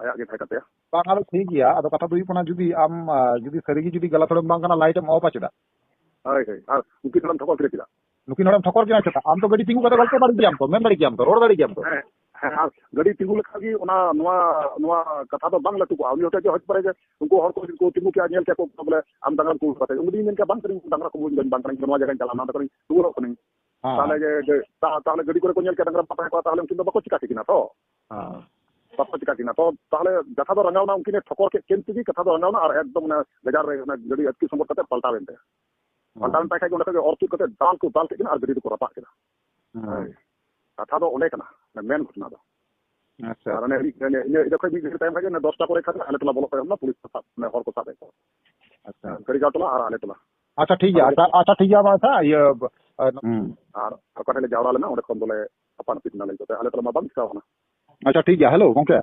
ᱟᱭᱟᱜ ᱜᱮ ᱛᱟᱦᱮᱸ ᱠᱟᱱ ᱛᱟᱭᱟ᱾ ᱵᱟᱝ, ᱟᱫᱚ ᱴᱷᱤᱠ ᱜᱮᱭᱟ᱾ ᱟᱫᱚ ᱠᱟᱛᱷᱟ ᱫᱚ ᱦᱩᱭᱩᱜ ᱠᱟᱱᱟ, ᱡᱩᱫᱤ ᱟᱢ, ᱟ, ᱡᱩᱫᱤ ᱥᱟᱹᱨᱤ ᱜᱮ ᱡᱩᱫᱤ ᱜᱟᱞᱟᱛ ᱦᱚᱲᱮᱢ ᱵᱟᱝ ᱠᱟᱱᱟ, ᱞᱟᱭᱤᱴ ᱮᱢ ᱚᱯᱷᱟ ᱪᱮᱫᱟᱜ? ᱦᱳᱭ, ᱦᱳᱭ᱾ ᱟᱨ ᱩᱱᱠᱤᱱ ᱦᱚᱲᱮᱢ ᱴᱷᱚᱠᱚᱨ ᱠᱤᱱᱟ ᱪᱮᱫᱟᱜ? ᱱᱩᱠᱤᱱ ᱦᱚᱲᱮᱢ ᱴᱷᱚᱠᱚᱨ ᱠᱤᱱᱟ ᱪᱮᱫᱟᱜ? ᱟᱢ ᱛᱚ ᱜᱟᱹᱰᱤ ᱛᱤᱸᱜᱩ ᱠᱟᱛᱮ ᱜᱚᱞᱯᱚ ᱫᱟᱲᱮ ᱜᱮᱭᱟᱢ ᱛᱚ, ᱢᱮᱱ ᱫᱟᱲᱮ ᱜᱮᱭᱟᱢ ᱛᱚ, ᱨᱚᱲ ᱫᱟᱲᱮ ᱜᱮᱭᱟᱢ ᱛᱚ᱾ ᱦᱮᱸ, ᱦᱮᱸ, ᱟᱨ ᱜᱟᱹᱰᱤ ᱛᱤᱸᱜᱩ ᱞᱮᱠᱷᱟᱱ ᱜᱮ ᱚᱱᱟ, ᱱᱚᱣᱟ, ᱱᱚᱣᱟ ᱠᱟᱛᱷᱟ ᱫᱚ ᱵᱟᱝ ᱞᱟᱹᱴᱩ ᱠᱚᱜᱼᱟ᱾ ᱩᱱᱤ ᱦᱚᱛᱮᱡ ᱛᱮ ᱦᱚᱭᱛᱳ ᱯᱟᱨᱮ ᱡᱮ ᱩᱱᱠᱩ ᱦᱚᱲ ᱠᱚ, ᱠᱚ ᱛᱤᱸᱜᱩ ᱠᱮᱜᱼᱟ, ᱧᱮᱞ ᱠᱮᱜᱼᱟ ᱠᱚ ᱵᱚᱞᱮ ᱟᱢ ᱰᱟᱝᱨᱟᱢ ᱠᱩᱞ ᱠᱟᱛᱮ᱾ ᱩᱱᱤ ᱫᱚᱧ ᱢᱮᱱ ᱠᱮᱜᱼᱟ, "ᱵᱟᱝ ᱠᱟᱹᱱᱟᱹᱧ, ᱰᱟᱝᱨᱟ ᱠᱚ ᱵᱟᱹᱧ, ᱵᱟᱝ ᱠᱟᱹᱱᱟᱹᱧ, ᱱᱚᱣᱟ ᱡᱟᱭᱜᱟᱧ ᱪᱟᱞᱟᱣ ᱮᱱᱟ, ᱚᱸᱰᱮ ᱠᱷᱚᱱᱤᱧ ᱨᱩᱣᱟᱹᱲᱚᱜ ᱠᱟᱹᱱᱟᱹᱧ᱾" ᱦᱮᱸ᱾ ᱛᱟᱦᱚᱞᱮ ᱡᱮ, ᱡᱮ, ᱛᱟ-, ᱛᱟᱦᱚᱞᱮ ᱜᱟᱹᱰᱤ ᱠᱚᱨᱮ ᱠᱚ ᱧᱮᱞ ᱠᱮᱜᱼᱟ, ᱰᱟᱝᱨᱟ ᱵᱟᱠᱚ ᱛᱟᱦᱮᱸ ᱠᱚᱜᱼᱟ, ᱛᱟᱦᱚᱞᱮ ᱩᱱᱠᱤᱱ ᱫᱚ ᱵᱟᱠᱚ ᱪᱤᱠᱟ ᱠᱮᱠᱤᱱᱟ ᱛᱚ᱾ ᱦᱮᱸ᱾ ᱵᱟᱠᱚ ᱪᱤᱠᱟ ᱠᱮᱠᱤᱱᱟ᱾ ᱛᱚ, ᱛᱟᱦᱚᱞᱮ ᱠᱟᱛᱷᱟ ᱫᱚ ᱨᱟᱸᱜᱟᱣ ᱮᱱᱟ, ᱩᱱᱠᱤᱱᱮ ᱴᱷᱚᱠᱚᱨ ᱠᱮᱫ ᱠᱤᱱ ᱛᱮᱜᱮ ᱠᱟᱛᱷᱟ ᱫᱚ ᱨᱟᱸᱜᱟᱣ ᱮᱱᱟ, ᱟᱨ ᱮᱠᱫᱚᱢ ᱚᱱᱟ ᱵᱟᱡᱟᱨ ᱨᱮ ᱚᱱᱟ ᱜᱟᱹᱰᱤ ᱟᱹᱛᱠᱤᱨ ᱥᱚᱢᱵᱚᱫ ᱠᱟᱛᱮ ᱯᱟᱞᱴᱟᱣ ᱮᱱ ᱛᱟᱭᱟ᱾ ᱦᱮᱸ᱾ ᱯᱟᱞᱴᱟᱣ ᱮᱱ ᱛᱟᱭ ᱠᱷᱟᱡ ᱜᱮ ᱚᱸᱰᱮ ᱠᱷᱚᱡ ᱜᱮ ᱚᱨ ᱛᱩᱫ ᱠᱟᱛᱮ ᱫᱟᱞ ᱠᱚ ᱫᱟᱞ ᱠᱮᱫ ᱠᱤᱱᱟ ᱟᱨ ᱜᱟᱹᱰᱤ ᱫᱚᱠᱚ ᱨᱟᱯᱟᱜ ᱠᱮᱫᱟ᱾ ᱦᱮᱸ᱾ ᱦᱳᱭ᱾ ᱠᱟᱛᱷᱟ ᱫᱚ ᱚᱸᱰᱮ ᱠᱟᱱᱟ, ᱢᱮᱱ ᱜᱷᱚᱴᱱᱟ ᱫᱚ᱾ ᱟᱪᱪᱷᱟ, ᱟᱨ ᱟᱪᱪᱷᱟ᱾ ᱚᱱᱮ ᱤᱧ, ᱤᱧ, ᱤᱧ ᱡᱚᱠᱷᱚᱡ ᱢᱤᱫ ᱜᱷᱟᱹᱲᱤ ᱛᱟᱭᱚᱢ ᱠᱷᱟᱡ ᱜᱮ ᱚᱱᱮ ᱫᱚᱥᱴᱟ ᱠᱚᱨᱮ ᱠᱷᱟᱡ ᱟᱞᱮ ᱴᱚᱞᱟ ᱵᱚᱞᱚ ᱠᱷᱚᱡ ᱚᱱᱟ ᱯᱩᱞᱤᱥ ᱠᱚ ᱥᱟᱵ, ᱢᱟᱱᱮ ᱦᱚᱲ ᱠᱚ ᱥᱟᱵ ᱮᱫ ᱠᱚᱣᱟ᱾ ᱟᱪᱪᱷᱟ᱾ ᱠᱟᱹᱨᱤᱜᱟᱸᱣ ᱴᱚᱞᱟ ᱟᱨ ᱟᱞᱮ ᱴᱚᱞᱟ᱾ ᱟᱪᱪᱷᱟ, ᱴᱷᱤᱠ ᱜᱮᱭᱟ᱾ ᱟᱞᱮ ᱟᱪᱪᱷᱟ, ᱟᱪᱪᱷᱟ, ᱴᱷᱤᱠ ᱜᱮᱭᱟ, ᱢᱟ ᱟᱪᱪᱷᱟ, ᱤᱭᱟᱹ, ᱦᱩᱸ᱾ ᱟᱨ ᱚᱠᱟ ᱴᱷᱮᱡ ᱞᱮ ᱡᱟᱣᱨᱟ ᱞᱮᱱᱟ, ᱚᱸᱰᱮ ᱠᱷᱚᱱ ᱫᱚᱞᱮ ᱟᱯᱟᱱ ᱟᱹᱯᱤᱱ ᱮᱱᱟ ᱞᱟᱹᱭ ᱠᱟᱛᱮ, ᱟᱞᱮ ᱴᱚᱞᱟ ᱢᱟ ᱵᱟᱝ ᱪᱤᱠᱟᱣ ᱠᱟᱱᱟ᱾ ᱟᱪᱪᱷᱟ, ᱴᱷᱤᱠ ᱜᱮᱭᱟ᱾ ᱦᱮᱞᱳ, ᱜᱚᱝᱠᱮ᱾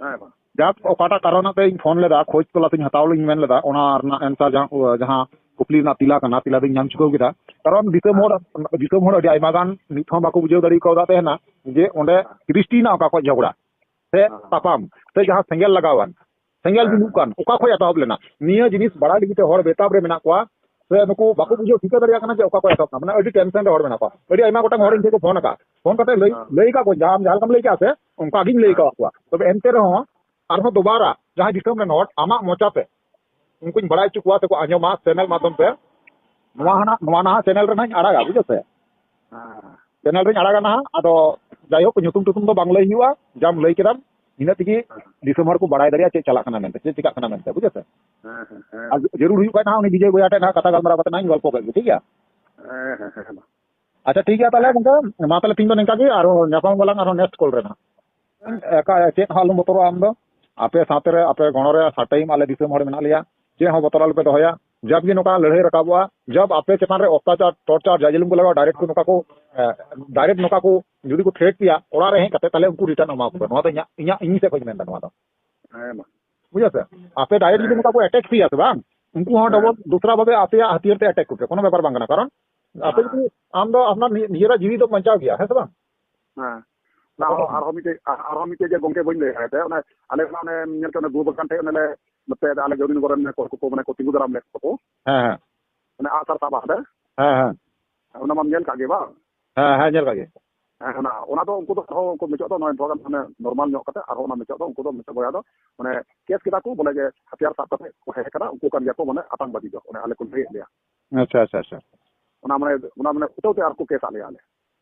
ᱦᱮᱸ, ᱢᱟ᱾ ᱡᱟᱠ, ᱚᱠᱟᱴᱟᱜ ᱠᱟᱨᱚᱱ ᱟᱛᱮ ᱤᱧ ᱯᱷᱳᱱ ᱞᱮᱫᱟ, ᱠᱷᱳᱡ ᱛᱚᱞᱟᱥ ᱤᱧ ᱦᱟᱛᱟᱣ ᱞᱤᱧ ᱢᱮᱱ ᱞᱮᱫᱟ, ᱚᱱᱟ ᱨᱮᱱᱟᱜ ᱮᱱᱥᱟᱨ ᱡᱟᱦᱟᱸ, ᱡᱟᱦᱟᱸ ᱠᱩᱠᱞᱤ ᱨᱮᱱᱟᱜ ᱛᱮᱞᱟ ᱠᱟᱱᱟ, ᱛᱮᱞᱟ ᱫᱚᱧ ᱧᱟᱢ ᱪᱩᱠᱟᱹᱣ ᱠᱮᱫᱟ᱾ ᱠᱟᱨᱚᱱ ᱫᱤᱥᱚᱢ ᱦᱚᱲ, ᱫᱤᱥᱚᱢ ᱦᱚᱲ ᱟᱹᱰᱤ ᱟᱭᱢᱟ ᱜᱟᱱ ᱱᱤᱛ ᱦᱚᱸ ᱵᱟᱠᱚ ᱵᱩᱡᱷᱟᱹᱣ ᱫᱟᱲᱮ ᱠᱟᱣᱫᱟ ᱛᱟᱦᱮᱱᱟ ᱡᱮ ᱚᱸᱰᱮ ᱥᱨᱤᱥᱴᱤ ᱨᱮᱱᱟᱜ ᱚᱠᱟ ᱠᱷᱚᱡ ᱡᱷᱚᱜᱽᱲᱟ ᱥᱮ ᱦᱮᱸ᱾ ᱛᱟᱯᱟᱢ ᱥᱮ ᱡᱟᱦᱟᱸ ᱥᱮᱸᱜᱮᱞ ᱞᱟᱜᱟᱣᱟᱱ, ᱥᱮᱸᱜᱮᱞ ᱦᱮᱸ᱾ ᱡᱩᱞᱩᱜ ᱠᱟᱱ, ᱚᱠᱟ ᱠᱷᱚᱡ ᱮᱛᱚᱦᱚᱵ ᱞᱮᱱᱟ? ᱱᱤᱭᱟᱹ ᱡᱤᱱᱤᱥ ᱵᱟᱲᱟᱭ ᱞᱟᱹᱜᱤᱫ ᱛᱮ ᱦᱚᱲ ᱵᱮᱛᱟᱵ ᱨᱮ ᱢᱮᱱᱟᱜ ᱠᱚᱣᱟ, ᱥᱮ ᱱᱩᱠᱩ ᱵᱟᱠᱚ ᱵᱩᱡᱷᱟᱹᱣ ᱴᱷᱤᱠᱟᱹ ᱫᱟᱲᱮᱭᱟᱜ ᱠᱟᱱᱟ ᱡᱮ ᱚᱠᱟ ᱠᱷᱚᱡ ᱮᱛᱚᱦᱚᱵ ᱮᱱᱟ᱾ ᱢᱟᱱᱮ ᱟᱹᱰᱤ ᱴᱮᱱᱥᱮᱱ ᱨᱮ ᱦᱚᱲ ᱢᱮᱱᱟᱜ ᱠᱚᱣᱟ, ᱟᱹᱰᱤ ᱟᱭᱢᱟ ᱜᱚᱴᱟᱝ ᱦᱚᱲ ᱤᱧ ᱴᱷᱮᱱ ᱠᱚ ᱯᱷᱳᱱ ᱟᱠᱟᱫ, ᱯᱷᱳᱱ ᱠᱟᱛᱮ ᱞᱟᱹᱭ, ᱦᱮᱸ᱾ ᱞᱟᱹᱭ ᱟᱠᱟᱫ ᱠᱚᱣᱟ, ᱡᱟᱦᱟᱸ, ᱡᱟᱦᱟᱸ ᱞᱮᱠᱟᱢ ᱞᱟᱹᱭ ᱠᱮᱫᱟ ᱥᱮ, ᱚᱱᱠᱟ ᱜᱤᱧ ᱞᱟᱹᱭ ᱦᱮᱸ᱾ ᱟᱠᱟᱫ ᱠᱚᱣᱟ᱾ ᱛᱚᱵᱮ ᱮᱱᱛᱮ ᱨᱮᱦᱚᱸ ᱟᱨᱦᱚᱸ ᱫᱚᱵᱟᱨᱟ ᱡᱟᱦᱟᱸᱭ ᱫᱤᱥᱚᱢ ᱨᱮᱱ ᱦᱚᱲ ᱟᱢᱟᱜ ᱢᱚᱪᱟᱛᱮ ᱩᱱᱠᱩᱧ ᱵᱟᱲᱟᱭ ᱦᱚᱪᱚ ᱠᱚᱣᱟ ᱥᱮᱠᱚ ᱟᱸᱡᱚᱢᱟ ᱪᱮᱱᱮᱞ ᱢᱟᱫᱽᱫᱷᱚᱢ ᱛᱮ, ᱱᱚᱣᱟ ᱦᱮᱸ᱾ ᱦᱟᱱᱟ, ᱱᱚᱣᱟ ᱱᱟᱦᱟᱜ ᱪᱮᱱᱮᱞ ᱨᱮ ᱱᱟᱦᱟᱜ ᱤᱧ ᱟᱲᱟᱜᱟ, ᱵᱩᱡᱷᱟᱹᱣ ᱥᱮ? ᱦᱮᱸ᱾ ᱪᱮᱱᱮᱞ ᱨᱤᱧ ᱟᱲᱟᱜᱟ ᱱᱟᱦᱟᱜ, ᱟᱫᱚ ᱡᱟᱭᱦᱳᱠ, ᱧᱩᱛᱩᱢ ᱴᱩᱛᱩᱢ ᱫᱚ ᱵᱟᱝ ᱞᱟᱹᱭ ᱦᱩᱭᱩᱜᱼᱟ, ᱡᱟᱢ ᱞᱟᱹᱭ ᱠᱮᱫᱟᱢ ᱤᱱᱟᱹ ᱛᱮᱜᱮ ᱦᱮᱸ᱾ ᱫᱤᱥᱚᱢ ᱦᱚᱲ ᱠᱚ ᱵᱟᱲᱟᱭ ᱫᱟᱲᱮᱭᱟᱜᱼᱟ ᱪᱮᱫ ᱪᱟᱞᱟᱜ ᱠᱟᱱᱟ ᱢᱮᱱᱛᱮ, ᱪᱮᱫ ᱪᱤᱠᱟᱜ ᱠᱟᱱᱟ ᱢᱮᱱᱛᱮ, ᱵᱩᱡᱷᱟᱹᱣ ᱥᱮ? ᱦᱮᱸ, ᱦᱮᱸ, ᱦᱮᱸ, ᱟᱨ ᱢᱟ᱾ ᱡᱟᱹᱨᱩᱲ ᱦᱩᱭᱩᱜ ᱠᱷᱟᱡ ᱱᱟᱦᱟᱜ ᱩᱱᱤ ᱵᱤᱡᱚᱭ ᱵᱚᱭᱦᱟ ᱴᱷᱮᱱ ᱱᱟᱦᱟᱜ ᱠᱟᱛᱷᱟ ᱜᱟᱞᱢᱟᱨᱟᱣ ᱠᱟᱛᱮ ᱱᱟᱦᱟᱜ ᱤᱧ ᱜᱚᱞᱯᱚ ᱠᱮᱫ ᱜᱮ, ᱴᱷᱤᱠ ᱜᱮᱭᱟ? ᱦᱮᱸ, ᱦᱮᱸ, ᱦᱮᱸ, ᱢᱟ᱾ ᱟᱪᱪᱷᱟ, ᱴᱷᱤᱠ ᱜᱮᱭᱟ ᱛᱟᱦᱚᱞᱮ ᱜᱚᱝᱠᱮ, ᱢᱟ ᱛᱟᱦᱚᱞᱮ ᱛᱤᱦᱤᱧ ᱫᱚ ᱱᱤᱝᱠᱟ ᱜᱮ, ᱟᱨᱦᱚᱸ ᱧᱟᱯᱟᱢ ᱟᱞᱟᱝ ᱟᱨᱦᱚᱸ ᱱᱮᱠᱥᱴ ᱠᱚᱞ ᱨᱮ ᱱᱟᱦᱟᱜ᱾ ᱦᱮᱸ᱾ ᱮᱠᱟ-, ᱪᱮᱫ ᱦᱚᱸ ᱟᱞᱚᱢ ᱵᱚᱛᱚᱨᱚᱜᱼᱟ ᱟᱢ ᱫᱚ᱾ ᱟᱯᱮ ᱥᱟᱶᱛᱮ ᱨᱮ, ᱟᱯᱮ ᱜᱚᱲᱚ ᱨᱮ ᱥᱟᱴᱟᱭᱤᱢ ᱟᱞᱮ ᱫᱤᱥᱚᱢ ᱦᱚᱲ ᱢᱮᱱᱟᱜ ᱞᱮᱭᱟ᱾ ᱪᱮᱫ ᱦᱚᱸ ᱵᱚᱛᱚᱨ ᱟᱞᱚᱯᱮ ᱫᱚᱦᱚᱭᱟ᱾ ᱡᱟᱵ ᱜᱮ ᱱᱚᱝᱠᱟ ᱞᱟᱹᱲᱦᱟᱹᱭ ᱨᱟᱠᱟᱵᱚᱜᱼᱟ, ᱡᱟᱵ ᱟᱯᱮ ᱪᱮᱛᱟᱱ ᱨᱮ ᱚᱛᱛᱟᱪᱟᱨ, ᱴᱚᱨᱪᱟᱨ, ᱡᱟ ᱡᱩᱞᱩᱢ ᱠᱚ ᱞᱟᱜᱟᱣᱟ, ᱰᱟᱭᱨᱮᱠᱴ ᱠᱚ ᱱᱚᱝᱠᱟ ᱠᱚ, ᱮ, ᱰᱟᱭᱨᱮᱠᱴ ᱱᱚᱝᱠᱟ ᱠᱚ ᱡᱩᱫᱤ ᱠᱚ ᱛᱷᱨᱮᱴ ᱯᱮᱭᱟ ᱚᱲᱟᱜ ᱨᱮ ᱦᱮᱡ ᱠᱟᱛᱮ, ᱛᱟᱦᱞᱮ ᱩᱱᱠᱩ ᱨᱤᱴᱟᱨᱱ ᱮᱢᱟ ᱠᱚ ᱯᱮ᱾ ᱱᱚᱣᱟ ᱫᱚ ᱤᱧᱟᱹᱜ, ᱤᱧᱟᱹᱜ, ᱤᱧ ᱥᱮᱫ ᱠᱷᱚᱱ ᱤᱧ ᱢᱮᱱᱫᱟ ᱱᱚᱣᱟ ᱫᱚ᱾ ᱦᱮᱸ ᱢᱟ᱾ ᱵᱩᱡᱷᱟᱹᱣ ᱥᱮ? ᱟᱯᱮ ᱰᱟᱭᱨᱮᱠᱴ ᱡᱩᱫᱤ ᱦᱮᱸ᱾ ᱱᱚᱝᱠᱟ ᱠᱚ ᱮᱴᱮᱠ ᱯᱮᱭᱟ ᱥᱮ ᱵᱟᱝ, ᱩᱱᱠᱩ ᱦᱚᱸ ᱦᱮᱸ᱾ ᱰᱚᱵᱚᱞ ᱫᱚᱥᱨᱟ ᱵᱷᱟᱵᱮ ᱟᱯᱮᱭᱟᱜ ᱦᱟᱹᱛᱭᱟᱹᱨ ᱛᱮ ᱮᱴᱮᱠ ᱠᱚᱯᱮ, ᱠᱳᱱᱳ ᱵᱮᱯᱟᱨ ᱵᱟᱝ ᱠᱟᱱᱟ᱾ ᱠᱟᱨᱚᱱ ᱟᱯᱮ ᱦᱮᱸ᱾ ᱡᱩᱫᱤ, ᱟᱢ ᱫᱚ ᱟᱯᱱᱟᱨ ᱱᱤ-, ᱱᱤᱡᱮᱨᱟᱜ ᱡᱤᱣᱤ ᱫᱚ ᱵᱟᱧᱪᱟᱣ ᱜᱮᱭᱟ, ᱦᱮᱸ ᱥᱮ ᱵᱟᱝ? ᱦᱮᱸ᱾ ᱚᱱᱟ ᱦᱚᱸ ᱟᱨᱦᱚᱸ ᱢᱤᱫᱴᱮᱡ, ᱟᱨᱦᱚᱸ ᱢᱤᱫᱴᱮᱡ ᱡᱮ ᱜᱚᱝᱠᱮ ᱵᱟᱹᱧ ᱞᱟᱹᱭ ᱫᱟᱲᱮᱭᱟᱜ ᱛᱟᱭᱟ, ᱚᱱᱮ ᱟᱞᱮ ᱚᱱᱟ ᱚᱱᱮ ᱧᱮᱞ ᱠᱮᱫ ᱚᱱᱮ ᱜᱳ ᱵᱟᱜᱟᱱ ᱴᱷᱮᱡ ᱚᱱᱮ ᱞᱮ, ᱱᱚᱛᱮ ᱟᱞᱮ ᱜᱟᱹᱣᱨᱤᱱᱚᱜᱚᱨ ᱨᱮᱱ ᱠᱚ, ᱠᱚ ᱢᱟᱱᱮ ᱠᱚ ᱛᱤᱸᱜᱩ ᱫᱟᱨᱟᱢ ᱞᱮᱫ ᱠᱚ᱾ ᱦᱮᱸ, ᱦᱮᱸ᱾ ᱚᱱᱮ ᱟᱜᱼᱥᱟᱨ ᱥᱟᱵ ᱦᱟᱛᱮ᱾ ᱦᱮᱸ, ᱦᱮᱸ᱾ ᱚᱱᱟ ᱢᱟᱢ ᱧᱮᱞ ᱠᱟᱜ ᱜᱮ ᱵᱟᱝ? ᱦᱮᱸ, ᱦᱮᱸ, ᱧᱮᱞ ᱠᱟᱜ ᱜᱮ᱾ ᱦᱮᱸ, ᱚᱱᱟ, ᱚᱱᱟ ᱫᱚ ᱩᱱᱠᱩ ᱫᱚ ᱟᱨᱦᱚᱸ ᱩᱱᱠᱩ ᱢᱮᱪᱚᱜ ᱫᱚ ᱱᱚᱜᱼᱚᱭ ᱛᱷᱚᱲᱟ ᱜᱟᱱ ᱢᱟᱱᱮ ᱱᱚᱨᱢᱟᱞ ᱧᱚᱜ ᱠᱟᱛᱮ ᱟᱨᱦᱚᱸ ᱚᱱᱟ ᱢᱮᱪᱚᱜ ᱫᱚ ᱩᱱᱠᱩ ᱫᱚ ᱢᱮᱪᱚᱜ ᱵᱚᱭᱦᱟ ᱫᱚ ᱢᱟᱱᱮ ᱠᱮᱥ ᱠᱮᱫᱟ ᱠᱚ ᱵᱚᱞᱮ ᱡᱮ ᱦᱟᱛᱤᱭᱟᱨ ᱥᱟᱵ ᱠᱟᱛᱮ ᱠᱚ ᱦᱮᱡ ᱟᱠᱟᱱᱟ, ᱩᱱᱠᱩ ᱠᱟᱱ ᱜᱮᱭᱟ ᱠᱚ ᱢᱟᱱᱮ ᱟᱛᱟᱝᱵᱟᱫᱤ ᱫᱚ, ᱚᱱᱮ ᱟᱞᱮ ᱠᱚ ᱞᱟᱹᱭᱮᱫ ᱞᱮᱭᱟ᱾ ᱟᱪᱪᱷᱟ, ᱟᱪᱪᱷᱟ, ᱟᱪᱪᱷᱟ᱾ ᱚᱱᱟ ᱢᱟᱱᱮ, ᱚᱱᱟ ᱢᱟᱱᱮ ᱩᱴᱟᱹᱣ ᱛᱮ ᱟᱨ ᱠᱚ ᱠᱮᱥ ᱟᱫ ᱞᱮᱭᱟ ᱟᱞᱮ᱾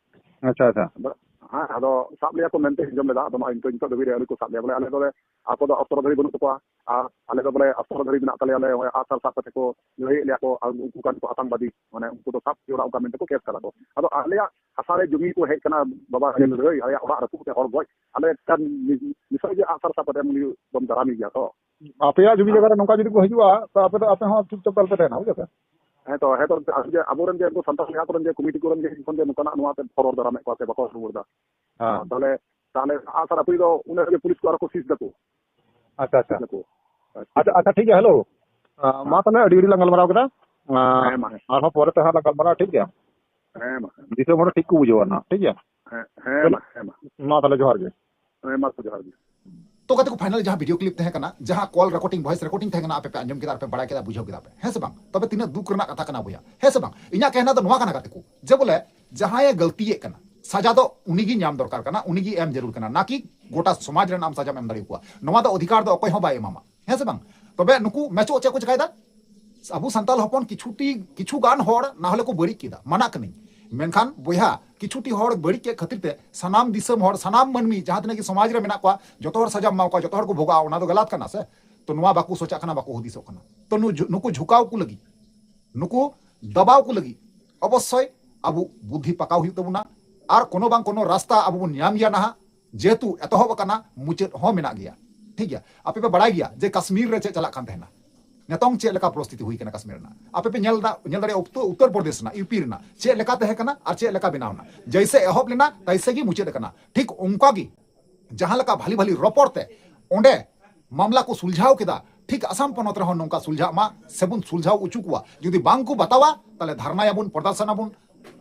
ᱟᱪᱪᱷᱟ, ᱟᱪᱪᱷᱟ᱾ ᱟᱫᱚ, ᱦᱮᱸ, ᱟᱫᱚ ᱥᱟᱵ ᱞᱮᱭᱟ ᱠᱚ ᱢᱮᱱᱛᱮ ᱟᱸᱡᱚᱢ ᱞᱮᱫᱟ, ᱟᱫᱚ ᱱᱚᱜᱼᱚᱭ ᱱᱤᱛᱚᱜ, ᱱᱤᱛᱚᱜ ᱫᱷᱟᱹᱵᱤᱡ ᱨᱮ ᱟᱹᱣᱨᱤ ᱠᱚ ᱥᱟᱵ ᱞᱮᱭᱟ᱾ ᱵᱚᱞᱮ ᱟᱞᱮ ᱫᱚᱞᱮ, ᱟᱠᱚ ᱫᱚ ᱚᱥᱛᱨᱚ ᱫᱷᱟᱹᱨᱤ ᱵᱟᱹᱱᱩᱜ ᱛᱟᱠᱚᱣᱟ, ᱟᱨ ᱟᱞᱮ ᱫᱚ ᱵᱚᱞᱮ ᱚᱥᱛᱨᱚ ᱫᱷᱟᱹᱨᱤ ᱢᱮᱱᱟᱜ ᱛᱟᱞᱮᱭᱟ, ᱟᱞᱮ ᱟᱜᱼᱥᱟᱨ ᱥᱟᱵ ᱠᱟᱛᱮ ᱠᱚ ᱞᱟᱹᱲᱦᱟᱹᱭᱮᱫ ᱞᱮᱭᱟ ᱠᱚ, ᱟᱨ ᱩᱱᱠᱩ ᱠᱟᱱ ᱠᱚ ᱟᱛᱟᱝᱵᱟᱫᱤ, ᱢᱟᱱᱮ ᱩᱱᱠᱩ ᱫᱚ ᱥᱟᱵ ᱦᱩᱭᱩᱜᱼᱟ ᱚᱱᱠᱟ ᱢᱮᱱᱛᱮ ᱠᱚ ᱠᱮᱥ ᱠᱟᱫᱟ ᱠᱚ᱾ ᱟᱫᱚ ᱟᱞᱮᱭᱟᱜ ᱦᱟᱥᱟ ᱨᱮ ᱡᱩᱢᱤ ᱠᱚ ᱦᱮᱡ ᱠᱟᱱᱟ, ᱵᱟᱵᱟ ᱞᱟᱹᱲᱦᱟᱹᱭ, ᱟᱞᱮᱭᱟᱜ ᱚᱲᱟᱜ ᱨᱟᱹᱯᱩᱫ ᱛᱮ ᱦᱚᱲ ᱜᱚᱡ, ᱟᱞᱮ ᱮᱠᱟᱞ ᱱᱤ-, ᱱᱤᱥᱪᱚᱭ ᱜᱮ ᱟᱜᱼᱥᱟᱨ ᱥᱟᱵ ᱠᱟᱛᱮ ᱩᱱᱤ ᱫᱚᱢ ᱫᱟᱨᱟᱢᱮ ᱜᱮᱭᱟ ᱛᱚ᱾ ᱟᱯᱮᱭᱟᱜ ᱡᱩᱢᱤ ᱡᱟᱭᱜᱟ ᱨᱮ ᱱᱚᱝᱠᱟ ᱡᱩᱫᱤ ᱠᱚ ᱦᱤᱡᱩᱜᱼᱟ, ᱛᱚ ᱟᱯᱮ ᱫᱚ, ᱟᱯᱮ ᱦᱚᱸ ᱪᱩᱯᱪᱟᱯ ᱫᱚ ᱟᱞᱚᱯᱮ ᱛᱟᱦᱮᱱᱟ, ᱵᱩᱡᱷᱟᱹᱣ ᱯᱮ? ᱦᱮᱸ ᱛᱚ, ᱦᱮᱸ ᱛᱚ, ᱟᱵᱚ ᱡᱮ, ᱟᱵᱚᱨᱮᱱ ᱡᱮ ᱩᱱᱠᱩ ᱥᱟᱱᱛᱟᱲ ᱵᱚᱭᱦᱟ ᱠᱚᱨᱮᱱ ᱡᱮ ᱠᱚᱢᱤᱴᱤ ᱠᱚᱨᱮᱱ ᱡᱮ ᱡᱚᱠᱷᱚᱱ ᱡᱮ ᱱᱚᱝᱠᱟᱱᱟᱜ ᱱᱚᱣᱟ ᱛᱮ ᱦᱚᱨ ᱦᱚᱨ ᱫᱟᱨᱟᱢᱮᱫ ᱠᱚᱣᱟ ᱥᱮ ᱵᱟᱠᱚ ᱨᱩᱣᱟᱹᱲ ᱫᱟ᱾ ᱦᱮᱸ᱾ ᱛᱟᱦᱞᱮ, ᱛᱟᱦᱞᱮ ᱟᱜᱼᱥᱟᱨ ᱟᱹᱯᱩᱭ ᱫᱚ ᱩᱱᱟᱹᱜ ᱜᱮ ᱯᱩᱞᱤᱥ ᱠᱚ ᱟᱨᱚ ᱠᱚ ᱥᱤᱡᱽ ᱫᱟᱠᱚ᱾ ᱟᱪᱪᱷᱟ, ᱟᱪᱪᱷᱟ᱾ ᱥᱤᱡᱽ ᱫᱟᱠᱚ᱾ ᱟᱪᱪᱷᱟ, ᱟᱪᱪᱷᱟ, ᱴᱷᱤᱠ ᱜᱮᱭᱟ, ᱦᱮᱞᱳ᱾ ᱟᱸ, ᱢᱟ ᱦᱮᱸ᱾ ᱛᱟᱦᱞᱮ ᱟᱹᱰᱤ ᱜᱷᱟᱹᱲᱤᱡ ᱞᱟᱝ ᱜᱟᱞᱢᱟᱨᱟᱣ ᱠᱮᱫᱟ᱾ ᱟᱸ, ᱦᱮᱸ, ᱢᱟ, ᱦᱮᱸ᱾ ᱟᱨᱦᱚᱸ ᱯᱚᱨᱮ ᱛᱮ ᱦᱟᱸᱜ ᱞᱟᱝ ᱜᱟᱞᱢᱟᱨᱟᱣᱟ, ᱴᱷᱤᱠ ᱜᱮᱭᱟ? ᱦᱮᱸ, ᱢᱟ, ᱦᱮᱸ᱾ ᱫᱤᱥᱚᱢ ᱦᱚᱲ ᱴᱷᱤᱠ ᱠᱚ ᱵᱩᱡᱷᱟᱹᱣᱟ ᱱᱟᱦᱟᱜ, ᱴᱷᱤᱠ ᱜᱮᱭᱟ? ᱦᱮᱸ, ᱦᱮᱸ, ᱢᱟ, ᱦᱮᱸ, ᱢᱟ᱾ ᱢᱟ ᱛᱟᱦᱞᱮ ᱡᱚᱦᱟᱨ ᱜᱮ᱾ ᱦᱮᱸ, ᱢᱟ, ᱡᱚᱦᱟᱨ ᱜᱮ᱾ ᱛᱚ ᱜᱟᱛᱮ ᱠᱚ, final ᱡᱟᱦᱟᱸ video clip ᱛᱟᱦᱮᱸ ᱠᱟᱱᱟ, ᱡᱟᱦᱟᱸ call recording, voice recording ᱛᱟᱦᱮᱸ ᱠᱟᱱᱟ, ᱟᱯᱮ ᱯᱮ ᱟᱸᱡᱚᱢ ᱠᱮᱫᱟ, ᱟᱨ ᱯᱮ ᱵᱟᱲᱟᱭ ᱠᱮᱫᱟ, ᱵᱩᱡᱷᱟᱹᱣ ᱠᱮᱫᱟ ᱯᱮ, ᱦᱮᱸ ᱥᱮ ᱵᱟᱝ? ᱛᱚᱵᱮ ᱛᱤᱱᱟᱹᱜ ᱫᱩᱠ ᱨᱮᱱᱟᱜ ᱠᱟᱛᱷᱟ ᱠᱟᱱᱟ ᱵᱚᱭᱦᱟ, ᱦᱮᱸ ᱥᱮ ᱵᱟᱝ? ᱤᱧᱟᱹᱜ ᱠᱮᱦᱱᱟ ᱫᱚ ᱱᱚᱣᱟ ᱠᱟᱱᱟ ᱜᱟᱛᱮ ᱠᱚ, ᱡᱮ ᱵᱚᱞᱮ ᱡᱟᱦᱟᱸᱭᱮ ᱜᱟᱹᱞᱛᱤᱭᱮᱫ ᱠᱟᱱᱟ, ᱥᱟᱡᱟ ᱫᱚ ᱩᱱᱤ ᱜᱮ ᱧᱟᱢ ᱫᱚᱨᱠᱟᱨ ᱠᱟᱱᱟ, ᱩᱱᱤ ᱜᱮ ᱮᱢ ᱡᱟᱹᱨᱩᱲ ᱠᱟᱱᱟ, ᱱᱟ ᱠᱤ ᱜᱚᱴᱟ ᱥᱚᱢᱟᱡᱽ ᱨᱮᱱ ᱟᱢ ᱥᱟᱡᱟᱢ ᱮᱢ ᱫᱟᱲᱮ ᱟᱠᱚᱣᱟ᱾ ᱱᱚᱣᱟ ᱫᱚ ᱚᱫᱷᱤᱠᱟᱨ ᱫᱚ ᱚᱠᱚᱭ ᱦᱚᱸ ᱵᱟᱭ ᱮᱢᱟᱢᱟ, ᱦᱮᱸ ᱥᱮ ᱵᱟᱝ? ᱛᱚᱵᱮ ᱱᱩᱠᱩ ᱢᱮᱪᱚᱜ ᱪᱮᱫ ᱠᱚ ᱪᱮᱠᱟᱭᱮᱫᱟ? ᱟᱵᱚ ᱥᱟᱱᱛᱟᱞ ᱦᱚᱯᱚᱱ ᱠᱤᱪᱷᱩᱴᱤ, ᱠᱤᱪᱷᱩ ᱜᱟᱱ ᱦᱚᱲ ᱱᱟ ᱦᱚᱞᱮ ᱠᱚ ᱵᱟᱹᱲᱤᱡ ᱠᱮᱫᱟ, ᱢᱟᱱᱟ ᱠᱟᱹᱱᱟᱹᱧ᱾ ᱢᱮᱱᱠᱷᱟᱱ ᱵᱚᱭᱦᱟ, ᱠᱤᱪᱷᱩᱴᱤ ᱦᱚᱲ ᱵᱟᱹᱲᱤᱡ ᱠᱮᱫ ᱠᱷᱟᱹᱛᱤᱨ ᱛᱮ ᱥᱟᱱᱟᱢ ᱫᱤᱥᱚᱢ ᱦᱚᱲ, ᱥᱟᱱᱟᱢ ᱢᱟᱹᱱᱢᱤ ᱡᱟᱦᱟᱸ ᱛᱤᱱᱟᱹᱜ ᱜᱮ ᱥᱚᱢᱟᱡᱽ ᱨᱮ ᱢᱮᱱᱟᱜ ᱠᱚᱣᱟ, ᱡᱚᱛᱚ ᱦᱚᱲ ᱥᱟᱡᱟ ᱮᱢᱟ ᱠᱚᱣᱟ, ᱡᱚᱛᱚ ᱦᱚᱲ ᱠᱚ ᱵᱷᱳᱜᱟ, ᱚᱱᱟ ᱫᱚ ᱜᱟᱞᱟᱛ ᱠᱟᱱᱟ ᱥᱮ? ᱛᱚ ᱱᱚᱣᱟ ᱵᱟᱠᱚ ᱥᱚᱪᱟᱜ ᱠᱟᱱᱟ, ᱵᱟᱠᱚ ᱦᱩᱫᱤᱥᱚᱜ ᱠᱟᱱᱟ᱾ ᱛᱚ ᱱᱩ-, ᱱᱩᱠᱩ ᱡᱷᱩᱠᱟᱣ ᱠᱚ ᱞᱟᱹᱜᱤᱫ, ᱱᱩᱠᱩ ᱫᱟᱵᱟᱣ ᱠᱚ ᱞᱟᱹᱜᱤᱫ ᱚᱵᱚᱥᱥᱳᱭ ᱟᱵᱚ ᱵᱩᱫᱽᱫᱷᱤ ᱯᱟᱠᱟᱣ ᱦᱩᱭᱩᱜ ᱛᱟᱵᱚᱱᱟ, ᱟᱨ ᱠᱳᱱᱳ ᱵᱟᱝ ᱠᱳᱱᱳ ᱨᱟᱥᱛᱟ ᱟᱵᱚ ᱵᱚᱱ ᱧᱟᱢ ᱜᱮᱭᱟ ᱱᱟᱦᱟᱜ, ᱡᱮᱦᱮᱛᱩ ᱮᱛᱚᱦᱚᱵ ᱟᱠᱟᱱᱟ, ᱢᱩᱪᱟᱹᱫ ᱦᱚᱸ ᱢᱮᱱᱟᱜ ᱜᱮᱭᱟ᱾ ᱴᱷᱤᱠ ᱜᱮᱭᱟ, ᱟᱯᱮ ᱯᱮ ᱵᱟᱲᱟᱭ ᱜᱮᱭᱟ ᱡᱮ ᱠᱟᱥᱢᱤᱨ ᱨᱮ ᱪᱮᱫ ᱪᱟᱞᱟᱜ ᱠᱟᱱ ᱛᱟᱦᱮᱱᱟ? ᱱᱤᱛᱚᱝ ᱪᱮᱫ ᱞᱮᱠᱟ ᱯᱚᱨᱤᱥᱛᱷᱤᱛᱤ ᱦᱩᱭ ᱠᱟᱱᱟ ᱠᱟᱥᱢᱤᱨ ᱨᱮᱱᱟᱜ, ᱟᱯᱮ ᱯᱮ ᱧᱮᱞ ᱫᱟ, ᱧᱮᱞ ᱫᱟᱲᱮᱭᱟᱜᱼᱟ ᱩᱛᱛᱚᱨ, ᱩᱛᱛᱚᱨ ᱯᱨᱚᱫᱮᱥ ᱨᱮᱱᱟᱜ, ᱤᱭᱩᱯᱤ ᱨᱮᱱᱟᱜ ᱪᱮᱫ ᱞᱮᱠᱟ ᱛᱟᱦᱮᱸ ᱠᱟᱱᱟ ᱟᱨ ᱪᱮᱫ ᱞᱮᱠᱟ ᱵᱮᱱᱟᱣ ᱮᱱᱟ᱾ ᱡᱮᱭᱥᱮ ᱮᱦᱚᱵ ᱞᱮᱱᱟ ᱛᱟᱭᱥᱮ ᱜᱮ ᱢᱩᱪᱟᱹᱫ ᱟᱠᱟᱱᱟ᱾ ᱴᱷᱤᱠ ᱚᱱᱠᱟ ᱜᱮ ᱡᱟᱦᱟᱸ ᱞᱮᱠᱟ ᱵᱷᱟᱞᱤ ᱵᱷᱟᱞᱤ ᱨᱚᱯᱚᱲ ᱛᱮ ᱚᱸᱰᱮ ᱢᱟᱢᱞᱟ ᱠᱚ ᱥᱩᱞᱡᱷᱟᱣ ᱠᱮᱫᱟ, ᱴᱷᱤᱠ ᱟᱥᱟᱢ ᱯᱚᱱᱚᱛ ᱨᱮᱦᱚᱸ ᱱᱚᱝᱠᱟ ᱥᱩᱞᱡᱷᱟᱜ ᱢᱟ, ᱥᱮᱵᱚᱱ ᱥᱩᱞᱡᱷᱟᱣ ᱚᱪᱚ ᱠᱚᱣᱟ᱾ ᱡᱩᱫᱤ ᱵᱟᱝ ᱠᱚ ᱵᱟᱛᱟᱣᱟ, ᱛᱟᱦᱞᱮ ᱫᱷᱟᱨᱱᱟᱭᱟᱵᱚᱱ, ᱯᱨᱚᱫᱚᱨᱥᱚᱱᱟᱵᱚᱱ,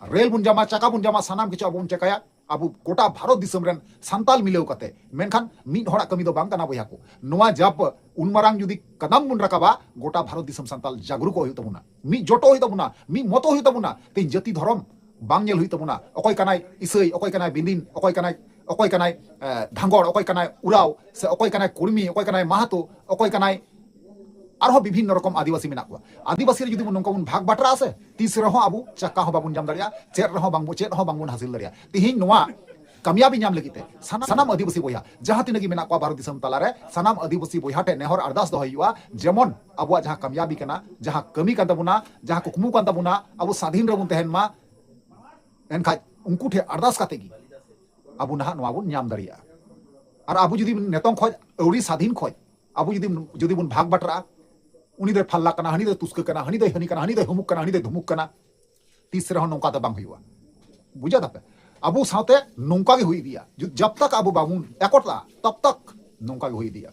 ᱨᱮᱞ ᱵᱚᱱ ᱡᱟᱢᱟ, ᱪᱟᱠᱟ ᱵᱚᱱ ᱡᱟᱢᱟ, ᱥᱟᱱᱟᱢ ᱠᱤᱪᱷᱩ ᱟᱵᱚ ᱵᱚᱱ ᱪᱮᱠᱟᱭᱟ᱾ ᱟᱵᱚ ᱜᱚᱴᱟ ᱵᱷᱟᱨᱚᱛ ᱫᱤᱥᱚᱢ ᱨᱮᱱ ᱥᱟᱱᱛᱟᱞ ᱢᱤᱞᱟᱹᱣ ᱠᱟᱛᱮ, ᱢᱮᱱᱠᱷᱟᱱ ᱢᱤᱫ ᱦᱚᱲᱟᱜ ᱠᱟᱹᱢᱤ ᱫᱚ ᱵᱟᱝ ᱠᱟᱱᱟ ᱵᱚᱭᱦᱟ ᱠᱚ᱾ ᱱᱚᱣᱟ ᱡᱟᱯ ᱩᱱ ᱢᱟᱨᱟᱝ ᱡᱩᱫᱤ ᱠᱟᱫᱟᱢ ᱵᱚᱱ ᱨᱟᱠᱟᱵᱟ, ᱜᱚᱴᱟ ᱵᱷᱟᱨᱚᱛ ᱫᱤᱥᱚᱢ ᱥᱟᱱᱛᱟᱞ ᱡᱟᱜᱽᱨᱩᱠᱚᱜ ᱦᱩᱭᱩᱜ ᱛᱟᱵᱚᱱᱟ, ᱢᱤᱫ ᱡᱚᱴᱚᱜ ᱦᱩᱭᱩᱜ ᱛᱟᱵᱚᱱᱟ, ᱢᱤᱫ ᱢᱚᱛᱚᱜ ᱦᱩᱭᱩᱜ ᱛᱟᱵᱚᱱᱟ᱾ ᱛᱮᱦᱮᱧ ᱡᱟᱹᱛᱤ ᱫᱷᱚᱨᱚᱢ ᱵᱟᱝ ᱧᱮᱞ ᱦᱩᱭᱩᱜ ᱛᱟᱵᱚᱱᱟ, ᱚᱠᱚᱭ ᱠᱟᱱᱟᱭ ᱤᱥᱟᱹᱭ, ᱚᱠᱚᱭ ᱠᱟᱱᱟᱭ ᱵᱤᱱᱫᱤᱱ, ᱚᱠᱚᱭ ᱠᱟᱱᱟᱭ, ᱚᱠᱚᱭ ᱠᱟᱱᱟᱭ, ᱮ, ᱫᱷᱟᱸᱜᱚᱲ, ᱚᱠᱚᱭ ᱠᱟᱱᱟᱭ ᱩᱨᱟᱣ, ᱥᱮ ᱚᱠᱚᱭ ᱠᱟᱱᱟᱭ ᱠᱩᱲᱢᱤ, ᱚᱠᱚᱭ ᱠᱟᱱᱟᱭ ᱢᱟᱦᱟᱛᱚ, ᱚᱠᱚᱭ ᱠᱟᱱᱟᱭ ᱟᱨᱦᱚᱸ ᱵᱤᱵᱷᱤᱱᱱᱚ ᱨᱚᱠᱚᱢ ᱟᱹᱫᱤᱵᱟᱹᱥᱤ ᱢᱮᱱᱟᱜ ᱠᱚᱣᱟ᱾ ᱟᱹᱫᱤᱵᱟᱹᱥᱤ ᱨᱮ ᱡᱩᱫᱤ ᱵᱚᱱ ᱱᱚᱝᱠᱟ ᱵᱚᱱ ᱵᱷᱟᱜᱽ ᱵᱟᱴᱨᱟᱜᱼᱟ ᱥᱮ, ᱛᱤᱥ ᱨᱮᱦᱚᱸ ᱟᱵᱚ ᱪᱟᱠᱟ ᱦᱚᱸ ᱵᱟᱵᱚᱱ ᱡᱟᱢ ᱫᱟᱲᱮᱭᱟᱜᱼᱟ, ᱪᱮᱫ ᱨᱮᱦᱚᱸ ᱵᱟᱝ, ᱪᱮᱫ ᱦᱚᱸ ᱵᱟᱝᱵᱚᱱ ᱦᱟᱹᱥᱤᱞ ᱫᱟᱲᱮᱭᱟᱜᱼᱟ᱾ ᱛᱤᱦᱤᱧ ᱱᱚᱣᱟ ᱠᱟᱢᱭᱟᱵᱤ ᱧᱟᱢ ᱞᱟᱹᱜᱤᱫ ᱛᱮ ᱥᱟᱱᱟ-, ᱥᱟᱱᱟᱢ ᱟᱹᱫᱤᱵᱟᱹᱥᱤ ᱵᱚᱭᱦᱟ ᱡᱟᱦᱟᱸ ᱛᱤᱱᱟᱹᱜ ᱜᱮ ᱢᱮᱱᱟᱜ ᱠᱚᱣᱟ ᱵᱷᱟᱨᱚᱛ ᱫᱤᱥᱚᱢ ᱛᱟᱞᱟᱨᱮ, ᱥᱟᱱᱟᱢ ᱟᱹᱫᱤᱵᱟᱹᱥᱤ ᱵᱚᱭᱦᱟ ᱴᱷᱮᱱ ᱱᱮᱦᱚᱨ ᱟᱨᱫᱟᱥ ᱫᱚᱦᱚᱭ ᱦᱩᱭᱩᱜᱼᱟ, ᱡᱮᱢᱚᱱ ᱟᱵᱚᱣᱟᱜ ᱡᱟᱦᱟᱸ ᱠᱟᱢᱭᱟᱵᱤ ᱠᱟᱱᱟ, ᱡᱟᱦᱟᱸ ᱠᱟᱹᱢᱤ ᱠᱟᱱ ᱛᱟᱵᱚᱱᱟ, ᱡᱟᱦᱟᱸ ᱠᱩᱠᱢᱩ ᱠᱟᱱ ᱛᱟᱵᱚᱱᱟ, ᱟᱵᱚ ᱥᱟᱫᱷᱤᱱ ᱨᱮᱵᱚᱱ ᱛᱟᱦᱮᱱ ᱢᱟ᱾ ᱮᱱᱠᱷᱟᱡ ᱩᱱᱠᱩ ᱴᱷᱮᱱ ᱟᱨᱫᱟᱥ ᱠᱟᱛᱮ ᱜᱮ ᱟᱵᱚ ᱱᱟᱦᱟᱜ ᱱᱚᱣᱟ ᱵᱚᱱ ᱧᱟᱢ ᱫᱟᱲᱮᱭᱟᱜᱼᱟ᱾ ᱟᱨ ᱟᱵᱚ ᱡᱩᱫᱤ ᱱᱤᱛᱚᱝ ᱠᱷᱚᱡ, ᱟᱹᱣᱨᱤ ᱥᱟᱫᱷᱤᱱ ᱠᱷᱚᱡ ᱟᱵᱚ ᱡᱩᱫᱤ, ᱡᱩᱫᱤ ᱵᱚᱱ ᱵᱷᱟᱜᱽ ᱵᱟᱴᱨᱟᱜᱼᱟ, ᱩᱱᱤ ᱫᱚᱭ ᱯᱷᱟᱞᱞᱟ ᱠᱟᱱᱟ, ᱦᱟᱹᱱᱤ ᱫᱚᱭ ᱛᱩᱥᱠᱟᱹ ᱠᱟᱱᱟ, ᱦᱟᱹᱱᱤ ᱫᱚᱭ ᱦᱟᱹᱱᱤ ᱠᱟᱱᱟ, ᱦᱟᱹᱱᱤ ᱫᱚᱭ ᱦᱩᱢᱩᱠ ᱠᱟᱱᱟ, ᱦᱟᱹᱱᱤ ᱫᱚᱭ ᱫᱷᱩᱢᱩᱠ ᱠᱟᱱᱟ, ᱛᱤᱥ ᱨᱮᱦᱚᱸ ᱱᱚᱝᱠᱟ ᱫᱚ ᱵᱟᱝ ᱦᱩᱭᱩᱜᱼᱟ᱾ ᱵᱩᱡᱷᱟᱹᱣ ᱫᱟᱯᱮ? ᱟᱵᱚ ᱥᱟᱶᱛᱮ ᱱᱚᱝᱠᱟ ᱜᱮ ᱦᱩᱭ ᱤᱫᱤᱜᱼᱟ᱾ ᱡᱩ-, ᱡᱟᱵ ᱛᱟᱠ ᱟᱵᱚ ᱵᱟᱵᱚᱱ ᱮᱠᱚᱴᱟ, ᱛᱟᱵ ᱛᱟᱠ ᱱᱚᱝᱠᱟ ᱜᱮ ᱦᱩᱭ ᱤᱫᱤᱜᱼᱟ᱾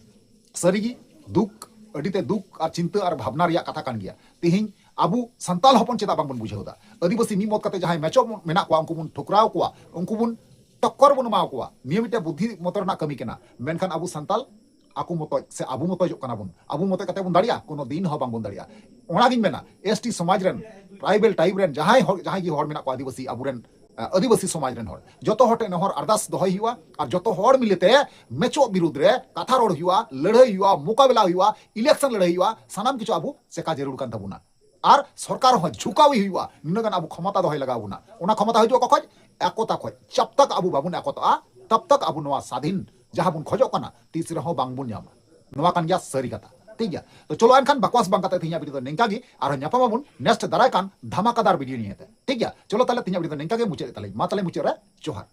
ᱥᱟᱹᱨᱤᱜᱮ ᱫᱩᱠ, ᱟᱹᱰᱤᱛᱮ ᱫᱩᱠ ᱟᱨ ᱪᱤᱱᱛᱟᱹ ᱟᱨ ᱵᱷᱟᱵᱽᱱᱟ ᱨᱮᱭᱟᱜ ᱠᱟᱛᱷᱟ ᱠᱟᱱ ᱜᱮᱭᱟ᱾ ᱛᱮᱦᱮᱧ ᱟᱵᱚ ᱥᱟᱱᱛᱟᱞ ᱦᱚᱯᱚᱱ ᱪᱮᱫᱟᱜ ᱵᱟᱝᱵᱚᱱ ᱵᱩᱡᱷᱟᱹᱣ ᱮᱫᱟ? ᱟᱹᱫᱤᱵᱟᱹᱥᱤ ᱢᱤᱫ ᱢᱚᱛ ᱠᱟᱛᱮ ᱡᱟᱦᱟᱸᱭ ᱢᱮᱪᱚᱜ ᱢᱮᱱᱟᱜ ᱠᱚᱣᱟ, ᱩᱱᱠᱩ ᱵᱚᱱ ᱴᱷᱚᱠᱨᱟᱣ ᱠᱚᱣᱟ, ᱩᱱᱠᱩ ᱵᱚᱱ ᱴᱚᱠᱠᱚᱨ ᱵᱚᱱ ᱮᱢᱟ ᱠᱚᱣᱟ᱾ ᱱᱤᱭᱟᱹ ᱢᱤᱫᱴᱮᱱ ᱵᱩᱫᱽᱫᱷᱤ ᱢᱚᱛᱚ ᱨᱮᱱᱟᱜ ᱠᱟᱹᱢᱤ ᱠᱟᱱᱟ᱾ ᱢᱮᱱᱠᱷᱟᱱ ᱟᱵᱚ ᱥᱟᱱᱛᱟᱞ ᱟᱠᱚ ᱢᱚᱛᱚᱡ ᱥᱮ ᱟᱵᱚ ᱢᱚᱛᱚᱡᱚᱜ ᱠᱟᱱᱟ ᱵᱚᱱ᱾ ᱟᱵᱚ ᱢᱚᱛᱚᱡ ᱠᱟᱛᱮ ᱵᱚᱱ ᱫᱟᱲᱮᱭᱟᱜᱼᱟ? ᱠᱳᱱᱳ ᱫᱤᱱ ᱦᱚᱸ ᱵᱟᱝᱵᱚᱱ ᱫᱟᱲᱮᱭᱟᱜᱼᱟ᱾ ᱚᱱᱟᱜᱤᱧ ᱢᱮᱱᱟ, ᱮᱥ ᱴᱤ ᱥᱚᱢᱟᱡᱽ ᱨᱮᱱ, ᱴᱨᱟᱭᱵᱮᱞ ᱴᱟᱭᱤᱵ ᱨᱮᱱ ᱡᱟᱦᱟᱸᱭ ᱦᱚᱲ, ᱡᱟᱦᱟᱸᱭ ᱜᱮ ᱦᱚᱲ ᱢᱮᱱᱟᱜ ᱠᱚᱣᱟ, ᱟᱹᱫᱤᱵᱟᱹᱥᱤ, ᱟᱵᱚᱨᱮᱱ, ᱟ, ᱟᱹᱫᱤᱵᱟᱹᱥᱤ ᱥᱚᱢᱟᱡᱽ ᱨᱮᱱ ᱦᱚᱲ, ᱡᱚᱛᱚ ᱦᱚᱲ ᱴᱷᱮᱱ ᱱᱮᱦᱚᱨ ᱟᱨᱫᱟᱥ ᱫᱚᱦᱚᱭ ᱦᱩᱭᱩᱜᱼᱟ᱾ ᱟᱨ ᱡᱚᱛᱚ ᱦᱚᱲ ᱢᱤᱞᱮᱛᱮ ᱢᱮᱪᱚᱜ ᱵᱤᱨᱩᱫᱽ ᱨᱮ ᱠᱟᱛᱷᱟ ᱨᱚᱲ ᱦᱩᱭᱩᱜᱼᱟ, ᱞᱟᱹᱲᱦᱟᱹᱭ ᱦᱩᱭᱩᱜᱼᱟ, ᱢᱳᱠᱟᱵᱮᱞᱟ ᱦᱩᱭᱩᱜᱼᱟ, ᱤᱞᱮᱠᱥᱚᱱ ᱞᱟᱹᱲᱦᱟᱹᱭ ᱦᱩᱭᱩᱜᱼᱟ, ᱥᱟᱱᱟᱢ ᱠᱤᱪᱷᱩ ᱟᱵᱚ ᱪᱮᱠᱟ ᱡᱟᱹᱨᱩᱲ ᱠᱟᱱ ᱛᱟᱵᱚᱱᱟ᱾ ᱟᱨ ᱥᱚᱨᱠᱟᱨ ᱦᱚᱸ ᱡᱷᱩᱠᱟᱣ ᱦᱩᱭᱩᱜᱼᱟ, ᱱᱩᱱᱟᱹᱜ ᱜᱟᱱ ᱟᱵᱚ ᱠᱷᱚᱢᱚᱛᱟ ᱫᱚᱦᱚᱭ ᱞᱟᱜᱟᱣ ᱵᱚᱱᱟ᱾ ᱚᱱᱟ ᱠᱷᱚᱢᱚᱛᱟ ᱦᱤᱡᱩᱜᱼᱟ ᱚᱠᱟ ᱠᱷᱚᱡ? ᱮᱠᱚᱛᱟ ᱠᱷᱚᱡ᱾ ᱡᱟᱵ ᱛᱟᱠ ᱟᱵᱚ ᱵᱟᱵᱚᱱ ᱮᱠᱚᱛᱟᱜᱼᱟ, ᱛᱟᱵ ᱛᱟᱠ ᱟᱵᱚ ᱱᱚᱣᱟ ᱥᱟᱫᱷᱤᱱ ᱡᱟᱦᱟᱸ ᱵᱚᱱ ᱠᱷᱚᱡᱚᱜ ᱠᱟᱱᱟ, ᱛᱤᱥ ᱨᱮᱦᱚᱸ ᱵᱟᱝᱵᱚᱱ ᱧᱟᱢᱟ᱾ ᱱᱚᱣᱟ ᱠᱟᱱ ᱜᱮᱭᱟ ᱥᱟᱹᱨᱤ ᱠᱟᱛᱷᱟ᱾ ᱴᱷᱤᱠ ᱜᱮᱭᱟ, ᱛᱚ ᱪᱚᱞᱚ ᱮᱱᱠᱷᱟᱱ ᱵᱟᱠᱣᱟᱥ ᱵᱟᱝ ᱠᱟᱛᱮ ᱛᱮᱦᱮᱧᱟᱜ ᱵᱷᱤᱰᱤᱭᱳ ᱫᱚ ᱱᱤᱝᱠᱟ ᱜᱮ, ᱟᱨᱦᱚᱸ ᱧᱟᱯᱟᱢ ᱟᱵᱚᱱ ᱱᱮᱠᱥᱴ ᱫᱟᱨᱟᱭ ᱠᱟᱱ ᱫᱷᱟᱢᱟᱠᱟᱫᱟᱨ ᱵᱷᱤᱰᱤᱭᱳ ᱱᱤᱭᱮᱛᱮ᱾ ᱴᱷᱤᱠ ᱜᱮᱭᱟ, ᱪᱚᱞᱚ ᱛᱟᱦᱞᱮ ᱛᱮᱦᱮᱧᱟᱜ ᱵᱷᱤᱰᱤᱭᱳ ᱫᱚ ᱱᱤᱝᱠᱟ ᱜᱮ ᱢᱩᱪᱟᱹᱫ ᱮᱫ ᱛᱟᱞᱤᱧ᱾ ᱢᱟ ᱛᱟᱦᱞᱮ ᱢᱩᱪᱟᱹᱫ ᱨᱮ ᱡᱚᱦᱟᱨ᱾